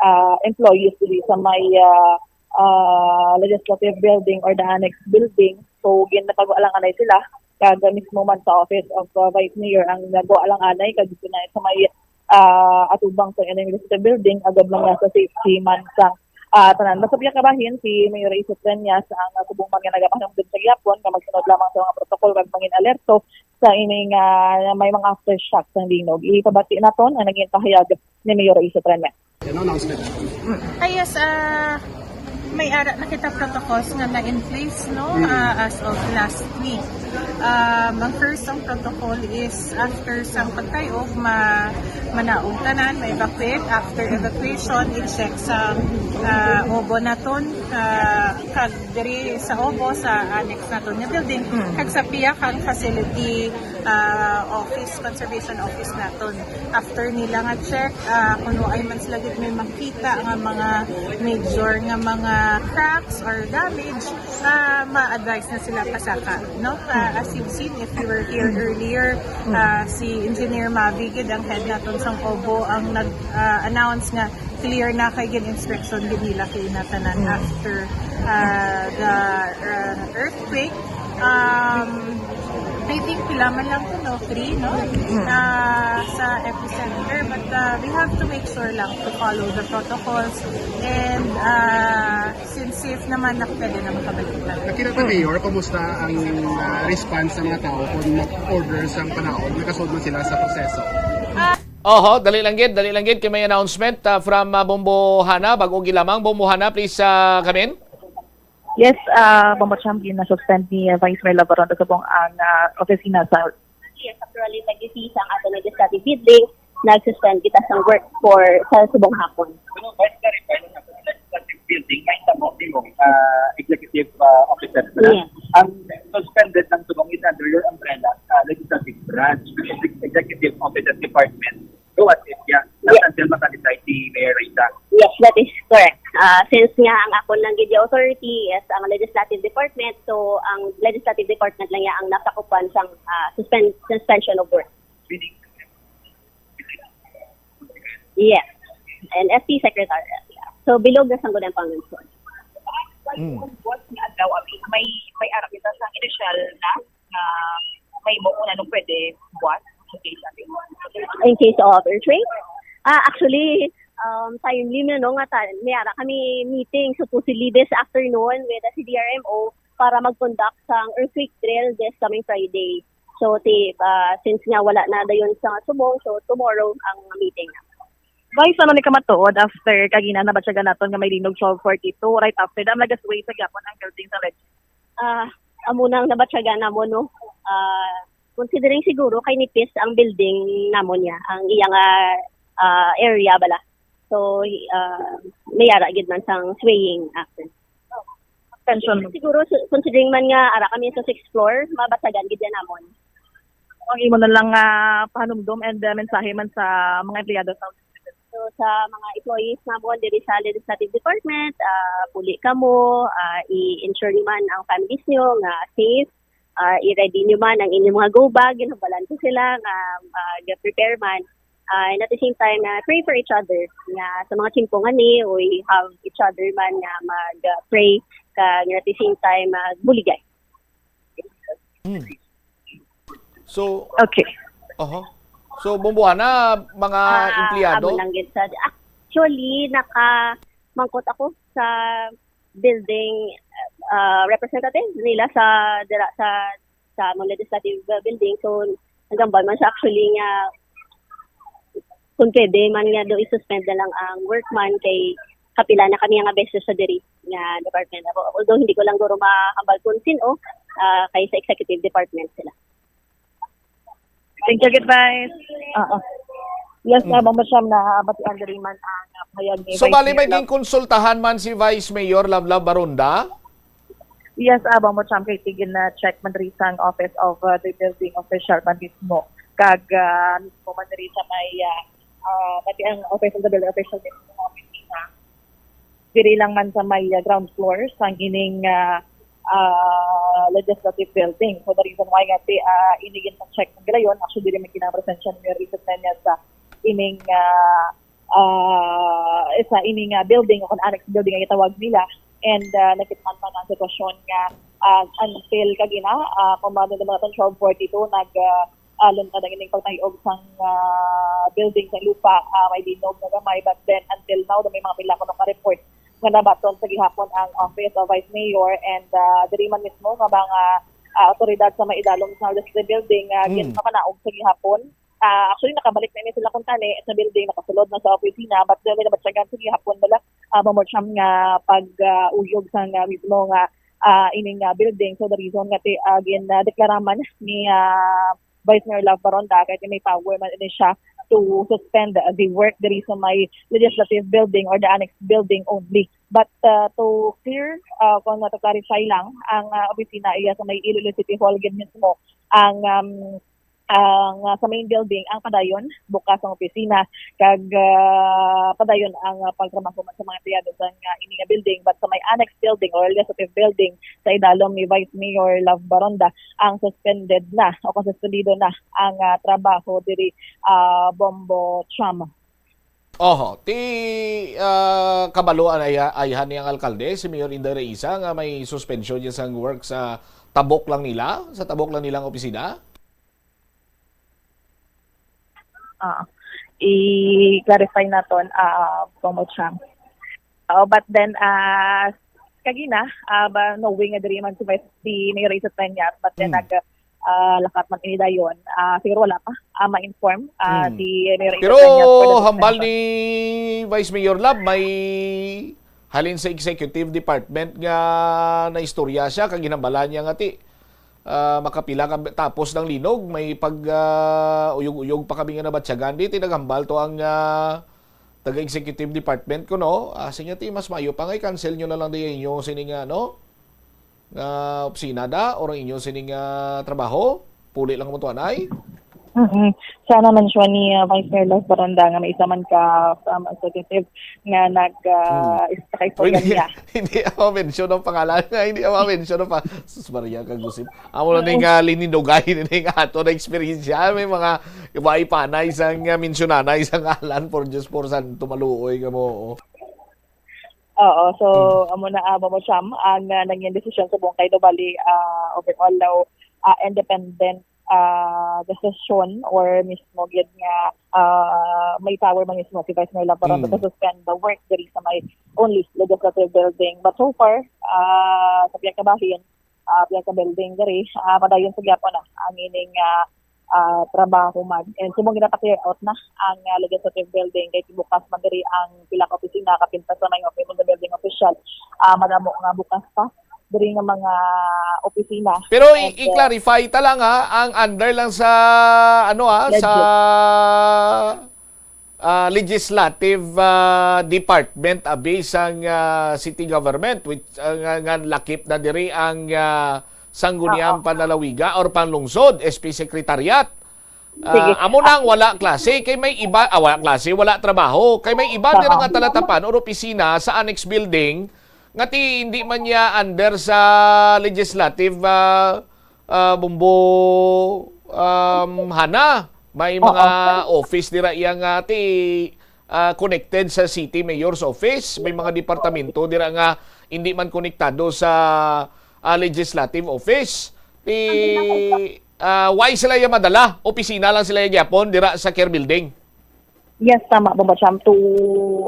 ah, employees diri sa may, ah, ah, Legislative Building or the Annex Building. So, ginpagawa lang anay sila, kag mismo man sa Office of, ah, Vice Mayor ang nagawa lang anay, kag dito na sa may, ah, atubang sa ining Legislative Building, agud lang nga sa safety man sa, ah, tanan. Basta piyakabahin si Mayor Isotrenia sa ang, ah, subong man nga nagapahinumdom sa gihapon nga magsunod lamang sa mga protocol kag mangin alerto sa ining, ah, may mga aftershocks ang linog. Ipabati naton ang naging pahayag ni Mayor Isotrenia. Ano announcement? Ah, yes, ah, may ara na kita protocols nga na in place, no, ah, as of last week. Um, ang first ang protocol is after sang pagtay-og, ma-, manaog tanan, ma-evacuate. After evacuation, i-check sa, ah, obo naton, ah, kag diri sa obo, sa annex naton nga building, kag sa pihak ang facility, ah, office, conservation office naton. After nila nga check, ah, kung waay man sila gid may makita nga mga major nga mga cracks or damage, ah, ma-advise na sila pasaka, no? Ah, as you've seen, if you were here earlier, ah, si Engineer Mavi gid ang head naton sang obo ang nag, ah, announce nga clear na kay gin-inspection gid nila kay natanan after, ah, the, ah, earthquake. Um, I think pila man lang to, no? Three, no? Ah, sa epicenter. But, ah, we have to make sure lang to follow the protocols. And, ah, since safe naman, na pwede na makabalik na. Nakita ta, Mayor, kumusta ang, ah, response sa mga tao kung mag-order sang panaog? Nakasulod man sila sa proseso? Oho, dali lang gid, dali lang gid kay may announcement, ah, from, ah, Bombo Hana, bag-o gilamang. Bombo Hana, please, ah, come in. Yes, ah, Bombo Champ, gina-suspend ni, ah, Vice Mayor Love Baronda subong ang, ah, opisina sa Yes, actually, nag-isisa ang aton legislative building. Nag-suspend kita sa work for sa subong hapon. Pero, Vice, clarify lang nato, legislative building, may tabo nimo, ah, executive, ah, officer, wala? Yes. Ang suspended lang subong is under your umbrella, ah, legislative branch, executive office and department. So, what if, yeah, not Yes. until maka-decide si Mayor Risa. Yes, that is correct. Ah, since nga ang akon lang gid authority is ang legislative department, so ang legislative department lang niya ang nasakupan sang, ah, suspend-, suspension of work. Yes. And S P secretariat. Yeah. So, bilog na sang ang pangalan. Mm. Buwas nga adlaw, abi, may, may ara kita sa initial na, na may mo una nung pwede buwas in case, abi. In case of earthquake? Ah, actually, um, timely na, no, nga ta-, may ara kami meeting supposedly this afternoon with the C D R M O para mag-conduct sang earthquake drill this coming Friday. So, ti, ah, since nga wala na dayon sa subong, so tomorrow ang meeting na. Vice, ano ni kamatuod after kagina nabatyagan naton nga may linog twelve forty-two, right after that, nag-sway sa gyapon ang building sa Red. Ah, amo nang nabatyagan namon, no? Ah, considering siguro kay nipis ang building namon niya, ang iya nga, ah, area bala. So, ah, may ara gid man sang swaying after. Tension. Siguro, si-, considering man nga ara kami sa sixth floor, mabatyagan gid yan namon. Ang imo na lang, ah, pahanumdom and, ah, mensahe man sa mga empleyado sa So, sa mga employees namon diri sa Legislative Department, ah, puli kamo, ah, i-ensure niyo man ang families niyo nga safe, ah, i-ready niyo man ang inyong mga go bag, ginhubalan ko sila nga, ah, ga-prepare man. Ah, and at the same time, ah, pray for each other. Nga sa mga tiempo nga ni, we have each other man nga mag, ah, pray, kag at the same time, magbuligay. Mm. So, Okay. Oho. So, Bombocham, mga Ah, empleyado? Amo lang gid sa, actually, nakamangkot ako sa building, ah, representative nila sa, dira sa, sa among legislative building. So, nagambal man siya actually nga kung pwede man nga do i-suspend na lang ang workman kay kapila na kami nga beses sa diri nga department. Ako, although hindi ko lang guro mahambal kung sino, ah, kay sa executive department sila. Thank you, good Vice. Oo. Yes, Mm. nga, Bombocham, na batian diri man ang, ah, pahayag ni So, Vice bali, may Mayor Love. Ginkonsultahan man si Vice Mayor Love Love Baronda? Yes, ah, Bombocham, kay tigin na check man diri sang Office of, ah, the Building Official man mismo. Kag, ah, mismo man diri sa may, ah, ah, pati ang Office of the Building Official mismo nga opisina. Diri lang man sa may, ah, ground floor sang ining, ah, ah, legislative building. So, the reason why nga ti, ah, ini gin-check ng galayon, actually, diri may kinapresensya ni Mayor Isit Nanya sa ining, ah, ah, sa ining, ah, building o kung annex building ang itawag nila. And, ah, nakita man ang sitwasyon nga, ah, until kagina, ah, kung mga naman natin, twelve forty-two, nag, ah, ah, luntad ang ining pagtayog sang, ah, building sa lupa, ah, may linog na gamay, but then until now, may mga pila ko naka-report nga nabaton sa gihapon ang Office of Vice Mayor and, ah, diri man mismo nga mga, ah, otoridad sa may idalom sa Legislative Building, ah, Mm. ginpapanaog sa gihapon. Ah, actually, nakabalik na ini sila kung tani sa building, nakasulod na sa opisina, but then may nabatyagan sa gihapon bala, ah, Bombocham nga pag, ah, uyog sa nga mismo nga, ah, ining, ah, building. So, the reason nga ti, ah, gin, ah, deklara man ni, ah, Vice Mayor Love Baronda, kay may power man ini siya to suspend the work diri sa may legislative building or the annex building only. But, uh, to clear, uh, kung mato-clarify lang, ang, uh, opisina iya sa may Iloilo City Hall gid mismo ang, um, ang, uh, sa main building ang padayon bukas ang opisina kag, uh, padayon ang, uh, pagtrabaho man sa mga empleyado sa nga ini nga building, but sa may annex building or legislative building sa idalom ni Vice Mayor Love Baronda, ang suspended na o kung suspendido na ang, ah, trabaho diri, ah, Bombocham. Oho, ti, ah, kabalo ang ayha-, ayhan ni ang alkalde, si Mayor Inday Raisa, nga may suspension niya sang work sa tabok lang nila, sa tabok lang nilang opisina? Ah, i-clarify naton, ah, Bombocham. Oh, but then, ah, kagina, ah, ba, knowing nga diri man si Vice, si Mayor Risa Peña, but then Mm. nag, ah, lakat man ini dayon, ah, siguro wala pa, ah, ma-inform, ah, Mm. si Mayor Risa Pero Peña for the hambal suspension. Ni Vice Mayor Lab, may halin sa executive department nga naistorya siya, kag ginhambalan niya nga ti, ah, makapila ka tapos ng linog, may pag, ah, uyog-uyog pa kami nga nabatyagan. Di, ti naghambal to ang, ah, taga-executive department ko, no? Ah, siya ti, mas mayo pa nga i-cancel nyo na lang di inyo sini nga, no? Nga opisina da, or ang inyo sini nga trabaho, puli lang mo to, anay. Mm-mm. Sana man siya ni, ah, Vice Mayor Love Baronda nga may isa man ka from executive nga nag, ah, Hmm. Uy, istorya hindi, niya. Hindi ako mention ang pangalan nga, hindi ako mention ang pa-, sus, Maria, kagusip. Amo na ni Oo. Nga linindugay ni nga ato na eksperyensya. May mga iba ipanay sa nga mensyonanay sa ngalan, for just for san tumaluoy ka mo. Oo. Oo, so, Hmm. Amo na, ah, Mamo Cham, ang, ah, nangin desisyon subong kay do bali, ah, overall daw, ah, independent, ah, decision or mismo gyud nga, ah, may power man mismo si Vice Mayor Love Baronda Hmm. to suspend the work diri sa may only legislative building. But so far, ah, sa pihak kabahin, ah, pihak ka building diri, ah, padayon sa gyapon na ang ining, ah, ah, trabaho man. And subong ginapa-clear out na ang, ah, legislative building kay bukas man diri ang pila ka opisina, kapin pa sa may office of the building official. Ah, madamo nga bukas pa diri nga mga opisina. Pero i-, And, uh, i-clarify ta lang, ha, ang under lang sa, ano, ha, sa, ah, legislative, ah, department, abi, sang, ah, city government, which, ah, nga, nga lakip na diri ang, ah, Sangguniang Oo. Panlalawiga or Panlungsod, S P Secretariat. Ah, Sige. Amo na ang wala klase, kay may iba, ah, wala klase, wala trabaho, kay may iba Oo. Dira nga talatapan or opisina sa annex building nga ti hindi man niya under sa legislative, ah, ah, Bombo, um, Hana. May Oo. Mga office dira iya nga ti, ah, connected sa city mayor's office. May mga departamento dira nga hindi man konektado sa, ah, legislative office. Ti, ah, why sila iya madala? Opisina lang sila iya gyapon dira sa Care Building. Yes, tama, Bombo Cham. To,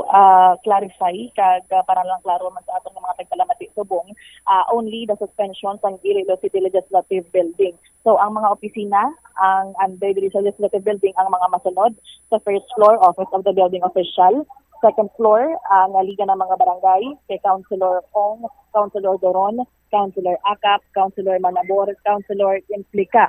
ah, clarify, kag, ah, para lang klaro man sa aton nga mga tagpalamati subong, ah, only the suspension sang Iloilo City Legislative Building. So, ang mga opisina, ang under diri sa Legislative Building, ang mga masunod, sa first floor, Office of the Building Official. Second floor, ang Liga ng mga Barangay, kay Councilor Ong, Councilor Doron, Councilor Akap, Councilor Manabor, Councilor Implica.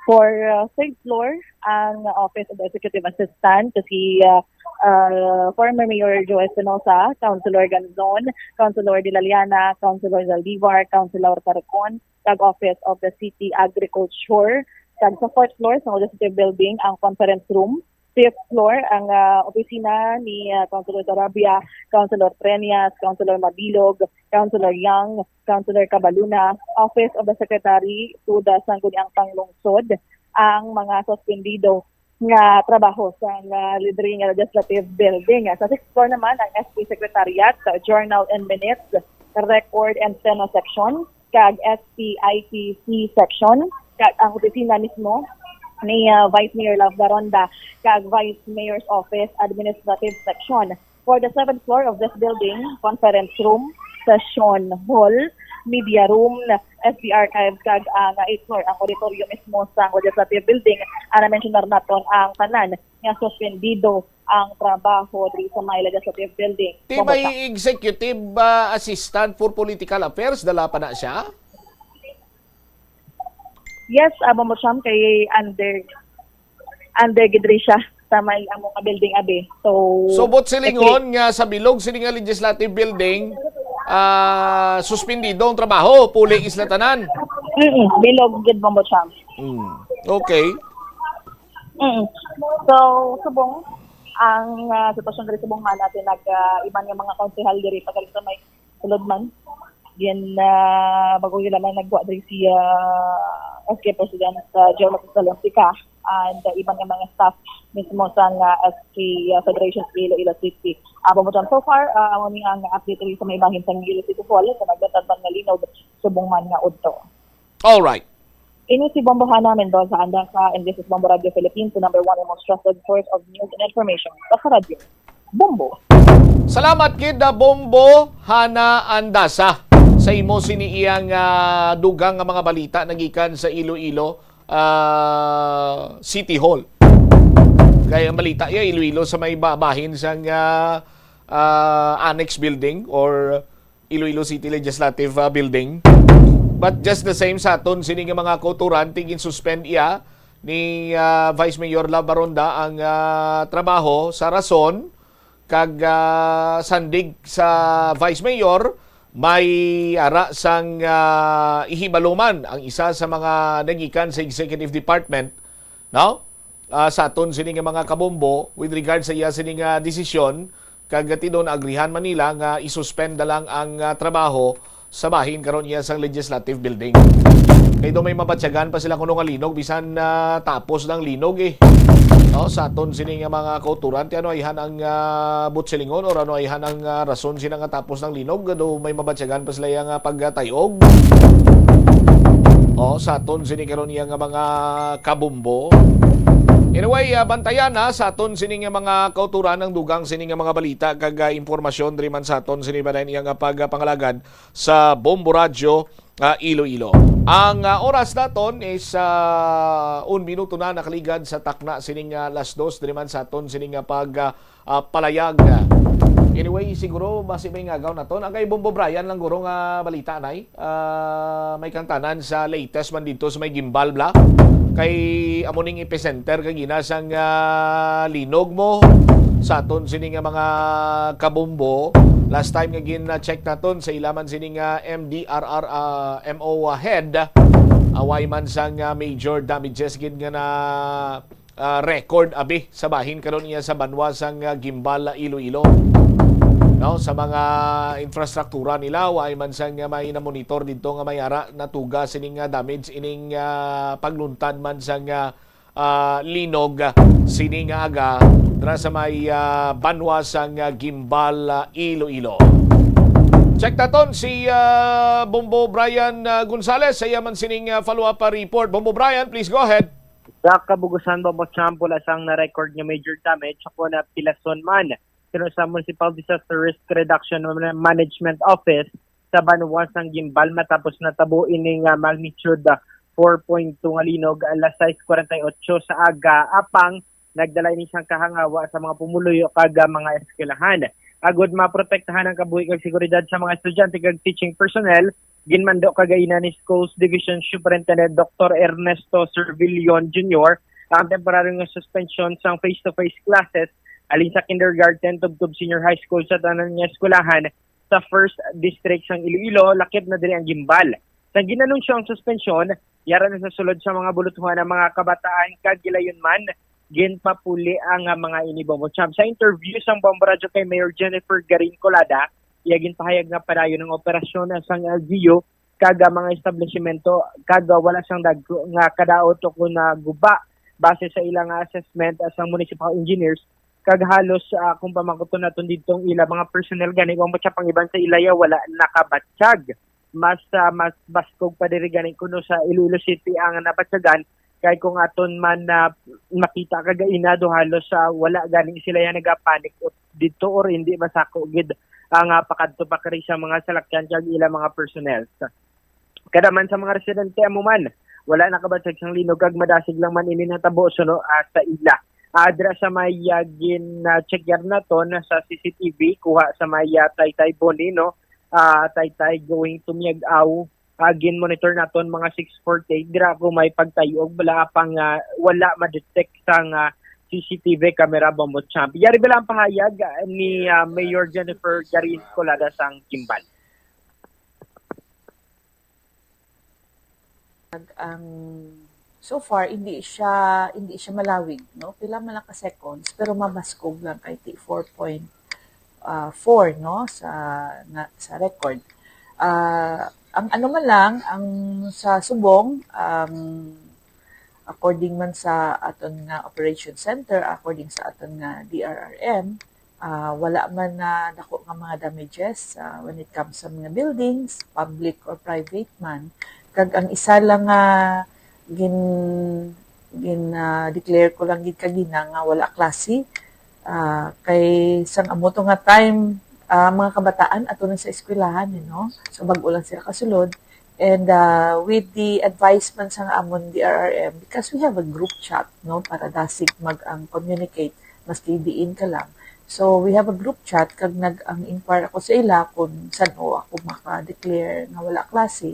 For, uh, third floor, ang Office of the Executive Assistant, si, uh, uh, former Mayor Joe Espinosa, Councilor Ganzon, Councilor De La Liana, Councilor Zaldivar, Councilor Tarcon, kag Office of the City Agriculture. Kag sa fourth floor sa Legislative Building, ang conference room. Fifth floor, ang, ah, opisina ni, ah, Councilor Sarabia, Councilor Treñas, Councilor Mabilog, Councilor Young, Councilor Cabaluna, Office of the Secretary to the Sangguniang Panglungsod, ang mga suspendido nga trabaho sa, ah, diri nga Legislative Building. Sa sixth floor naman, ang S P Secretariat, sa Journal and Minutes, Record and Steno Section, kag S P I T C Section, kag ang opisina mismo ni, ah, Vice Mayor Love Baronda kag Vice Mayor's Office Administrative Section. For the seventh floor of this building, conference room, session hall, media room, S P archives, kag ang, ah, eighth floor, ang auditorium mismo sa Legislative Building. Ang na-mention na naton ang tanan nga suspendido ang trabaho diri sa may Legislative Building. Ti may executive, ah, assistant for political affairs, dala pa na siya? Yes, ah, Bombo Cham, kay under, under gid diri siya sa may amo nga building, abi. So, So, buot silingon nga sa bilog sini nga legislative building, ah, suspendido ang trabaho, puli sila tanan. Mm, bilog gid, Bombo Cham. Mm. Okay. Mm. So, subong, ang, ah, sitwasyon diri subong man, ati nag, ah, iban nga mga konsehal diri pa gali sa may sulod man. Yan, ah, bago yun naman nagwa diri si, ah, S K President, ah, Joe Lopez Valencia and, ah, iban nga mga staff mismo sa nga S K, ah, Federation sa Iloilo City. Ah, Bombo Cham, so far, ah, amo ni ang update diri sa may bahin sa Iloilo City Hall sa naglatad man nga linog subong man nga udto. All right. Ini si Bombo Hana Mendoza Andasa, and this is Bombo Radio Philippines, the number one and most trusted source of news and information. Sa radyo, Bombo. Salamat gid na Bombo Hana Andasa sa imo sini iyang, ah, dugang nga mga balita nagikan sa Iloilo, ah, City Hall. Kay ang balita iya Iloilo sa may ba-, bahin sang, ah, ah, annex building or Iloilo City Legislative, ah, Building. But just the same, sa aton sini nga mga kauturan, tigin-suspend iya ni, ah, Vice Mayor Love Baronda ang, ah, trabaho sa rason kag, ah, sandig sa Vice Mayor, may ara sang, ah, ihibalo man ang isa sa mga nagikan sa Executive Department, no? Ah, sa aton sini nga mga kabombo with regard sa iya sini nga desisyon, kag tinuod, agrihan man nila nga isuspend na lang ang, ah, trabaho sa bahin karon iya sang Legislative Building. Kay do may mabatyagan pa sila kuno nga linog, bisan na tapos ng linog eh. No, sa aton sini nga mga kauturan, ti ano ayhan ang, ah, butsilingon or ano ayhan ang, ah, rason sina nga tapos ng linog, do may mabatyagan pa sila iya nga pagtayog. O, sa aton sini karon iya nga mga kabombo. Anyway, ah, bantayan na sa aton sini nga mga kauturan ang dugang sini nga mga balita kag, ah, impormasyon diri man sa aton sini ba iya nga pagpangalagad sa Bombo Radyo, ah, Iloilo. Ang, ah, oras naton is, ah, un minuto na nakaligad sa takna sining, ah, las dos diri man sa aton sining, ah, pag, ah, ah, palayag. Anyway, siguro basi may ngagaw naton. Ang kay Bombo Brian lang guro nga balita, nay. Ah, may kang tanan sa latest man dito sa may Gimbal, bla. Kay amo ning epicenter kag ina sang, ah, linog mo sa aton sini nga mga kabombo. Last time nga gin-check naton sa ila man sini nga M D R R, ah, M O head, away man sang, ah, major damages gid nga na, ah, record abi sa bahin karon iya sa banwa sang, ah, Gimbal, Iloilo. No, sa mga infrastruktura nila, way man sang, ah, may namonitor didto nga may ara natuga sining, ah, damage ining, ah, pagluntad man sang, ah, ah, linog, ah, sini nga aga dira sa may, ah, banwa sang, ah, Gimbal, ah, Iloilo. Check naton si, ah, Bombo Brian, ah, Gonzales sa iya man sining, ah, follow-up, ah, report. Bombo Brian, please go ahead. Sa kabugusan, Bombo Champ, wala sang na-record nga major damage. Ako na pilason man. Pero sa Municipal Disaster Risk Reduction Management Office sa banwa sang Gimbal matapos natabo ini nga magnitude, ah, four point two nga linog alas sais kuwarenta y ocho sa aga, apang nagdala ini sang kahangawa sa mga pumuluyo kag, ah, mga eskwelahan. Agud maprotektahan ang kabuhi kag seguridad sa mga estudyante kag teaching personnel, ginmando kagaina ni Schools Division Superintendent Doctor Ernesto Servillon Junior ang temporaryo nga suspensyon sang face-to-face classes halin sa kindergarten tubtob senior high school sa tanan nga eskwelahan sa First District sang Iloilo, lakip na diri ang Gimbal. Sang gin-anunsyo ang suspensyon, yara na sa sulod sa mga bulutuhan ang mga kabataan kag gilayon man ginpapuli ang, ah, mga ini, Bombo Champ. Sa interview sang Bombo Radyo kay Mayor Jennifer Garin Colada, iya ginpahayag nga padayon ang operasyon sang L G U kag, ah, mga establisimento kag, ah, wala sang dagko nga kadaot o kon, ah, guba base sa ila nga assessment, ah, sang municipal engineers kag halos, ah, kung pamangkuton naton didto ang ila mga personnel gani, Bombo Champ, ang iban sa ilaya wala nakabatyag. Mas, ah, mas baskog pa diri gani kuno sa Iloilo City ang nabatyagan, kay kung aton man na makita kagaina do halos, ah, wala gani sila yang nagapanic didto or hindi masako gid ang, ah, pakadto pakari sa mga salakyan kag ila mga personnel. Kada man sa mga residente amo man, wala nakabatyag sang linog kag madasig lang man ini natabo suno, ah, sa ila. Ah, dira sa may, ah, gin, ah, check yard naton sa C C T V, kuha sa may, ah, Taytay Bonino, ah, Taytay going to Miag-ao, ah, gin-monitor naton mga six forty-eight. Dira ako may pagtayog, wala pang, ah, wala ma-detect sang, ah, C C T V camera, Bombo Champ. Yari ba lang ang pahayag, ah, ni, ah, Mayor Jennifer Garin Colada sang Gimbal? Ang, so far, hindi siya, hindi siya malawig, no? Pila man lang ka seconds, pero mabaskog lang kay ti four point, ah, four, no, sa, na, sa record. Ah, ang ano man lang, ang sa subong, ang according man sa aton nga operation center, according sa aton nga D R R M, ah, wala man na dako nga mga damages, ah, when it comes sa mga buildings, public or private man. Kag ang isa lang nga gin-, gin-, ah, declare ko lang gid kagina nga wala klase, ah, kay sang amo to nga time, ah, mga kabataan ato na sa eskwelahan, eh, no? So, bag-o lang sila kasulod. And, ah, with the advice man sang amon D R R M, because we have a group chat, no, para dasig mag-, ang communicate, maski diin ka lang. So, we have a group chat, kag nag-, ang inquire ako sa ila kung san-o ako maka-declare nga wala klase.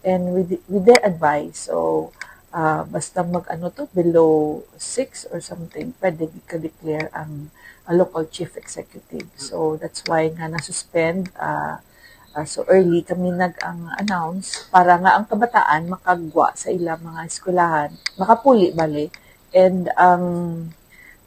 And with, with their advice, so, ah, basta mag-ano to, below six or something, pwede ka-declare ang, ah, local chief executive. So that's why nga na-suspend, ah, ah, so early kami nag-, ang announce para nga ang kabataan makagwa sa ilang mga eskwelahan, makapuli bali, and ang,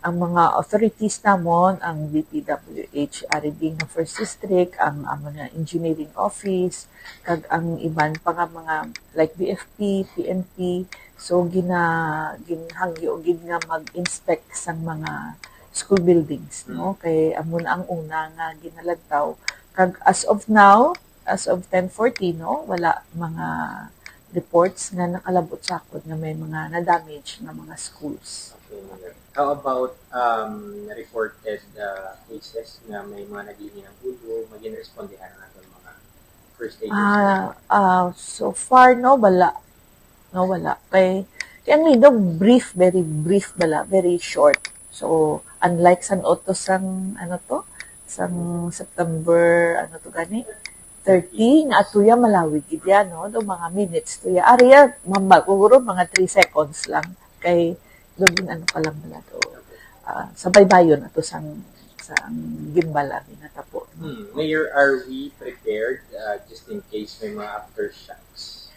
ang mga authorities namon, ang D P W H ari diri nga first district, ang, ang mga engineering office, kag ang iban pa nga mga like B F P, P N P. So gina-, ginhangyo gid nga mag-inspect sang mga school buildings, no? Mm. Kay amo na ang una nga ginalantaw. Kag as of now, as of ten forty, no, wala mga reports nga nakalabot sa akon nga may mga na-damage nga mga schools. Okay, Mayor. How about, um, reported, uh, cases nga may mga naglingi ang ulo, may ginrespondihan ang aton mga first aid Ah, personnel? Ah, so far, no, wala. No, wala. Kay, kay ang Linog, brief, very brief bala, very short. So, unlike sang utos sang, ano to, sang September, ano to gani, thirty, nga ato ya malawig gid ya, no? Do mga minutes to ya. Ari ya, mamba-, siguro mga three seconds lang. Kay, do gin-, ano pa lang bala to. Ah, sa baybayon ato sang, sang gimbal ang ginatapo, no? Hmm. Mayor, are we prepared, uh, just in case may mga aftershocks?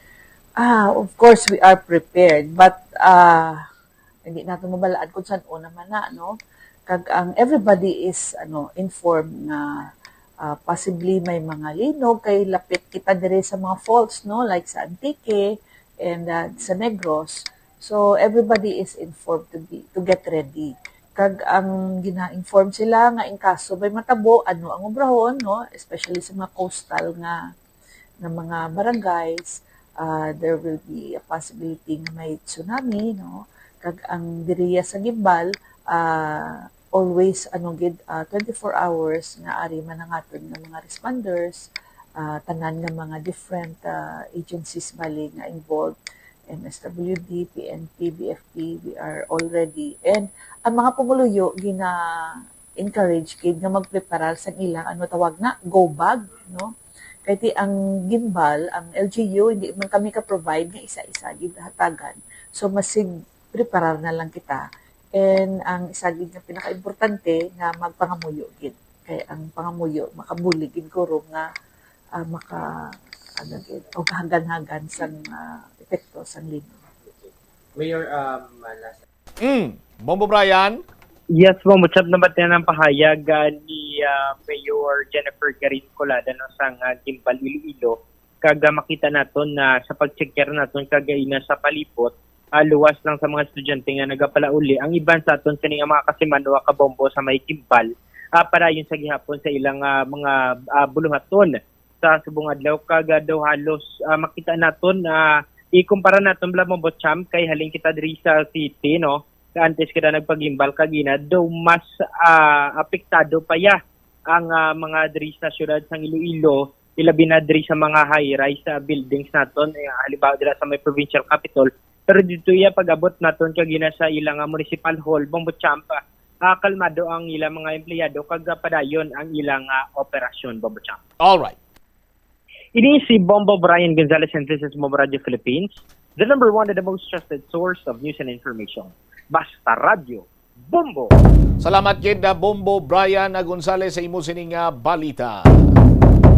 Ah, of course, we are prepared, but, ah, hindi nato mabalaan kung san-o naman na, no? Kag ang everybody is, ano, informed nga, ah, possibly may mga linog kay lapit kita diri sa mga faults, no? Like sa Antique and, ah, sa Negros. So, everybody is informed to be, to get ready. Kag ang gina-inform sila nga in kaso may matabo, ano ang obrahon, no? Especially sa mga coastal nga, nga mga barangays, ah, there will be a possibility nga may tsunami, no? Kag ang diriya sa gimbal, ah, always, ano gid, ah, twenty-four hours nga ari manangaton nga mga responders, ah, tanan nga mga different, ah, agencies bali nga involved, M S W D, P N P, B F P, we are all ready. And ang mga pumuluyo, gina-encourage gid nga magpreparar sang ilang, ano tawag na, go bag, no? Kay ti ang gimbal, ang L G U, hindi man kami ka-provide nga isa-isa gid hatagan. So, masig preparar na lang kita. And ang isa gid nga pinakaimportante nga magpangamuyo gid. Kay ang pangamuyo makabulig gid guro nga, ah, maka-, ano gid, og hagan-hagan sang, ah, epekto sang linog. Mayor, um, last Mm. Bombo Brian? Yes, Bombo Chap, nabatian ang pahayag, ah, ni, ah, Mayor Jennifer Garin Colada, no, sang, ah, Gimbal, Iloilo. Kag, ah, makita naton na sa pag-check naton kag ina sa palibot, ah, luwas lang sa mga estudyante nga nagapalauli. Ang iban sa aton sini nga mga kasiman o kabombo sa may Gimbal, ah, padayon sa gihapon sa ilang, ah, mga, ah, buluhaton sa subong adlaw. Kag, ah, daw halos, ah, makita naton, ah, ikumpara naton bala, Bombo Cham, kay halin kita diri sa city, no? Kay antes kita nagpagimbal kagina, daw mas, ah, apektado pa ya ang, ah, mga diri sa siyudad sang Iloilo, ilabi na diri sa mga high-rise, ah, buildings naton, eh, halimbawa dira sa may provincial capitol. Pero dito iya pag-abot naton kagina sa ilang, ah, municipal hall, Bombo Cham, ah, kalmado ang ilang mga empleyado kag, ah, padayon ang ilang, ah, operasyon, Bombo Cham. All right. Ini si Bombo Brian Gonzalez, and this is Bombo Radio Philippines, the number one and the most trusted source of news and information. Basta Radyo, Bombo! Salamat gid na Bombo Brian Gonzalez sa imo sining, ah, balita.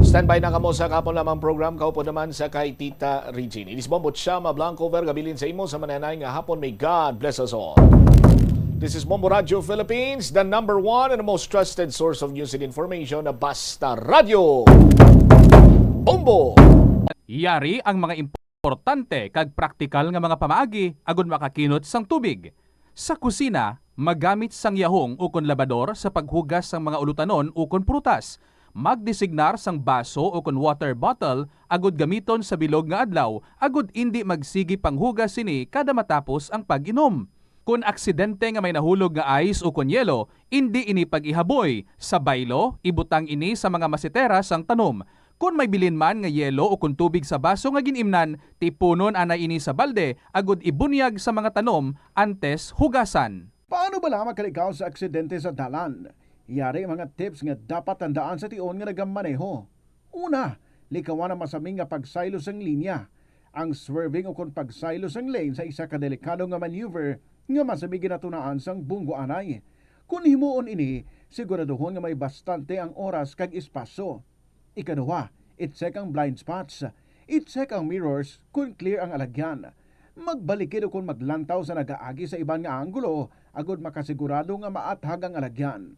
Standby na kamo sa kahapon lamang program, kaupod naman sa kay Tita Regine. Inis Bombo Chama Blanco, Verga Bilin sa imo sa mananay nga hapon. May God bless us all. This is Bombo Radio Philippines, the number one and the most trusted source of news and information na Basta Radyo. Bombo! Yari ang mga importante kag praktikal nga mga pamaagi agud makakinot sang tubig. Sa kusina, magamit sang yahong ukon labador sa paghugas sang mga ulutanon ukon prutas. Magdesignar sang baso ukon water bottle agud gamiton sa bilog nga adlaw agud indi magsigi panghugas sini kada matapos ang pag-inom. Kon aksidente nga may nahulog nga ice ukon yelo, indi ini pag-ihaboy. Sa baylo, ibutang ini sa mga masetera sang tanom. Kon may bilin man nga yelo ukon tubig sa baso nga gin-imnan, tipunon anay ini sa balde agud ibunyag sa mga tanom antes hugasan. Paano bala makalikaw sa aksidente sa dalan? Yari mga tips nga dapat tandaan sa tion nga nagamaneho. Una, likawan ang masaming nga pagsaylo sang linya. Ang swerving ukon pagsaylo sang lane sa isa ka delikado nga maneuver nga masami ginatunaan sang bunggo anay. Kon himuon ini, siguraduhon nga may bastante ang oras kag espasyo. Ikaduha, i-check ang blind spots. I-check ang mirrors kon clear ang alagyan. Magbalikid ukon maglantaw sa nagaagi sa iban nga anggulo agod makasigurado nga maathag ang alagyan.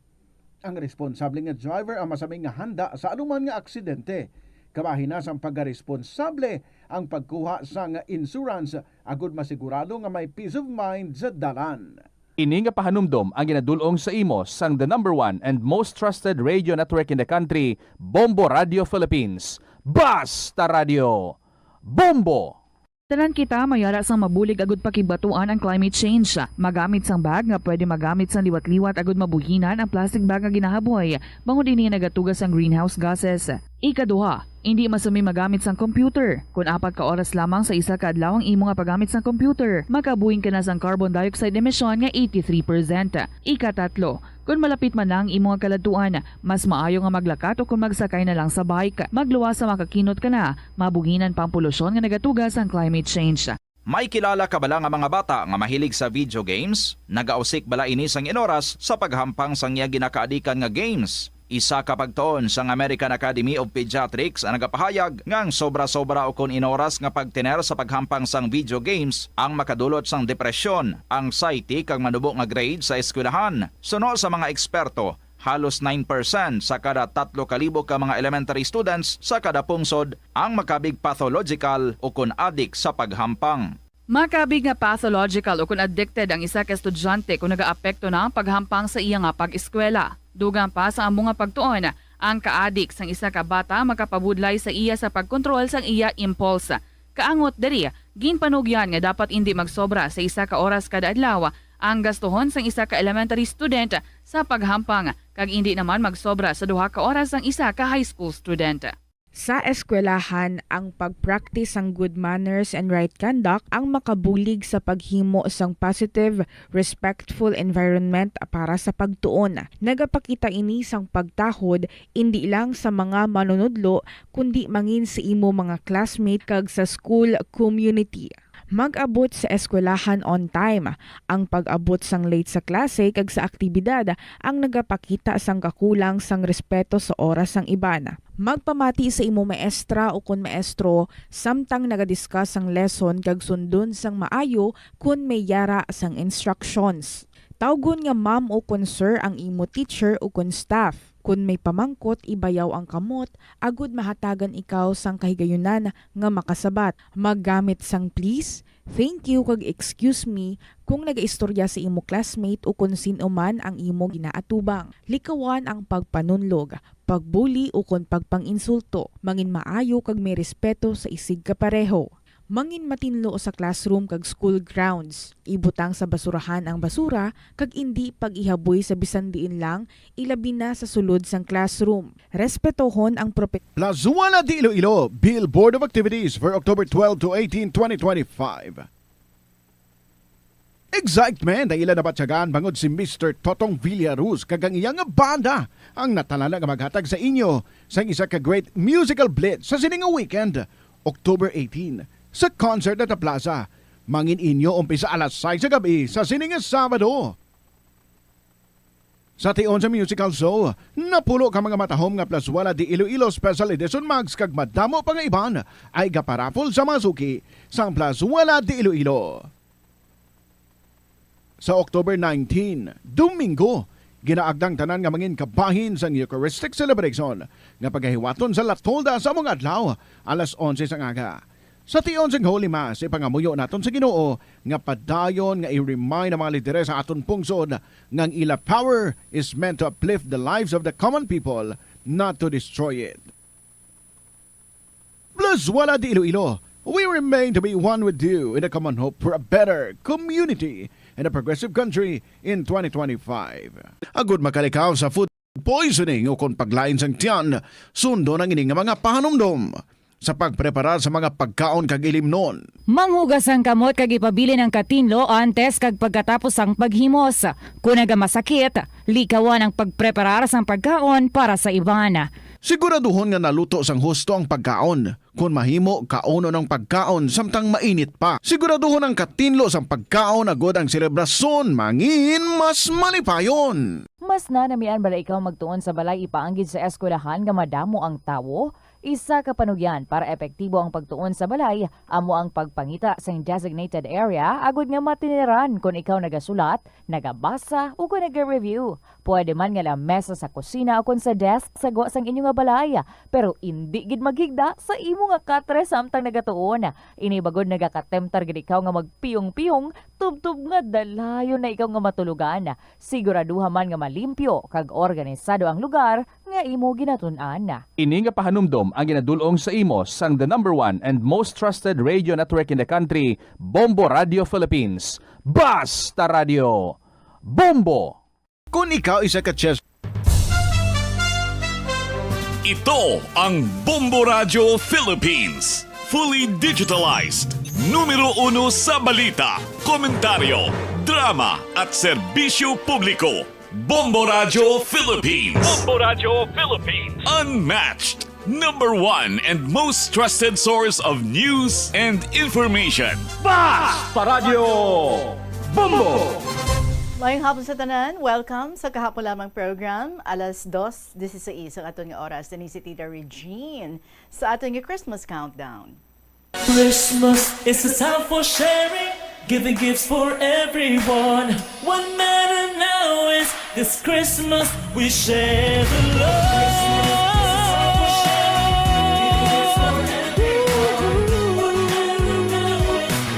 Ang responsable nga driver ang masami nga handa sa anuman nga aksidente. Kabahin na sang pagkaresponsable ang pagkuha sang insurance agod masigurado nga may peace of mind sa dalan. Ini nga pahanumdom ang ginadul-ong sa imo sang the number one and most trusted radio network in the country, Bombo Radio Philippines. Basta Radio, Bombo! Tanan kita may ara sang mabulig agud pakibatuan ang climate change. Magamit sang bag nga pwede magamit sang liwat-liwat agud mabuhinan ang plastic bag nga ginahaboy, bangod ini nagatuga sang greenhouse gases. Ikaduha, indi masami magamit sang computer kon apat ka oras lamang sa isa ka adlaw ang imo nga paggamit sang computer. Makabuhin ka na sang carbon dioxide emission nga eighty-three percent. Ikatatlo, kon malapit man na ang imo nga kaladtuan, mas maayo nga maglakat o kon magsakay na lang sa bike. Magluwas sa makakinot ka na, mabuhinan pa ang polusyon nga nagatuga sang climate change. May kilala ka bala nga mga bata nga mahilig sa video games? Nagausik bala ini sang inoras sa paghampang sang iya ginakaadikan nga games? Isa ka pagtuon sang American Academy of Pediatrics ang nagapahayag nga ang sobra-sobra ukon inoras nga pagtener sa paghampang sang video games ang makadulot sang depresyon, anxiety, kag manubo nga grade sa eskwelahan. Suno sa mga eksperto, halos nine percent sa kada tatlo ka libo ka mga elementary students sa kada pungsod ang makabig pathological ukon adik sa paghampang. Makabig nga pathological ukon addicted ang isa ka estudyante kon nagaapekto na ang paghampang sa iya nga pag-eskwela. Dugang pa sa amo nga pagtuon, ang kaadik sang isa ka bata makapabudlay sa iya sa pagkontrol sang iya impulse. Kaangot diri, ginpanugyan nga dapat indi magsobra sa isa ka oras kada adlaw ang gastuhon sang isa ka elementary student sa paghampang, kag indi naman magsobra sa duha ka oras ang isa ka high school student. Sa eskwelahan, ang pag-practice sang good manners and right conduct ang makabulig sa paghimo sang positive, respectful environment para sa pagtuon. Nagapakita ini sang pagtahod indi lang sa mga manunudlo, kundi mangin sa imo mga classmate kag sa school community. Mag-abot sa eskwelahan on time. Ang pag-abot sang late sa klase kag sa aktibidad ang nagapakita sang kakulang sang respeto sa oras sang iban. Magpamati sa imo maestra ukon maestro samtang nagadiscuss sang lesson kag sundon sang maayo kon may yara sang instructions. Tawgon nga ma'am ukon sir ang imo teacher ukon staff. Kon may pamangkot, ibayaw ang kamot agud mahatagan ikaw sang kahigayunan nga makasabat. Maggamit sang please, thank you, kag excuse me kon nagaistorya sa imo classmate ukon sin-o man ang imo ginaatubang. Likawan ang pagpanunlog, pagbuli, ukon pagpang-insulto. Mangin maayo kag may respeto sa isigkapareho. Mangin matinlo sa classroom kag school grounds. Ibutang sa basurahan ang basura kag indi pag-ihaboy sa bisan diin lang, ilabi na sa sulod sang classroom. Respetohon ang prope- Plazuela de Iloilo, Bill Board of Activities for October twelve to eighteen, twenty twenty-five. Excitement ang ila nabatyagan bangod si Mister Totong Villaruz kag ang iya nga banda ang natalana nga maghatag sa inyo sang isa ka great musical blitz sa sini nga weekend, October eighteen, sa Concert at the Plaza. Mangin inyo umpisa alas sais sa gab-i sa sini nga Sabado. Sa tion sa musical show, napulo ka mga matahom nga Plazuela de Iloilo Special Edition mugs kag madamo pa nga iban ay gaparapol sa mga suki sang Plazuela de Iloilo. Sa October nineteen, Domingo, ginaagdang tanan nga mangin kabahin sang Eucharistic Celebration nga pagahiwaton sa La Tolda sa among adlaw, alas onse sang aga. Sa tion sang Holy Mass, ipangamuyo naton sa Ginoo nga padayon nga i-remind ang mga lideres sa aton pungsod nga ang ila power is meant to uplift the lives of the common people, not to destroy it. Plazuela de Iloilo, we remain to be one with you in the common hope for a better community and a progressive country in twenty twenty-five. Agud makalikaw sa food poisoning o kon paglain sang tiyan, sundon ang ini nga mga pahanumdom sa pagpreparar sa mga pagkaon kag ilimnon. Manghugas ang kamot kag ipabilin ang katinlo antes kag pagkatapos sang paghimos. Kon nagamasakit, likawan ang pagpreparar sang pagkaon para sa iban. Siguraduhon nga naluto sang husto ang pagkaon. Kon mahimo, kaunon ang pagkaon samtang mainit pa. Siguraduhon ang katinlo sang pagkaon agod ang selebrasyon mangin mas malipayon. Mas nanamian bala ikaw magtuon sa balay ipaanggid sa eskwelahan nga madamo ang tawo? Isa ka panugyan para epektibo ang pagtuon sa balay amo ang pagpangita sang designated area agod nga matiniran kon ikaw nagasulat, nagabasa, o kon naga-review. Pwede man nga lamesa sa kusina o kon sa desk sa gwa sang inyo nga balay, pero indi gid maghigda sa imo nga katre samtang nagatuon. Ini bagod nagakatemptar gid ikaw nga magpiyong-piyong, tubtob nga dalayon na ikaw nga matulogan. Siguraduha man nga malimpyo kag organisado ang lugar nga imo ginatun-an. Ini nga pahanumdom ang ginadul-ong sa imo sang the number one and most trusted radio network in the country, Bombo Radio Philippines. Basta Radio! Bombo! Kung ikaw isa ka chess Ito ang Bombo Radyo Philippines. Fully digitalized. Numero uno sa balita, komentaryo, drama, at serbisyo publiko. Bombo Radyo Philippines. Bombo Radyo Philippines. Unmatched. Number one and most trusted source of news and information. Basta Radyo Bombo! Mayong hapon sa tanan. Welcome sa kahapon lamang program. Alas dos dieciséis ang aton nga oras. Dinhi si Tita Regine sa aton nga Christmas countdown. Christmas is a time for sharing, giving gifts for everyone. What matter now is this Christmas we share the love.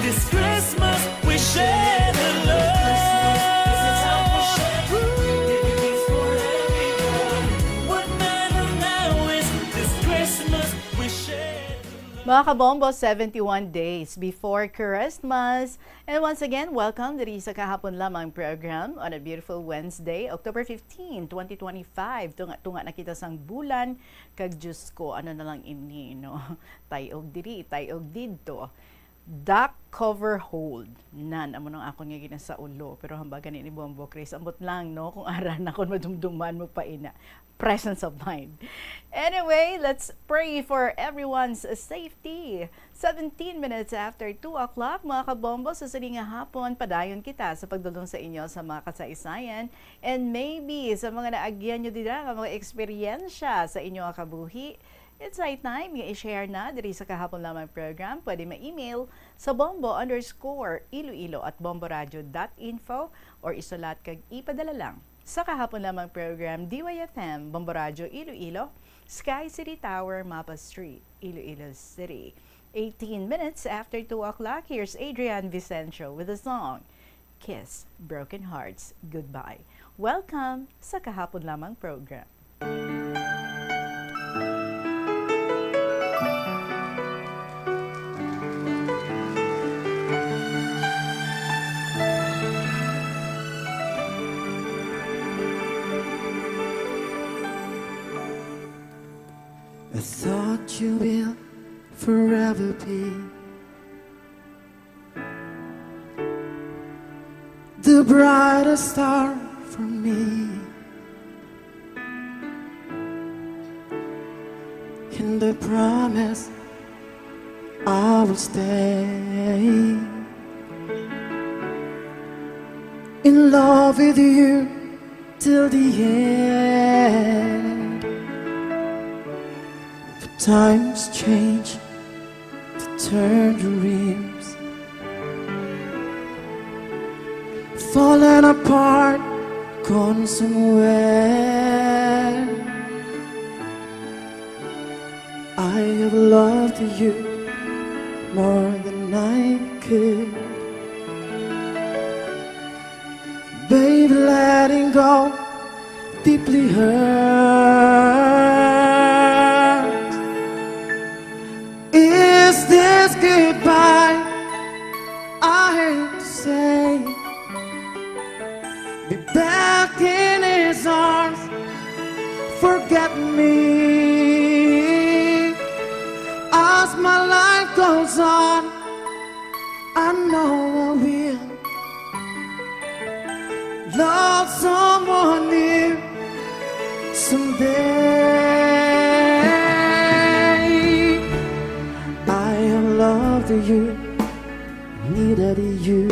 This Christmas we share the love. What matter now is this Christmas we share the love. Mga kabombo, seventy-one days before Christmas. And once again, welcome diri sa Kahapon Lamang program on a beautiful Wednesday, October fifteen, twenty twenty-five. Tunga-tunga na kita sang bulan, kag Diyos ko, ano na lang ini, no? Tayog diri, tayog didto. Duck cover hold. Nan, amo nang akon nga ginasaulo. Pero hambal gani ni Bombo Chris, ambot lang, no? Kung ara na, kung madumduman mo pa ina. Presence of mind. Anyway, let's pray for everyone's safety. Seventeen minutes after two o'clock, mga kabombo, sa sini nga hapon, padayon kita sa pagdulong sa inyo sa mga kasaysayan and maybe sa mga naagyan nyo dira nga mga eksperyensya sa inyo nga kabuhi. It's high time nga i-share na diri sa Kahapon Lamang program. Pwede ma-email sa bombo underscore iloilo at bomboradio dot info or isulat kag ipadala lang sa Kahapon Lamang program, D Y F M, Bombo Radyo Iloilo, Sky City Tower, Mapa Street, Iloilo City. Eighteen minutes after two o'clock, here's Adrian Vicencio with the song Kiss Broken Hearts Goodbye. Welcome sa Kahapon Lamang program. I thought you will forever be the brightest star for me. And I promise I will stay in love with you till the end. But times change, the turned dreams falling apart, gone somewhere. I have loved you more than I could. Baby, letting go deeply hurts. Is this goodbye I hate to say? Be back in his arms, forget me. As my life goes on, I know I will love someone new someday. to you, neither do you.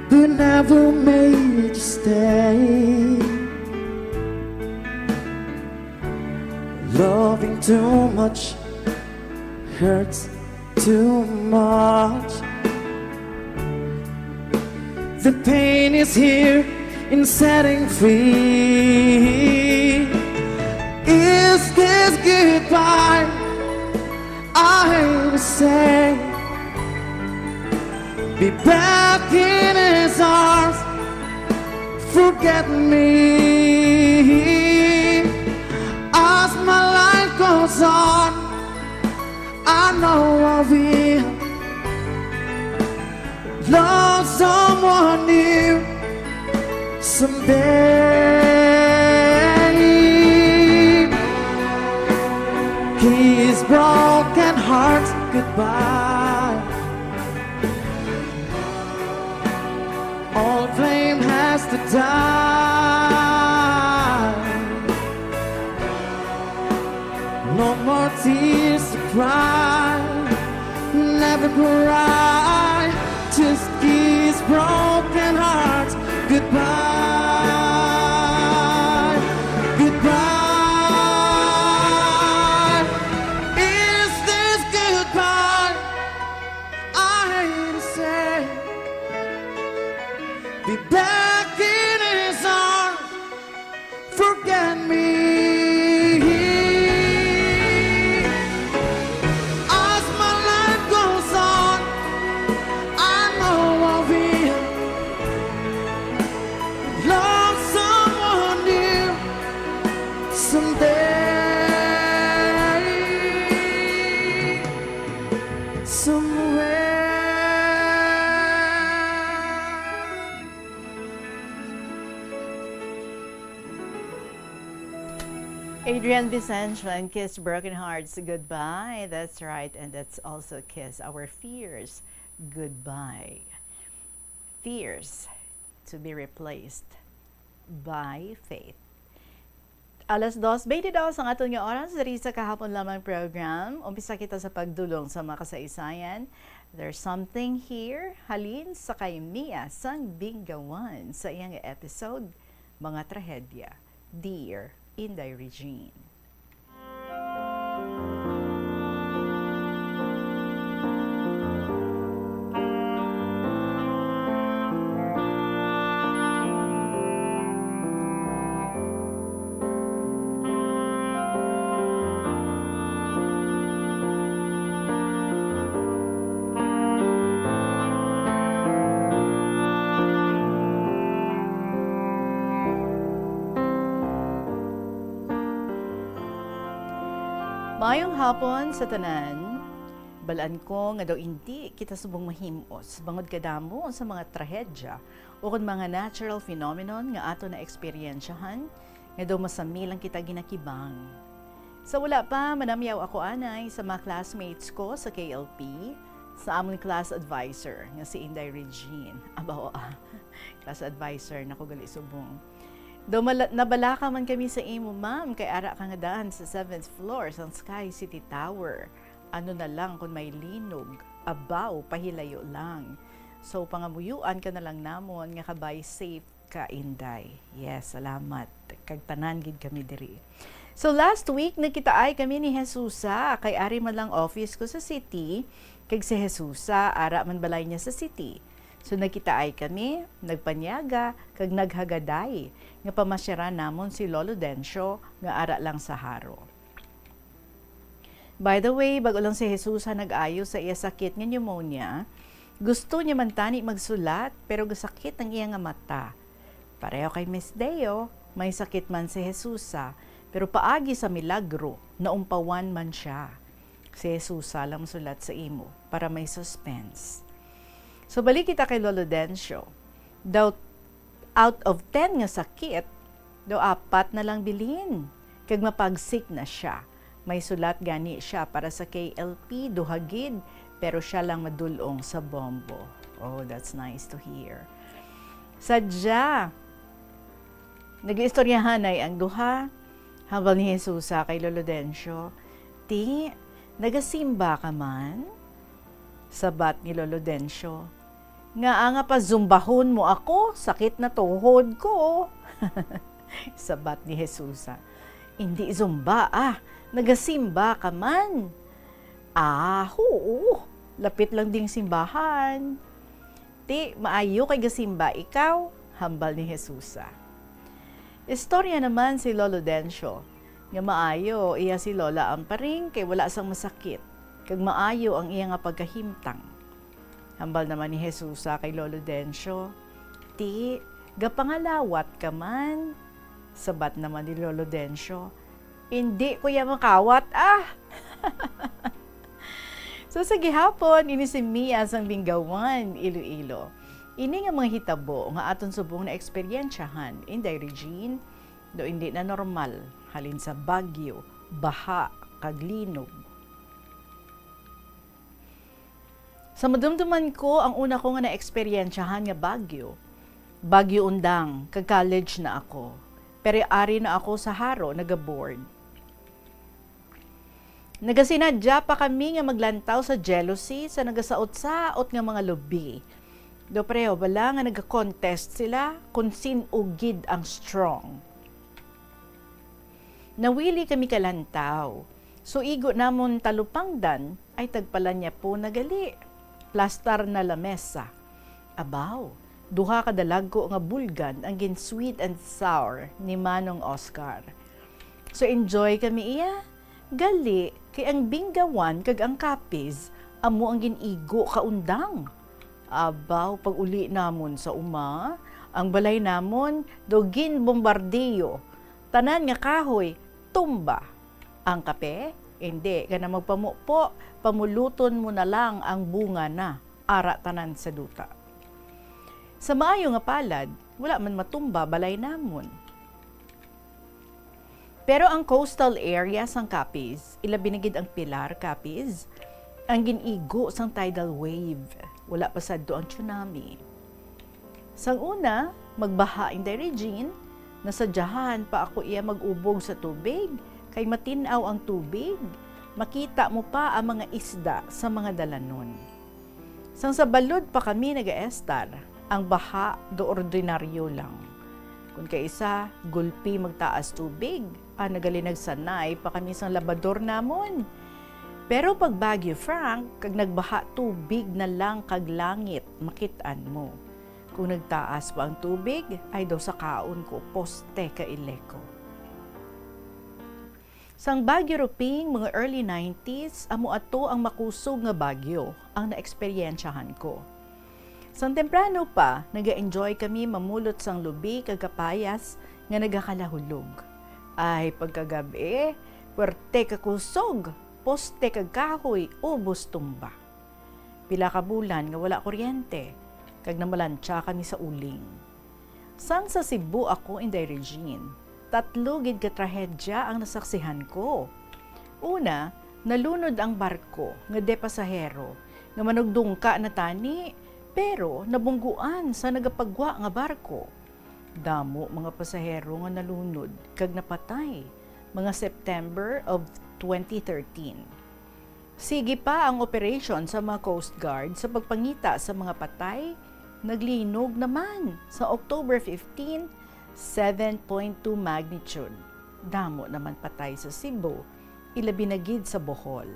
Who never made you stay. Loving too much hurts too much. The pain is here in setting free. Is this goodbye? I say, be back in his arms. Forget me as my life goes on. I know I will love someone new someday. Kiss broken hearts goodbye. All blame has to die. No more tears to cry. Never cry. Just kiss broken hearts goodbye. Goodbye. Is this goodbye? I hate to say, be back in his arms. Forget me. As my life goes on, I know I will love someone new someday. Somewhere. Adrian Vicencio and Kiss Broken Hearts Goodbye. That's right, and that's also Kiss Our Fears Goodbye. Fears to be replaced by faith. Alas dos twenty-two ang aton nga oras diri sa Kahapon Lamang program. Umpisa kita sa pagdulong sa mga kasaysayan. There's something here. Halin sa kay Mia sang Binggawan sa iyang episode, Mga Trahedya. Dear Inday Regine. Maayong hapon sa tanan. Balaan ko nga daw indi kita subong mahim-os bangod kadamo sa mga trahedya ukon mga natural phenomenon nga aton naeksperyensyahan, nga daw masami lang kita ginakibang. Sa wala pa, manamyaw ako anay sa mga classmates ko sa K L P, sa amon class advisor nga si Inday Regine. Abaw, ah, class advisor, naku, gali subong. Daw mala-, nabalaka man kami sa imo, ma'am, kay ara ka nga daan sa seventh floor sang Sky City Tower. Ano na lang kung may linog, abaw, pahilayo lang. So, pangamuyuan ka na lang namon nga kabay safe ka, Inday. Yes, salamat. Kag tanan gid kami diri. So, last week, nagkitaay kami ni Jesusa, kay ari man lang office ko sa city, kag si Jesusa, ara man balay niya sa city. So, nagkitaay kami, nagpanyaga, kag naghagaday, nga pamasyaran namon si Lolo Dencio, nga ara lang sa Jaro. By the way, bag-o lang si Jesusa nag-ayo sa iya sakit nga pneumonia, gusto niya man tani magsulat, pero gasakit ang iya nga mata. Pareho kay Miss Deo, may sakit man si Jesusa, pero paagi sa milagro, naumpawan man sia. Si Jesusa lang masulat sa imo para may suspense. So, balik kita kay Lolo Dencio. Daw out of ten nga sakit, daw apat na lang bilin, kag mapagsik na sia. May sulat gani sia para sa K L P, duha gid, pero sia lang madul-ong sa bombo. Oh, that's nice to hear. Sadya, nag-iistoryahanay ang duha, hambal ni Jesusa kay Lolo Dencio, Ti, nagasimba ka man? Sabat ni Lolo Dencio. Ngaa nga pazumbahon mo ako, sakit na tuhod ko. Sabat ni Jesusa. Indi zumba, ah, nagasimba ka man? Ah, huo, lapit lang ding simbahan. Ti, maayo kay gasimba ikaw, hambal ni Jesusa. Istorya naman si Lolo Dencio, nga maayo iya si Lola Amparing kay wala sang masakit, kag maayo ang iya nga pagkahimtang. Hambal naman ni Jesusa kay Lolo Dencio, "Ti, gapangalawat ka man?" Sabat naman ni Lolo Dencio, "Indi ko ya makawat, ah!" So, sa gihapon, ini si Mia sang Binggawan, Iloilo. Ini nga mga hitabo nga aton subong naeksperyensyahan, Inday Regine, daw indi na normal, halin sa bagyo, baha, kag linog. Sa madumduman ko, ang una ko nga naeksperyensyahan nga bagyo, Bagyo Undang, kag college na ako. Pero ari na ako sa Jaro, nagaboard. Nagasinadya pa kami nga maglantaw sa jealousy sa nagasaot-saot nga mga lubi. Daw pareho bala nga nagakontest sila kon sin-o gid ang strong. Nawili kami kalantaw. So igo namon talupangdan ay tagpalanya po na gali. Plastar na lamesa. Abaw, duha ka dalagko nga bulgan ang gin-sweet and sour ni Manong Oscar. So enjoy kami iya. Gali, kay ang Binggawan kag ang Capiz amo ang gin-igo ka undang. Abaw, pag-uli namon sa uma, ang balay namon daw ginbombardiyo. Tanan nga kahoy, tumba. Ang kape, indi ka na magpamupo, pamuluton mo na lang ang bunga na, ara tanan sa duta. Sa maayo nga palad, wala man matumba balay namon. Pero ang coastal area sang Capiz, ilabi na gid ang Pilar, Capiz, ang gin-igo sang tidal wave. Wala pa sadto ang tsunami. Sang una, magbaha, Inday Regine, nasadyahan pa ako iya mag-ubog sa tubig, kay matin-aw ang tubig, makita mo pa ang mga isda sa mga dalanon. Sang sa balod pa kami nagaestar, ang baha do ordinaryo lang. Kon kaisa, gulpi magtaas tubig, ah, nagalinagsanay pa kami sang labador namon. Pero pag Bagyo Frank, kag nagbaha tubig na lang kag langit, makit-an mo. Kung nagtaas pa ang tubig, ay daw sakaon ko poste ka Ileco. Sang Bagyo Ruping, mga early nineties, amo ato ang makusog nga bagyo ang naeksperyensyahan ko. Sang temprano pa, naga-enjoy kami mamulot sang lubi kag kapayas nga nagakalahulog. Ay, pagkagab-i, puwerte ka kusog, poste kag kahoy, ubos tumba. Pila ka bulan nga wala kuryente, kag namalantsa kami sa uling. Sang sa Cebu ako, Inday Regine, tatlo gid ka trahedya ang nasaksihan ko. Una, nalunod ang barko nga de pasahero nga manugdungka na tani, pero nabungguan sa nagapagwa nga barko. Damo mga pasahero nga nalunod kag napatay, mga September of twenty thirteen. Sige pa ang operation sa mga Coast Guard sa pagpangita sa mga patay. Naglinog naman sa October fifteen, seven point two magnitude. Damo naman patay sa Cebu, ilabi na gid sa Bohol.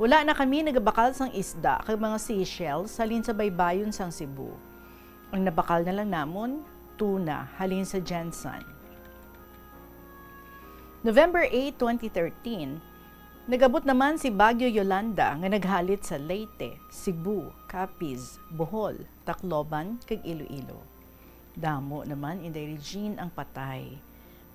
Wala na kami nagabakal sang isda kag mga seashells halin sa baybayon sang Cebu. Ang nabakal na lang namon, tuna halin sa Gensan. November eight, twenty thirteen, nag-abot naman si Bagyo Yolanda nga naghalit sa Leyte, Cebu, Capiz, Bohol, Tacloban, kag Iloilo. Damo naman, Inday Regine, ang patay.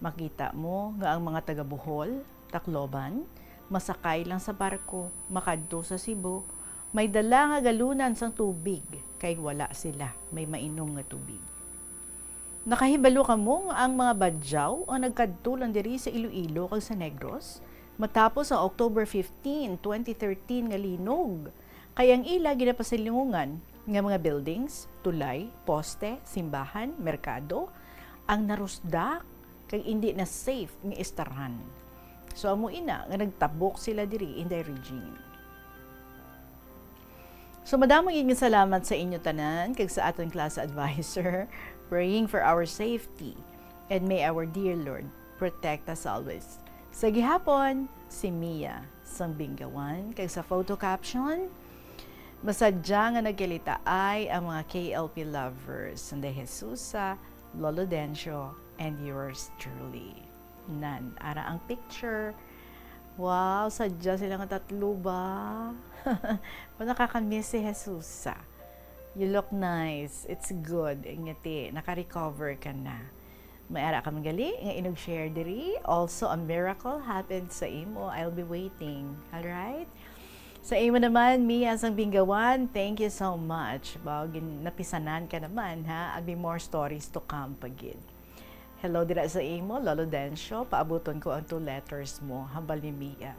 Makita mo nga ang mga taga Bohol, Tacloban, masakay lang sa barko, makadto sa Cebu, may dala nga galunan sang tubig, kay wala sila may mainom nga tubig. Nakahibalo kamo nga ang mga Badjao ang nagkadto lang diri sa Iloilo kag sa Negros matapos ang October fifteen, twenty thirteen nga linog, kay ang ila ginapasilingungan nga mga buildings, tulay, poste, simbahan, merkado, ang narusdak kag indi na safe nga istarhan. So, amo ina nga nagtabok sila diri, Inday Regine. So, madamo gid nga salamat sa inyo tanan kag sa aton class advisor, praying for our safety. And may our dear Lord protect us always. Sa gihapon, si Mia sang Binggawan, kag sa photo caption, masadya nga nagkilitaay ang mga K L P lovers, Inday Jesusa, Lolo Dencio, and yours truly. Nan, ara ang picture. Wow, sadya sila nga tatlo ba? Ba, nakakamiss si Jesusa. You look nice. It's good. Ngati, naka-recover ka na. May ara ka man gali nga inug-share diri. Also, a miracle happened sa imo. I'll be waiting. Alright? Sa imo naman, Mia sang Binggawan, thank you so much. Wow, gin-, napisanan ka naman, ha? Abi, more stories to come pa gid. Hello dira sa imo, Lolo Dencio. Paabuton ko ang two letters mo, hambal ni Mia.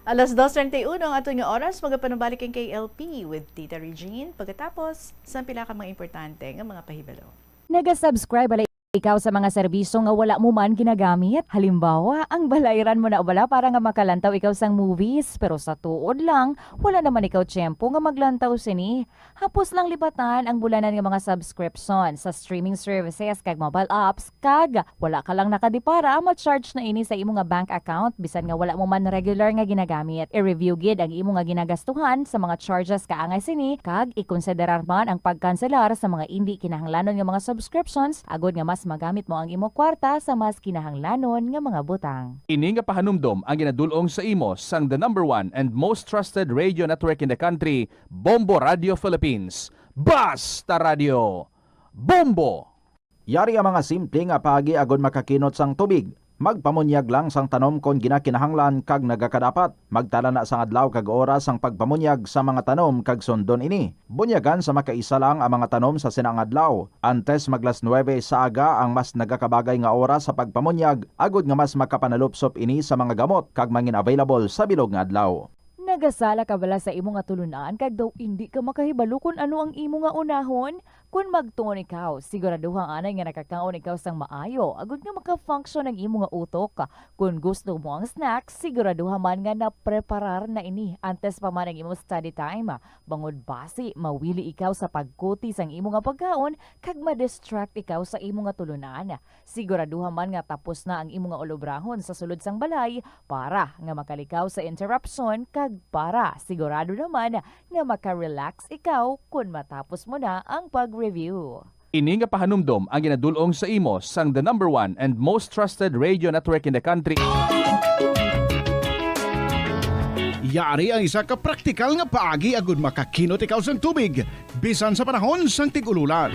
Alas dos treinta y uno ang aton nga oras, magapanubalik ang K L P with Tita Regine. Pagkatapos, sa pila ka mga importante nga mga pahibalo. Naga-subscribe bala ikaw sa mga serbisyo nga wala mo man ginagamit? Halimbawa, ang balayran mo na bala para nga makalantaw ikaw sang movies, pero sa tuod lang, wala naman ikaw tiyempo nga maglantaw sini. Hapos lang lipatan ang bulanan nga mga subscription sa streaming services kag mobile apps, kag wala ka lang nakadipara, ma-charge na ini sa imo nga bank account bisan nga wala mo man regular nga ginagamit. I-review gid ang imo nga ginagastuhan sa mga charges kaangay sini, kag ikonsiderar man ang pagkanselar sa mga indi kinahanglanon nga mga subscriptions agod nga mas magamit mo ang imo kwarta sa mas kinahanglanon nga mga butang. Ini nga pahanumdom ang ginadul-ong sa imo sang the number one and most trusted radio network in the country, Bombo Radio Philippines. Basta Radio Bombo! Yari ang mga simple nga paagi agod makakinot sang tubig. Magpamunyag lang sang tanom kon ginakinahanglan kag nagakadapat. Magtala na sang adlaw kag oras sang pagpamunyag sa mga tanom kag sundon ini. Bunyagan sa makaisa lang ang mga tanom sa sina nga adlaw. Antes mag las nuwebe sa aga ang mas nagakabagay nga oras sa pagpamunyag, agod nga mas makapanalupsop ini sa mga gamot kag mangin-available sa bilog nga adlaw. Nagasala ka bala sa imo nga tulunan kag daw indi ka makahibalo kon ano ang imo nga unahon? Kon magtuon ikaw, siguraduha anay nga nakakaon ikaw sang maayo agod nga maka-function ang imo nga utok. Kon gusto mo ang snack, siguraduha man nga napreparar na ini antes pa man ang imo study time, bangod basi mawili ikaw sa pagkuti sang imo nga pagkaon kag ma-distract ikaw sa imo nga tulunan. Siguraduha man nga tapos na ang imo nga ulobrahon sa sulod sang balay para nga makalikaw sa interruption kag para sigurado naman nga maka-relax ikaw kon matapos mo na ang pag-review. Ini nga pahanumdom ang ginadul-ong sa imo sang the number one and most trusted radio network in the country. Yari ang isa ka praktikal nga paagi agud makakinot ikaw sang tubig, bisan sa panahon sang tig-ululan.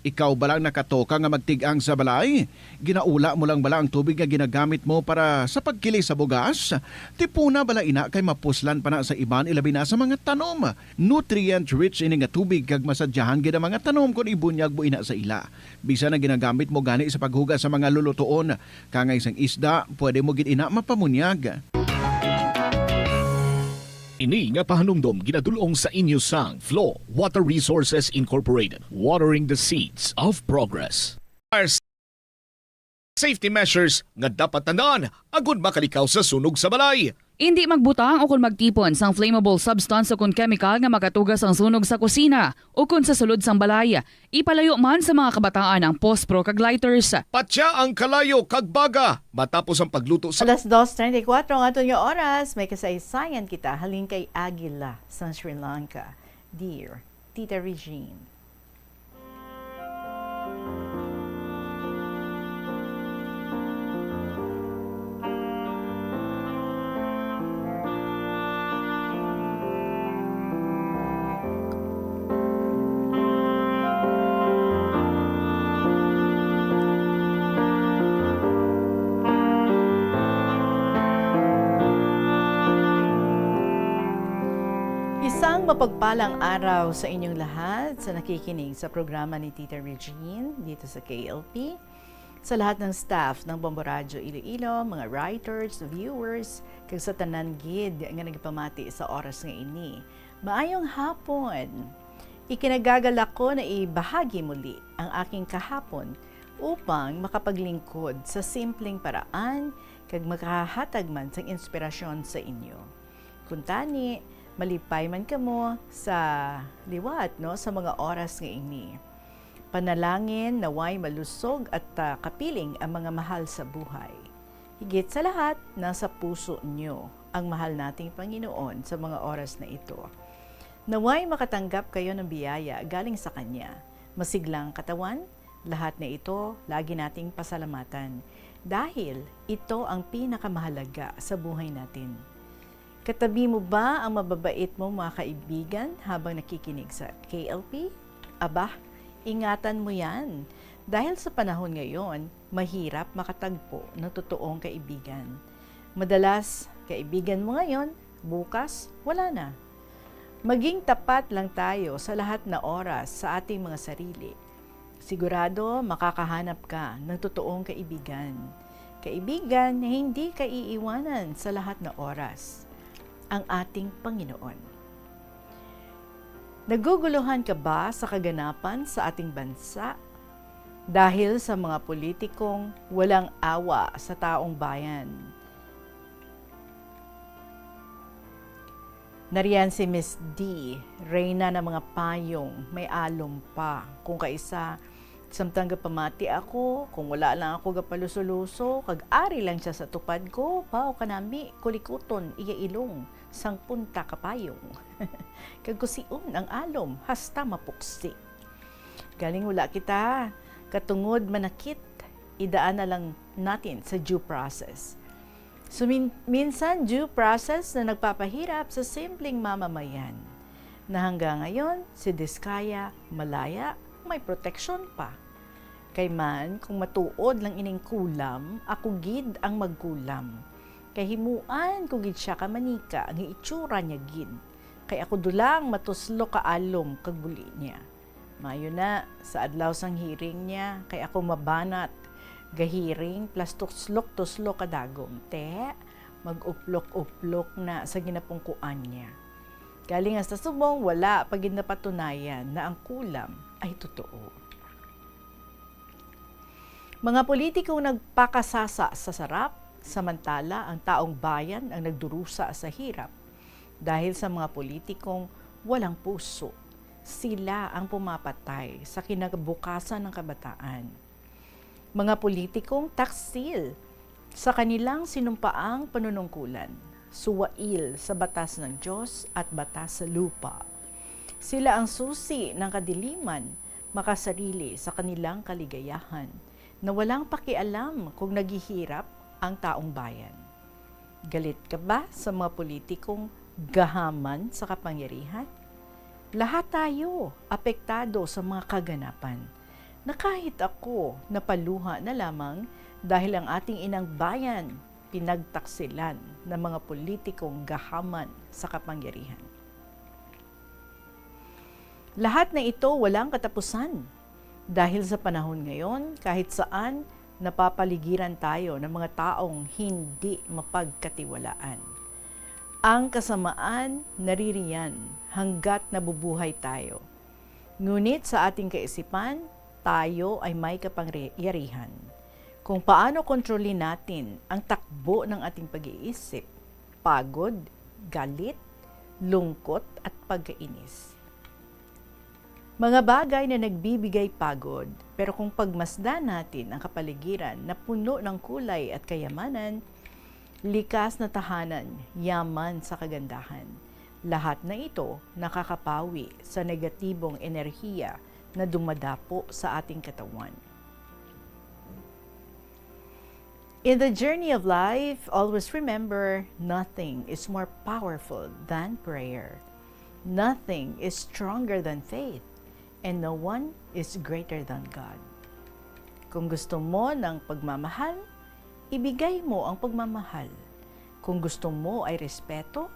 Ikaw bala ang nakatoka nga magtig-ang sa balay? Ginaula mo lang bala ang tubig nga ginagamit mo para sa pagkili sa bugas? Tipuna bala ina kay mapuslan pa na sa iban, ilabi na sa mga tanom. Nutrient-rich ini nga tubig kag masadyahan gid ang mga tanom kon ibunyag mo ina sa ila. Bisan ang ginagamit mo gani sa paghugas sa mga lulutoon, kangay sang isda, pwede mo gid ina mapamunyag. Ini nga pahanumdom ginadul-ong sa inyo sang Flow Water Resources Incorporated, watering the seeds of progress. Safety measures nga dapat tandaan agud makalikaw sa sunog sa balay. Indi magbutang o kon magtipon sang flammable substance o kon chemical nga makatuga sang sunog sa kusina o kon sa sulod sang balay. Ipalayo man sa mga kabataan ang pospro kag lighters. Patya ang kalayo kag baga matapos ang pagluto sa Alas dos treinta y cuatro ang aton nga oras. May kasaysayan kita halin kay Aguila sa Sri Lanka. Dear Tita Regine. Isang mapagpalang araw sa inyong lahat sa nakikinig sa programa ni Tita Regine dito sa K L P. Sa lahat ng staff ng Bombo Radyo Iloilo, mga writers, viewers, kag sa tanan gid nga nagpamati sa oras nga ini. Maayong hapon! Ikinagagalak ko na ibahagi muli ang aking kahapon upang makapaglingkod sa simpleng paraan kag makahatag man sang inspirasyon sa inyo. Kuntani, malipay man kamo sa liwat, no, sa mga oras nga ini. Panalangin na way malusog at, ah, kapiling ang mga mahal sa buhay. Higit sa lahat, nasa puso niyo ang mahal nating Panginoon sa mga oras na ito. Naway makatanggap kayo ng biyaya galing sa Kanya. Masiglang katawan, lahat na ito lagi nating pasalamatan dahil ito ang pinakamahalaga sa buhay natin. Katabi mo ba ang mababait mo mga kaibigan habang nakikinig sa K L P? Aba, ingatan mo yan. Dahil sa panahon ngayon, mahirap makatagpo ng totoong kaibigan. Madalas, kaibigan mo ngayon, bukas, wala na. Maging tapat lang tayo sa lahat na oras sa ating mga sarili. Sigurado makakahanap ka ng totoong kaibigan. Kaibigan na hindi ka iiwanan sa lahat na oras. Ang ating Panginoon. Naguguluhan ka ba sa kaganapan sa ating bansa? Dahil sa mga politikong walang awa sa taong bayan. Nariyan si Miss D, reyna ng mga payong, may alom pa. Kung kaisa, samtang gapamati ako, kung wala lang ako gapaluso-luso, kag ari lang siya sa tupad ko, paw kanami, kulikuton, iya ilong, sang punta ka payong. Kag kusion ang alom, hasta mapuksi. Galing wala kita, katungod manakit, idaan na lang natin sa due process. So, min-, minsan due process na nagpapahirap sa simpleng mamamayan, na hanggang ngayon, si Diskaya, Malaya, may proteksyon pa. Kay man, kung matuod lang ining kulam, ako gid ang magkulam. Kay himuan ko gid siya ka manika ang itsura niya gid. Kay ako dulang matuslok ka alom kag buli niya. Maayo na, sa adlaw sang hearing niya, kay ako mabanat, gahiring, plus tuslok-tuslok ka dagom. Te, mag-uplok-uplok na sa ginapungkuan niya. Galing hasta subong, wala pa gid napatunayan na ang kulam ay totoo. Mga politikong nagpakasasa sa sarap, samantala ang taong bayan ang nagdurusa sa hirap. Dahil sa mga politikong walang puso, sila ang pumapatay sa kinabukasan ng kabataan. Mga politikong taksil sa kanilang sinumpaang panunungkulan, suwail sa batas ng Diyos at batas sa lupa. Sila ang susi ng kadiliman, makasarili sa kanilang kaligayahan, na walang pakialam kung naghihirap ang taong bayan. Galit ka ba sa mga politikong gahaman sa kapangyarihan? Lahat tayo apektado sa mga kaganapan, na kahit ako napaluha na lamang dahil ang ating inang bayan pinagtaksilan ng mga politikong gahaman sa kapangyarihan. Lahat na ito walang katapusan. Dahil sa panahon ngayon, kahit saan, napapaligiran tayo ng mga taong hindi mapagkatiwalaan. Ang kasamaan naririyan hanggat nabubuhay tayo. Ngunit sa ating kaisipan, tayo ay may kapangyarihan. Kung paano kontrolin natin ang takbo ng ating pag-iisip, pagod, galit, lungkot, at pagkainis. Mga bagay na nagbibigay pagod, pero kung pagmasdan natin ang kapaligiran na puno ng kulay at kayamanan, likas na tahanan, yaman sa kagandahan, lahat na ito nakakapawi sa negatibong enerhiya na dumadapo sa ating katawan. In the journey of life, always remember, nothing is more powerful than prayer. Nothing is stronger than faith. And no one is greater than God. Kung gusto mo ng pagmamahal, ibigay mo ang pagmamahal. Kung gusto mo ay respeto,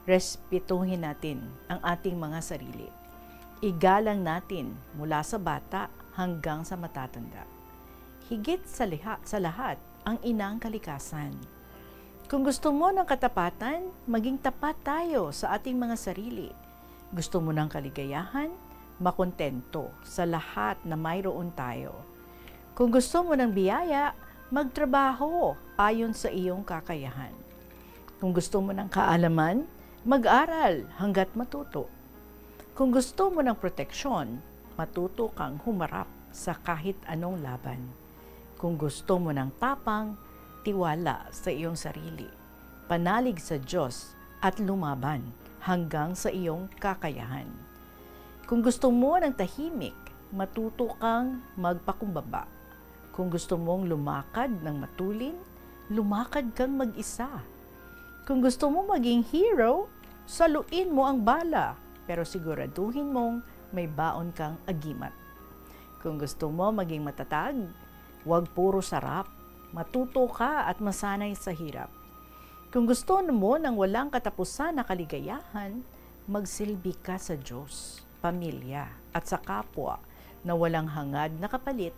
respetuhin natin ang ating mga sarili. Igalang natin mula sa bata hanggang sa matatanda. Higit sa liha-, sa lahat, ang inang kalikasan. Kung gusto mo ng katapatan, maging tapat tayo sa ating mga sarili. Gusto mo ng kaligayahan, makontento sa lahat na mayroon tayo. Kung gusto mo ng biyaya, Magtrabaho ayon sa iyong kakayahan. Kung gusto mo ng kaalaman, mag-aral hanggat matuto. Kung gusto mo ng proteksyon, matuto kang humarap sa kahit anong laban. Kung gusto mo ng tapang, tiwala sa iyong sarili. Panalig sa Diyos at lumaban hanggang sa iyong kakayahan. Kung gusto mo ng tahimik, matuto kang magpakumbaba. Kung gusto mong lumakad ng matulin, lumakad kang mag-isa. Kung gusto mo maging hero, saluin mo ang bala, pero siguraduhin mong may baon kang agimat. Kung gusto mo maging matatag, huwag puro sarap. Matuto ka at masanay sa hirap. Kung gusto mo ng walang katapusan na kaligayahan, magsilbi ka sa Diyos, pamilya, at sa kapwa na walang hangad na kapalit.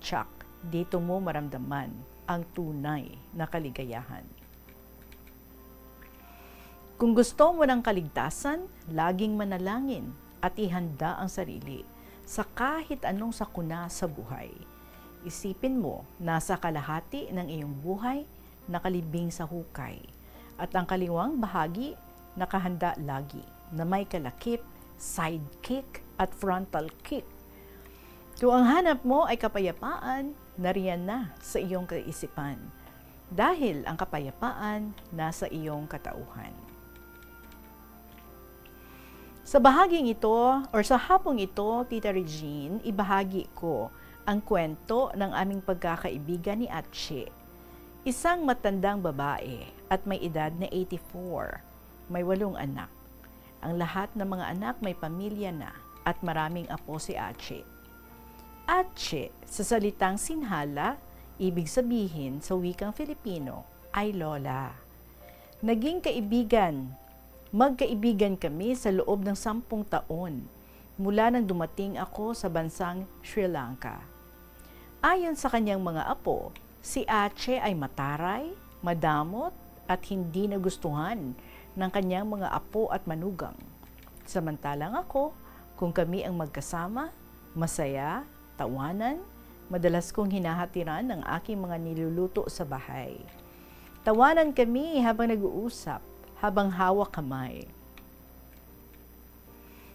Tsak, dito mo maramdaman ang tunay na kaligayahan. Kung gusto mo ng kaligtasan, laging manalangin at ihanda ang sarili sa kahit anong sakuna sa buhay. Isipin mo, nasa kalahati ng iyong buhay nakalibing sa hukay, at ang kaliwang bahagi nakahanda lagi na may kalakip, side kick, at frontal kick. Kung ang hanap mo ay kapayapaan, nariyan na sa iyong kaisipan, dahil ang kapayapaan nasa iyong katauhan. Sa bahaging ito, or sa hapong ito, Tita Regine, ibahagi ko ang kwento ng aming pagkakaibigan ni Atche, isang matandang babae at may edad na eighty-four. May walong anak. Ang lahat ng mga anak may pamilya na at maraming apo si Atche. Atche, sa salitang Sinhala, ibig sabihin sa wikang Filipino, ay lola. Naging kaibigan, magkaibigan kami sa loob ng sampung taon, mula nang dumating ako sa bansang Sri Lanka. Ayon sa kanyang mga apo, si Atche ay mataray, madamot, at hindi nagustuhan ng kanyang mga apo at manugang. Samantalang ako, kung kami ang magkasama, masaya, tawanan, madalas kong hinahatiran ang aking mga niluluto sa bahay. Tawanan kami habang nag-uusap, habang hawak kamay.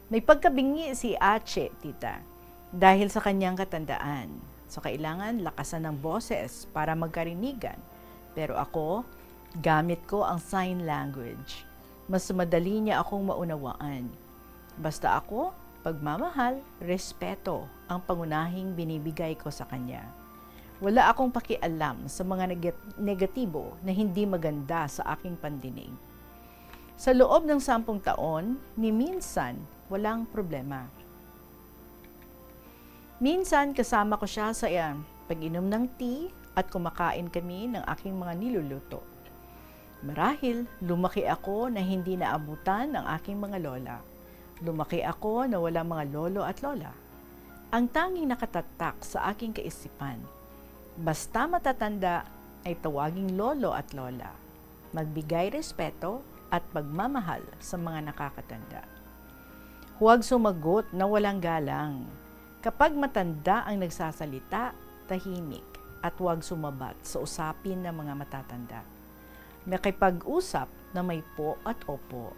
May pagkabingi si Atche, tita, dahil sa kanyang katandaan. So, kailangan lakasan ang boses para magkarinigan. Pero ako, gamit ko ang sign language. Mas madali niya akong maunawaan. Basta ako, pagmamahal, respeto ang pangunahing binibigay ko sa kanya. Wala akong pakialam sa mga neg-, negatibo na hindi maganda sa aking pandinig. Sa loob ng sampung taon, ni minsan, walang problema. Minsan, kasama ko siya sa, ah, pag-inom ng tea at kumakain kami ng aking mga niluluto. Marahil, lumaki ako na hindi naabutan ang aking mga lola. Lumaki ako na walang mga lolo at lola. Ang tanging nakatatak sa aking kaisipan, basta matatanda, ay tawaging lolo at lola. Magbigay respeto at pagmamahal sa mga nakakatanda. Huwag sumagot na walang galang. Kapag matanda ang nagsasalita, tahimik at huwag sumabat sa usapin ng mga matatanda. Makipag-usap na may po at opo.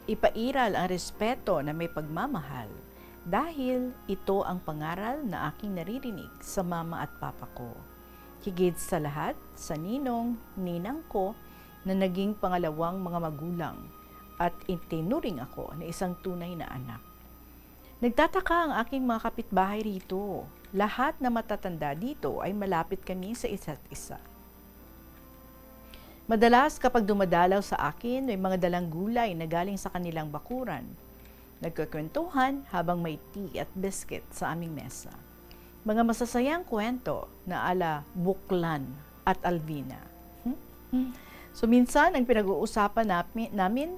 Ipairal ang respeto na may pagmamahal, dahil ito ang pangaral na aking naririnig sa mama at papa ko. Higit sa lahat, sa ninong, ninang ko na naging pangalawang mga magulang, at itinuring ako na isang tunay na anak. Nagtataka ang aking mga kapitbahay rito. Lahat na matatanda dito ay malapit kami sa isa't isa. Madalas, kapag dumadalaw sa akin, may mga dalang gulay na galing sa kanilang bakuran. Nagkukwentuhan habang may tea at biscuit sa aming mesa. Mga masasayang kwento na ala Buklan at Alvina. Hmm? Hmm. So, minsan, ang pinag-uusapan napi-, namin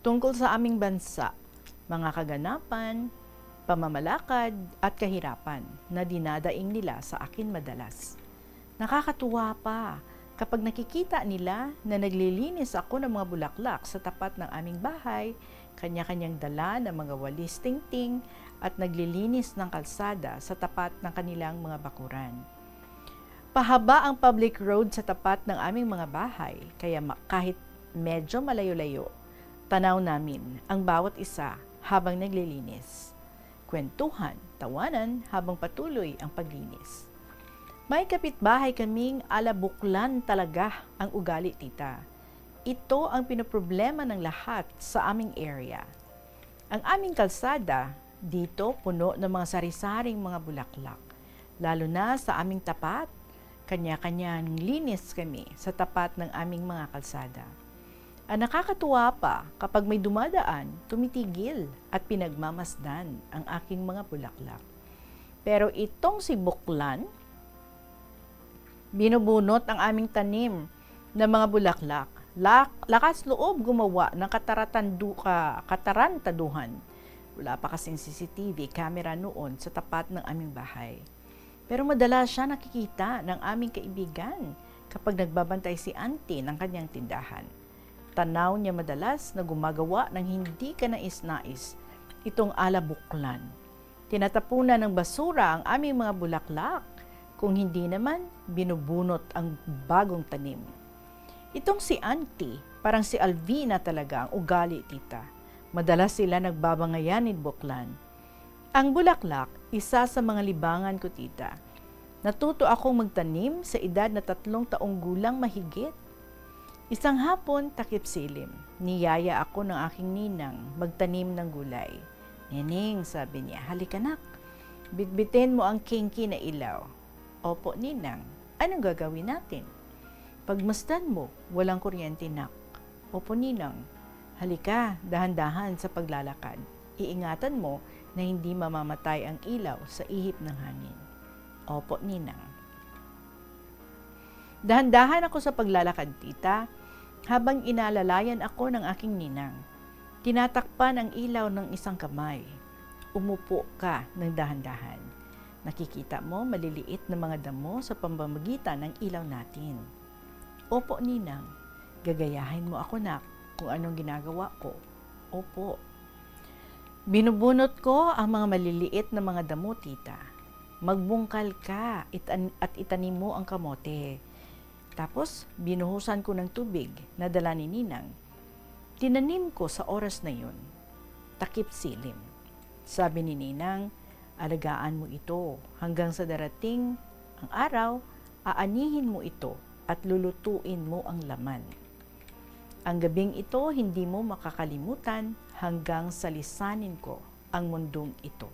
tungkol sa aming bansa, mga kaganapan, pamamalakad, at kahirapan na dinadaing nila sa akin madalas. Nakakatuwa pa kapag nakikita nila na naglilinis ako ng mga bulaklak sa tapat ng aming bahay, kanya-kanyang dala ng mga walis tingting, at naglilinis ng kalsada sa tapat ng kanilang mga bakuran. Pahaba ang public road sa tapat ng aming mga bahay, kaya ma-, kahit medyo malayo-layo, tanaw namin ang bawat isa habang naglilinis. Kwentuhan, tawanan habang patuloy ang paglinis. May kapitbahay kaming ala buklan talaga ang ugali, tita. Ito ang pinoproblema ng lahat sa aming area. Ang aming kalsada dito puno ng mga sari-saring mga bulaklak, lalo na sa aming tapat. Kanya-kanyang linis kami sa tapat ng aming mga kalsada. Ang nakakatuwa pa, kapag may dumadaan, tumitigil at pinagmamasdan ang aking mga bulaklak. Pero itong si Buklan, binubunot ang aming tanim na mga bulaklak. Lak-, lakas loob gumawa ng kataratandu-, ka-, katarantaduhan. Wala pa kasing C C T V camera noon sa tapat ng aming bahay. Pero madalas siya nakikita ng aming kaibigan kapag nagbabantay si Auntie ng kanyang tindahan. Tanaw niya madalas na gumagawa ng hindi kanais-nais itong ala Buklan. Tinatapunan ng basura ang aming mga bulaklak. Kung hindi naman, binubunot ang bagong tanim. Itong si Auntie, parang si Alvina talaga ang ugali, tita. Madalas sila nagbabangayan ni Buklan. Ang bulaklak, isa sa mga libangan ko, tita. Natuto akong magtanim sa edad na tatlong taong gulang mahigit. Isang hapon, takip silim, niyaya ako ng aking ninang magtanim ng gulay. "Nining," sabi niya, "halika, nak. Bitbitin mo ang kinki na ilaw." "Opo, ninang. Anong gagawin natin?" "Pagmasdan mo, walang kuryente, nak." "Opo, ninang." "Halika, dahan-dahan sa paglalakad. Iingatan mo na hindi mamamatay ang ilaw sa ihip ng hangin." "Opo, ninang." Dahan-dahan ako sa paglalakad, tita, habang inalalayan ako ng aking ninang. Tinatakpan ang ilaw ng isang kamay. "Umupo ka ng dahan-dahan. Nakikita mo maliliit na mga damo sa pamamagitan ng ilaw natin." "Opo, ninang." "Gagayahin mo ako, nak, kung anong ginagawa ko." "Opo." Binubunot ko ang mga maliliit na mga damo, tita. "Magbungkal ka itan-, at itanim mo ang kamote." Tapos, binuhusan ko ng tubig na dala ni Ninang. Tinanim ko sa oras na yun. Takip silim. Sabi ni Ninang, "Alagaan mo ito hanggang sa darating ang araw, aanihin mo ito at lulutuin mo ang laman. Ang gabing ito hindi mo makakalimutan hanggang sa lisanin ko ang mundong ito."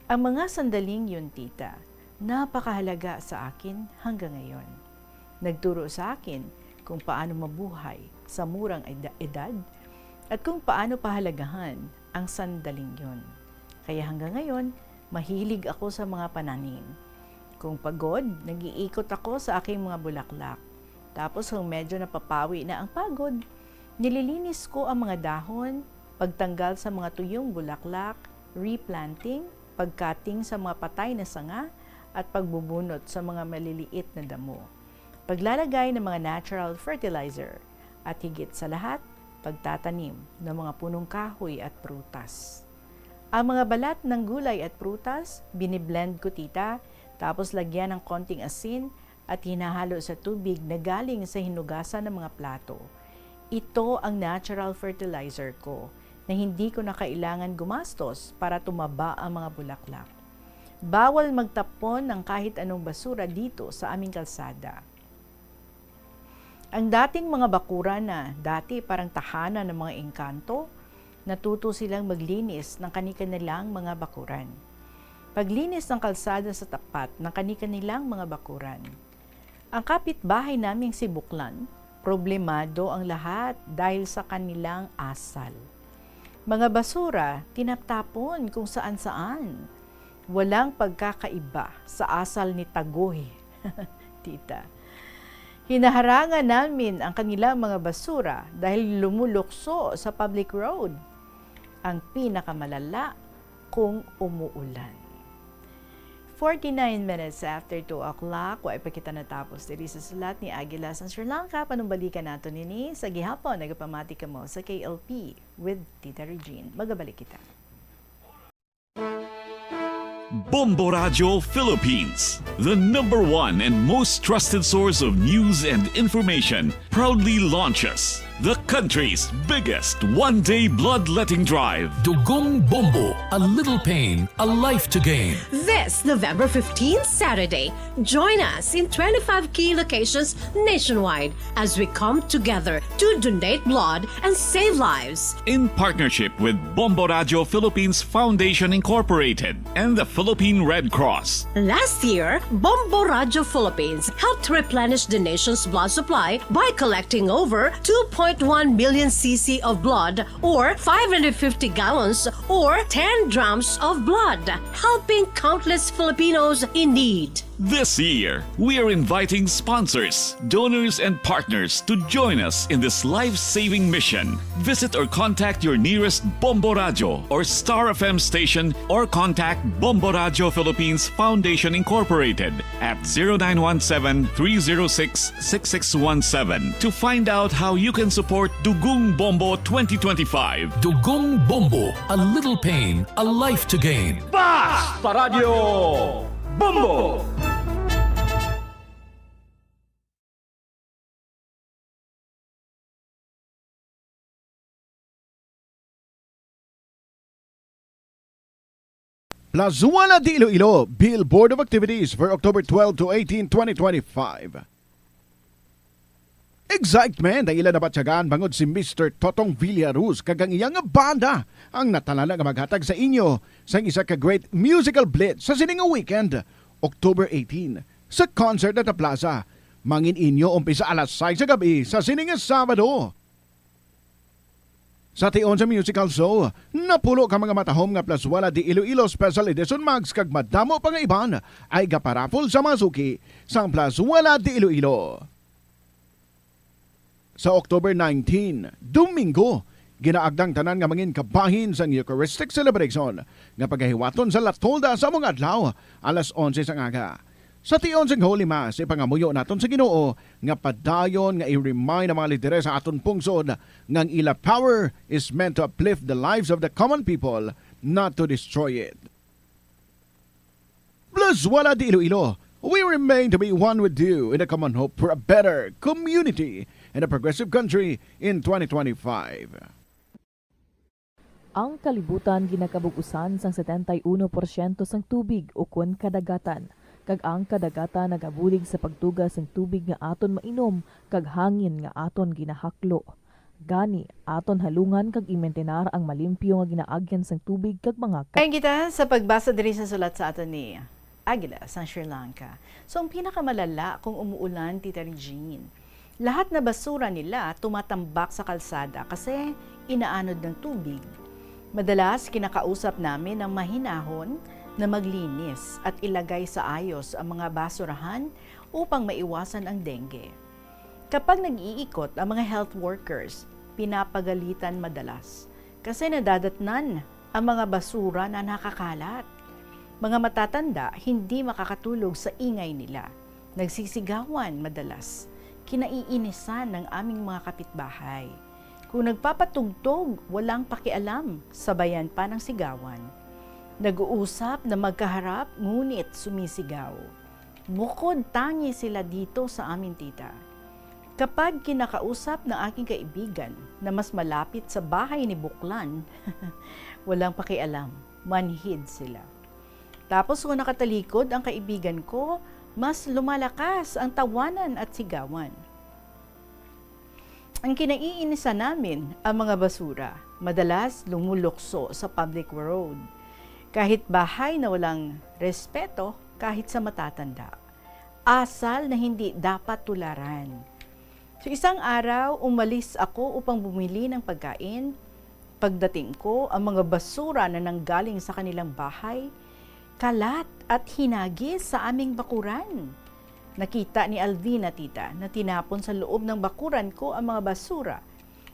Ang mga sandaling yun, tita, napakahalaga sa akin hanggang ngayon. Nagturo sa akin kung paano mabuhay sa murang eda-, edad at kung paano pahalagahan ang sandaling yun. Kaya hanggang ngayon, mahilig ako sa mga pananim. Kung pagod, nag-iikot ako sa aking mga bulaklak. Tapos kung medyo napapawi na ang pagod, nililinis ko ang mga dahon, pagtanggal sa mga tuyong bulaklak, replanting, pag-cutting sa mga patay na sanga, at pagbubunot sa mga maliliit na damo. Paglalagay ng mga natural fertilizer, at higit sa lahat, pagtatanim ng mga punong kahoy at prutas. Ang mga balat ng gulay at prutas, biniblend ko, tita, tapos lagyan ng konting asin at hinahalo sa tubig na galing sa hinugasan ng mga plato. Ito ang natural fertilizer ko, na hindi ko na kailangan gumastos para tumaba ang mga bulaklak. Bawal magtapon ng kahit anong basura dito sa aming kalsada. Ang dating mga bakuran na dati parang tahanan ng mga engkanto, natuto silang maglinis ng kani-kanilang mga bakuran. Paglinis ng kalsada sa tapat ng kani-kanilang mga bakuran. Ang kapitbahay naming si Buklan, problemado ang lahat dahil sa kanilang asal. Mga basura, tinatapon kung saan-saan. Walang pagkakaiba sa asal ni Tagoy, tita. Hinaharangan namin ang kanilang mga basura dahil lumulukso sa public road. Ang pinakamalala, kung umuulan. Forty-nine minutes after two o'clock, wa pa kita natapos diri sa sulat ni Aguila sa Sri Lanka. Panumbalikan nato nini sa gihapon. Nagapamati kamo sa K L P with Tita Regine. Magabalik kita. Bombo Radyo Philippines, the number one and most trusted source of news and information, proudly launches the country's biggest one-day bloodletting drive. Dugong Bombo, a little pain, a life to gain. This November fifteenth, Saturday, join us in twenty-five key locations nationwide as we come together to donate blood and save lives. In partnership with Bombo Radyo Philippines Foundation Incorporated and the Philippine Red Cross. Last year, Bombo Radyo Philippines helped replenish the nation's blood supply by collecting over two point one million C C of blood, or five hundred fifty gallons, or ten drums of blood, helping countless Filipinos in need. This year, we are inviting sponsors, donors, and partners to join us in this life-saving mission. Visit or contact your nearest Bombo Radyo or Star F M station, or contact Bombo Radyo Philippines Foundation Incorporated at zero nine one seven, three zero six, six six one seven to find out how you can support Dugong Bombo twenty twenty-five. Dugong Bombo, a little pain, a life to gain. Basta Radyo Bombo! Plazuela de Iloilo, Billboard of Activities for October twelve to eighteen, twenty twenty-five. Excitement ang ila nabatyagan bangod si Mister Totong Villaruz kag ang iya nga banda ang natalana nga maghatag sa inyo sang isa ka great musical blitz sa sini nga weekend, October eighteen, sa Concert at the Plaza. Mangin inyo umpisa alas sais sa gab-i sa sini nga Sabado. Sa tion sa musical show, napulo ka mga matahom nga Plazuela de Iloilo Special Edition mugs kag madamo pa nga iban ay gaparaffle sa mga suki sang Plazuela de Iloilo. Sa October nineteen, Domingo, ginaagda ang tanan nga mangin kabahin sang Eucharistic Celebration nga pagahiwaton sa La Tolda sa mga adlaw, alas onse sang aga. Sa tion sang Holy Mass, ipangamuyo naton sa Ginoo nga padayon nga i-remind ang mga lideres sa aton pungsod nga ang ila power is meant to uplift the lives of the common people, not to destroy it. Plazuela de Iloilo, we remain to be one with you in a common hope for a better community and a progressive country in twenty twenty-five. Ang kalibutan ginakabug-usan sang setenta y uno porsyento sang tubig ukon kadagatan, kag ang kadagatan nagabulig sa pagtuga sang tubig nga aton mainom kag hangin nga aton ginahaklo. Gani, aton halungan kag imintinar ang malimpyo nga ginaagyan sang tubig kag mga ka- Kayan kita sa pagbasa diri sa sulat sa aton ni Aguila sang Sri Lanka. So, ang pinakamalala kung umuulan, Tita Regine, lahat na basura nila tumatambak sa kalsada kasi inaanod ng tubig. Madalas, kinakausap namin ang mahinahon na maglinis at ilagay sa ayos ang mga basurahan upang maiwasan ang dengue. Kapag nag-iikot ang mga health workers, pinapagalitan madalas kasi nadadatnan ang mga basura na nakakalat. Mga matatanda hindi makakatulog sa ingay nila. Nagsisigawan madalas. Kinaiinisan ng aming mga kapitbahay. Kung nagpapatugtog, walang pakialam, sabayan pa ng sigawan. Nag-uusap na magkaharap, ngunit sumisigaw. Bukod tangi sila dito sa amin, Tita. Kapag kinakausap ng aking kaibigan na mas malapit sa bahay ni Buklan, walang pakialam, manhid sila. Tapos kung nakatalikod ang kaibigan ko, mas lumalakas ang tawanan at sigawan. Ang kinaiinisan namin, ang mga basura, madalas lumulukso sa public road. Kahit bahay na walang respeto, kahit sa matatanda. Asal na hindi dapat tularan. Sa isang araw, umalis ako upang bumili ng pagkain. Pagdating ko, ang mga basura na nanggaling sa kanilang bahay, kalat at hinagis sa aming bakuran. Nakita ni Alvina, Tita, na tinapon sa loob ng bakuran ko ang mga basura.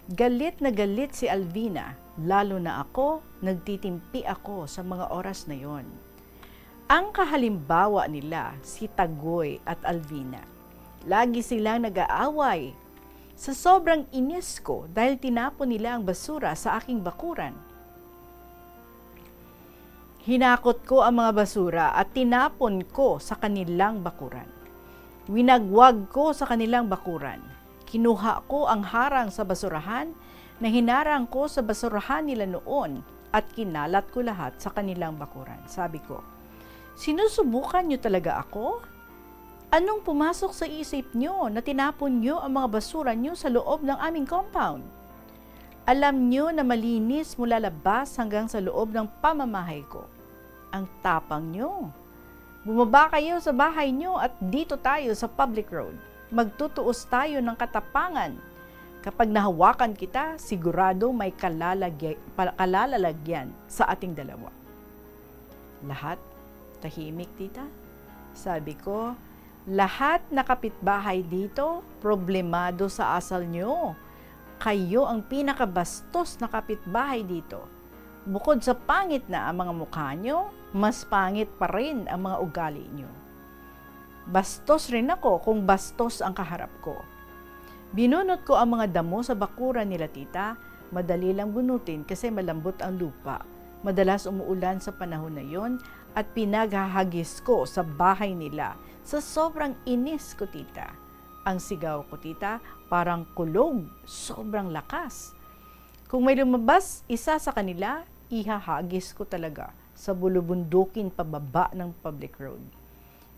Galit na galit si Alvina, lalo na ako, nagtitimpi ako sa mga oras na yon. Ang kahalimbawa nila, si Tagoy at Alvina. Lagi silang nag-aaway. Sa sobrang inis ko dahil tinapon nila ang basura sa aking bakuran. Hinakot ko ang mga basura at tinapon ko sa kanilang bakuran. Winagwag ko sa kanilang bakuran. Kinuha ko ang harang sa basurahan na hinarang ko sa basurahan nila noon at kinalat ko lahat sa kanilang bakuran. Sabi ko, "Sinusubukan niyo talaga ako? Anong pumasok sa isip niyo na tinapon niyo ang mga basura niyo sa loob ng aming compound? Alam niyo na malinis mula labas hanggang sa loob ng pamamahay ko. Ang tapang niyo! Bumaba kayo sa bahay niyo at dito tayo sa public road. Magtutuos tayo ng katapangan. Kapag nahawakan kita, sigurado may kalalagya-, pa-, kalalagyan sa ating dalawa." Lahat tahimik, tita. Sabi ko, "Lahat na kapitbahay dito, problemado sa asal nyo. Kayo ang pinakabastos na kapitbahay dito. Bukod sa pangit na ang mga mukha nyo, mas pangit pa rin ang mga ugali nyo. Bastos rin ako kung bastos ang kaharap ko." Binunot ko ang mga damo sa bakuran nila, tita. Madali lang bunutin kasi malambot ang lupa. Madalas umuulan sa panahon na yon at pinaghahagis ko sa bahay nila sa sobrang inis ko, tita. Ang sigaw ko, tita, parang kulog, sobrang lakas. Kung may lumabas isa sa kanila, ihahagis ko talaga sa bulubundukin pababa ng public road.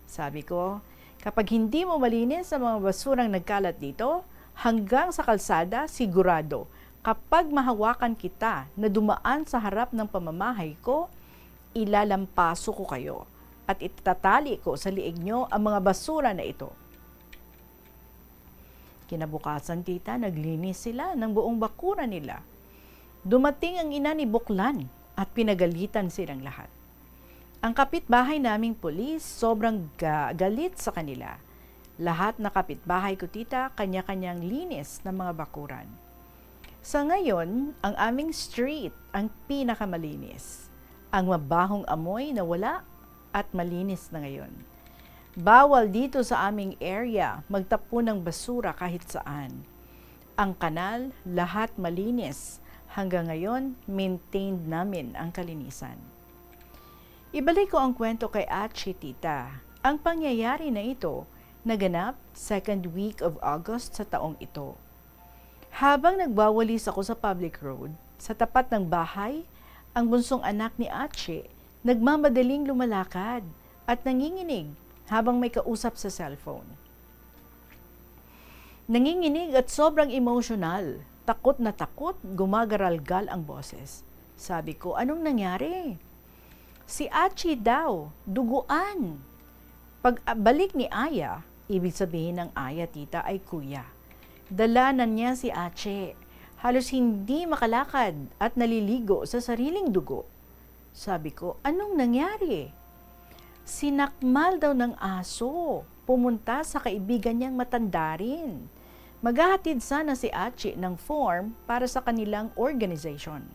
Sabi ko, "Kapag hindi mo malinis ang mga basurang nagkalat dito, hanggang sa kalsada, sigurado, kapag mahawakan kita na dumaan sa harap ng pamamahay ko, ilalampaso ko kayo at itatali ko sa liig nyo ang mga basura na ito." Kinabukasan, tita, naglinis sila ng buong bakuran nila. Dumating ang ina ni Buklan at pinagalitan silang lahat. Ang kapitbahay naming pulis sobrang ga-, galit sa kanila. Lahat na kapitbahay ko, tita, kanya-kanyang linis ng mga bakuran. Sa ngayon, ang aming street ang pinakamalinis. Ang mabahong amoy nawala at malinis na ngayon. Bawal dito sa aming area magtapon ng basura kahit saan. Ang kanal, lahat malinis. Hanggang ngayon, maintained namin ang kalinisan. Ibalik ko ang kwento kay Achi, tita. Ang pangyayari na ito naganap second week of August sa taong ito. Habang nagwawalis ako sa public road, sa tapat ng bahay, ang bunsong anak ni Achi nagmamadaling lumalakad at nanginginig habang may kausap sa cellphone. Nanginginig at sobrang emosyonal. Takot na takot, gumagaralgal ang boses. Sabi ko, "Anong nangyari?" "Si Achi daw, duguan." Pag, ah, balik ni Aya, ibig sabihin ng Aya, tita, ay kuya. Dala na niya si Achi. Halos hindi makalakad at naliligo sa sariling dugo. Sabi ko, "Anong nangyari?" "Sinakmal daw ng aso. Pumunta sa kaibigan niyang matanda rin. Maghahatid sana si Achi ng form para sa kanilang organization."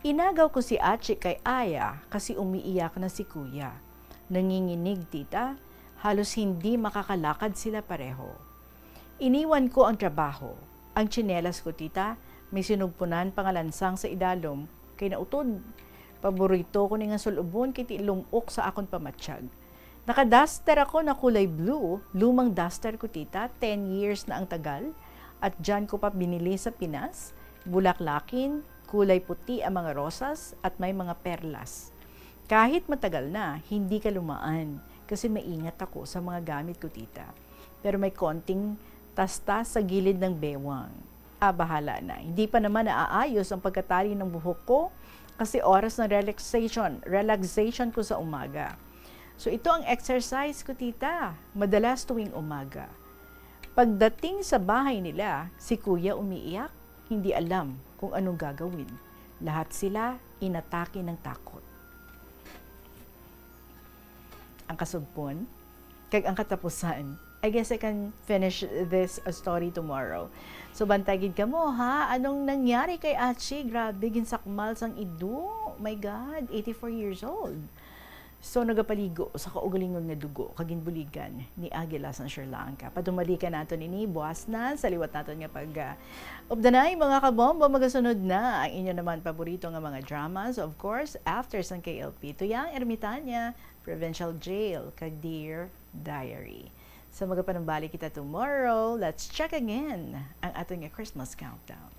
Inagaw ko si Achi kay Aya kasi umiiyak na si Kuya. Nanginginig, tita. Halos hindi makakalakad sila pareho. Iniwan ko ang trabaho. Ang tsinelas ko, tita, may sinugpunan pa nga lansang sa idalom, kay nautod. Paborito ko ni nga sul-ubon kay ti lum-ok sa akon pamatyag. Naka-duster ako na kulay blue, lumang duster ko, tita, ten years na ang tagal, at diyan ko pa binili sa Pinas. Bulaklakin, kulay puti ang mga rosas, at may mga perlas. Kahit matagal na, hindi kalumaan, kasi maingat ako sa mga gamit ko, tita. Pero may konting tastas sa gilid ng bewang. Ah, bahala na. Hindi pa naman naaayos ang pagkatali ng buhok ko kasi oras ng relaxation, relaxation ko sa umaga. So, ito ang exercise ko, tita. Madalas tuwing umaga. Pagdating sa bahay nila, si Kuya umiiyak, hindi alam kung anong gagawin. Lahat sila inatake ng takot. Ang kasugpon, kag ang katapusan. I guess I can finish this, uh, story tomorrow. So, bantay gid kamo, ha? Anong nangyari kay Achi? Grabe, ginsakmal sang ido. My God, eighty-four years old. So, nagapaligo sa kaugalingon nga dugo kag ginbuligan ni Aguila sang Sri Lanka. Padumalikan naton ini buas na sa liwat naton nga pag, ah, updanay, mga kabombo. Magasunod na ang inyo naman paborito nga mga dramas, of course, after sang K L P, Tuyang Ermitaña, Provincial Jail, kag Dear Diary. So, magapanumbalik kita tomorrow. Let's check again ang aton nga Christmas countdown.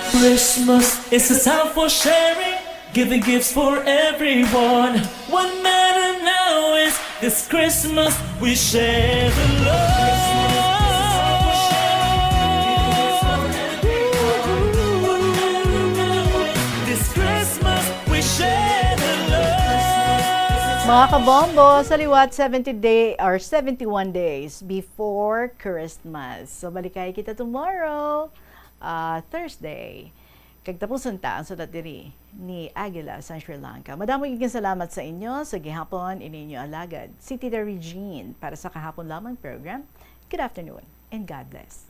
Christmas is a time for sharing, giving gifts for everyone. What matter now is this Christmas we share the love. This Christmas we share the love. Mga kabombo, sa liwat seventy day or seventy-one days before Christmas. So, balikay kita tomorrow, ah, Thursday. Kag tapuson ta ang sulat diri ni Aguila sang Sri Lanka. Madamo gid nga salamat sa inyo. Sa gihapon, ini inyo alagad, si Tita Regine, para sa Kahapon Lamang program. Good afternoon and God bless.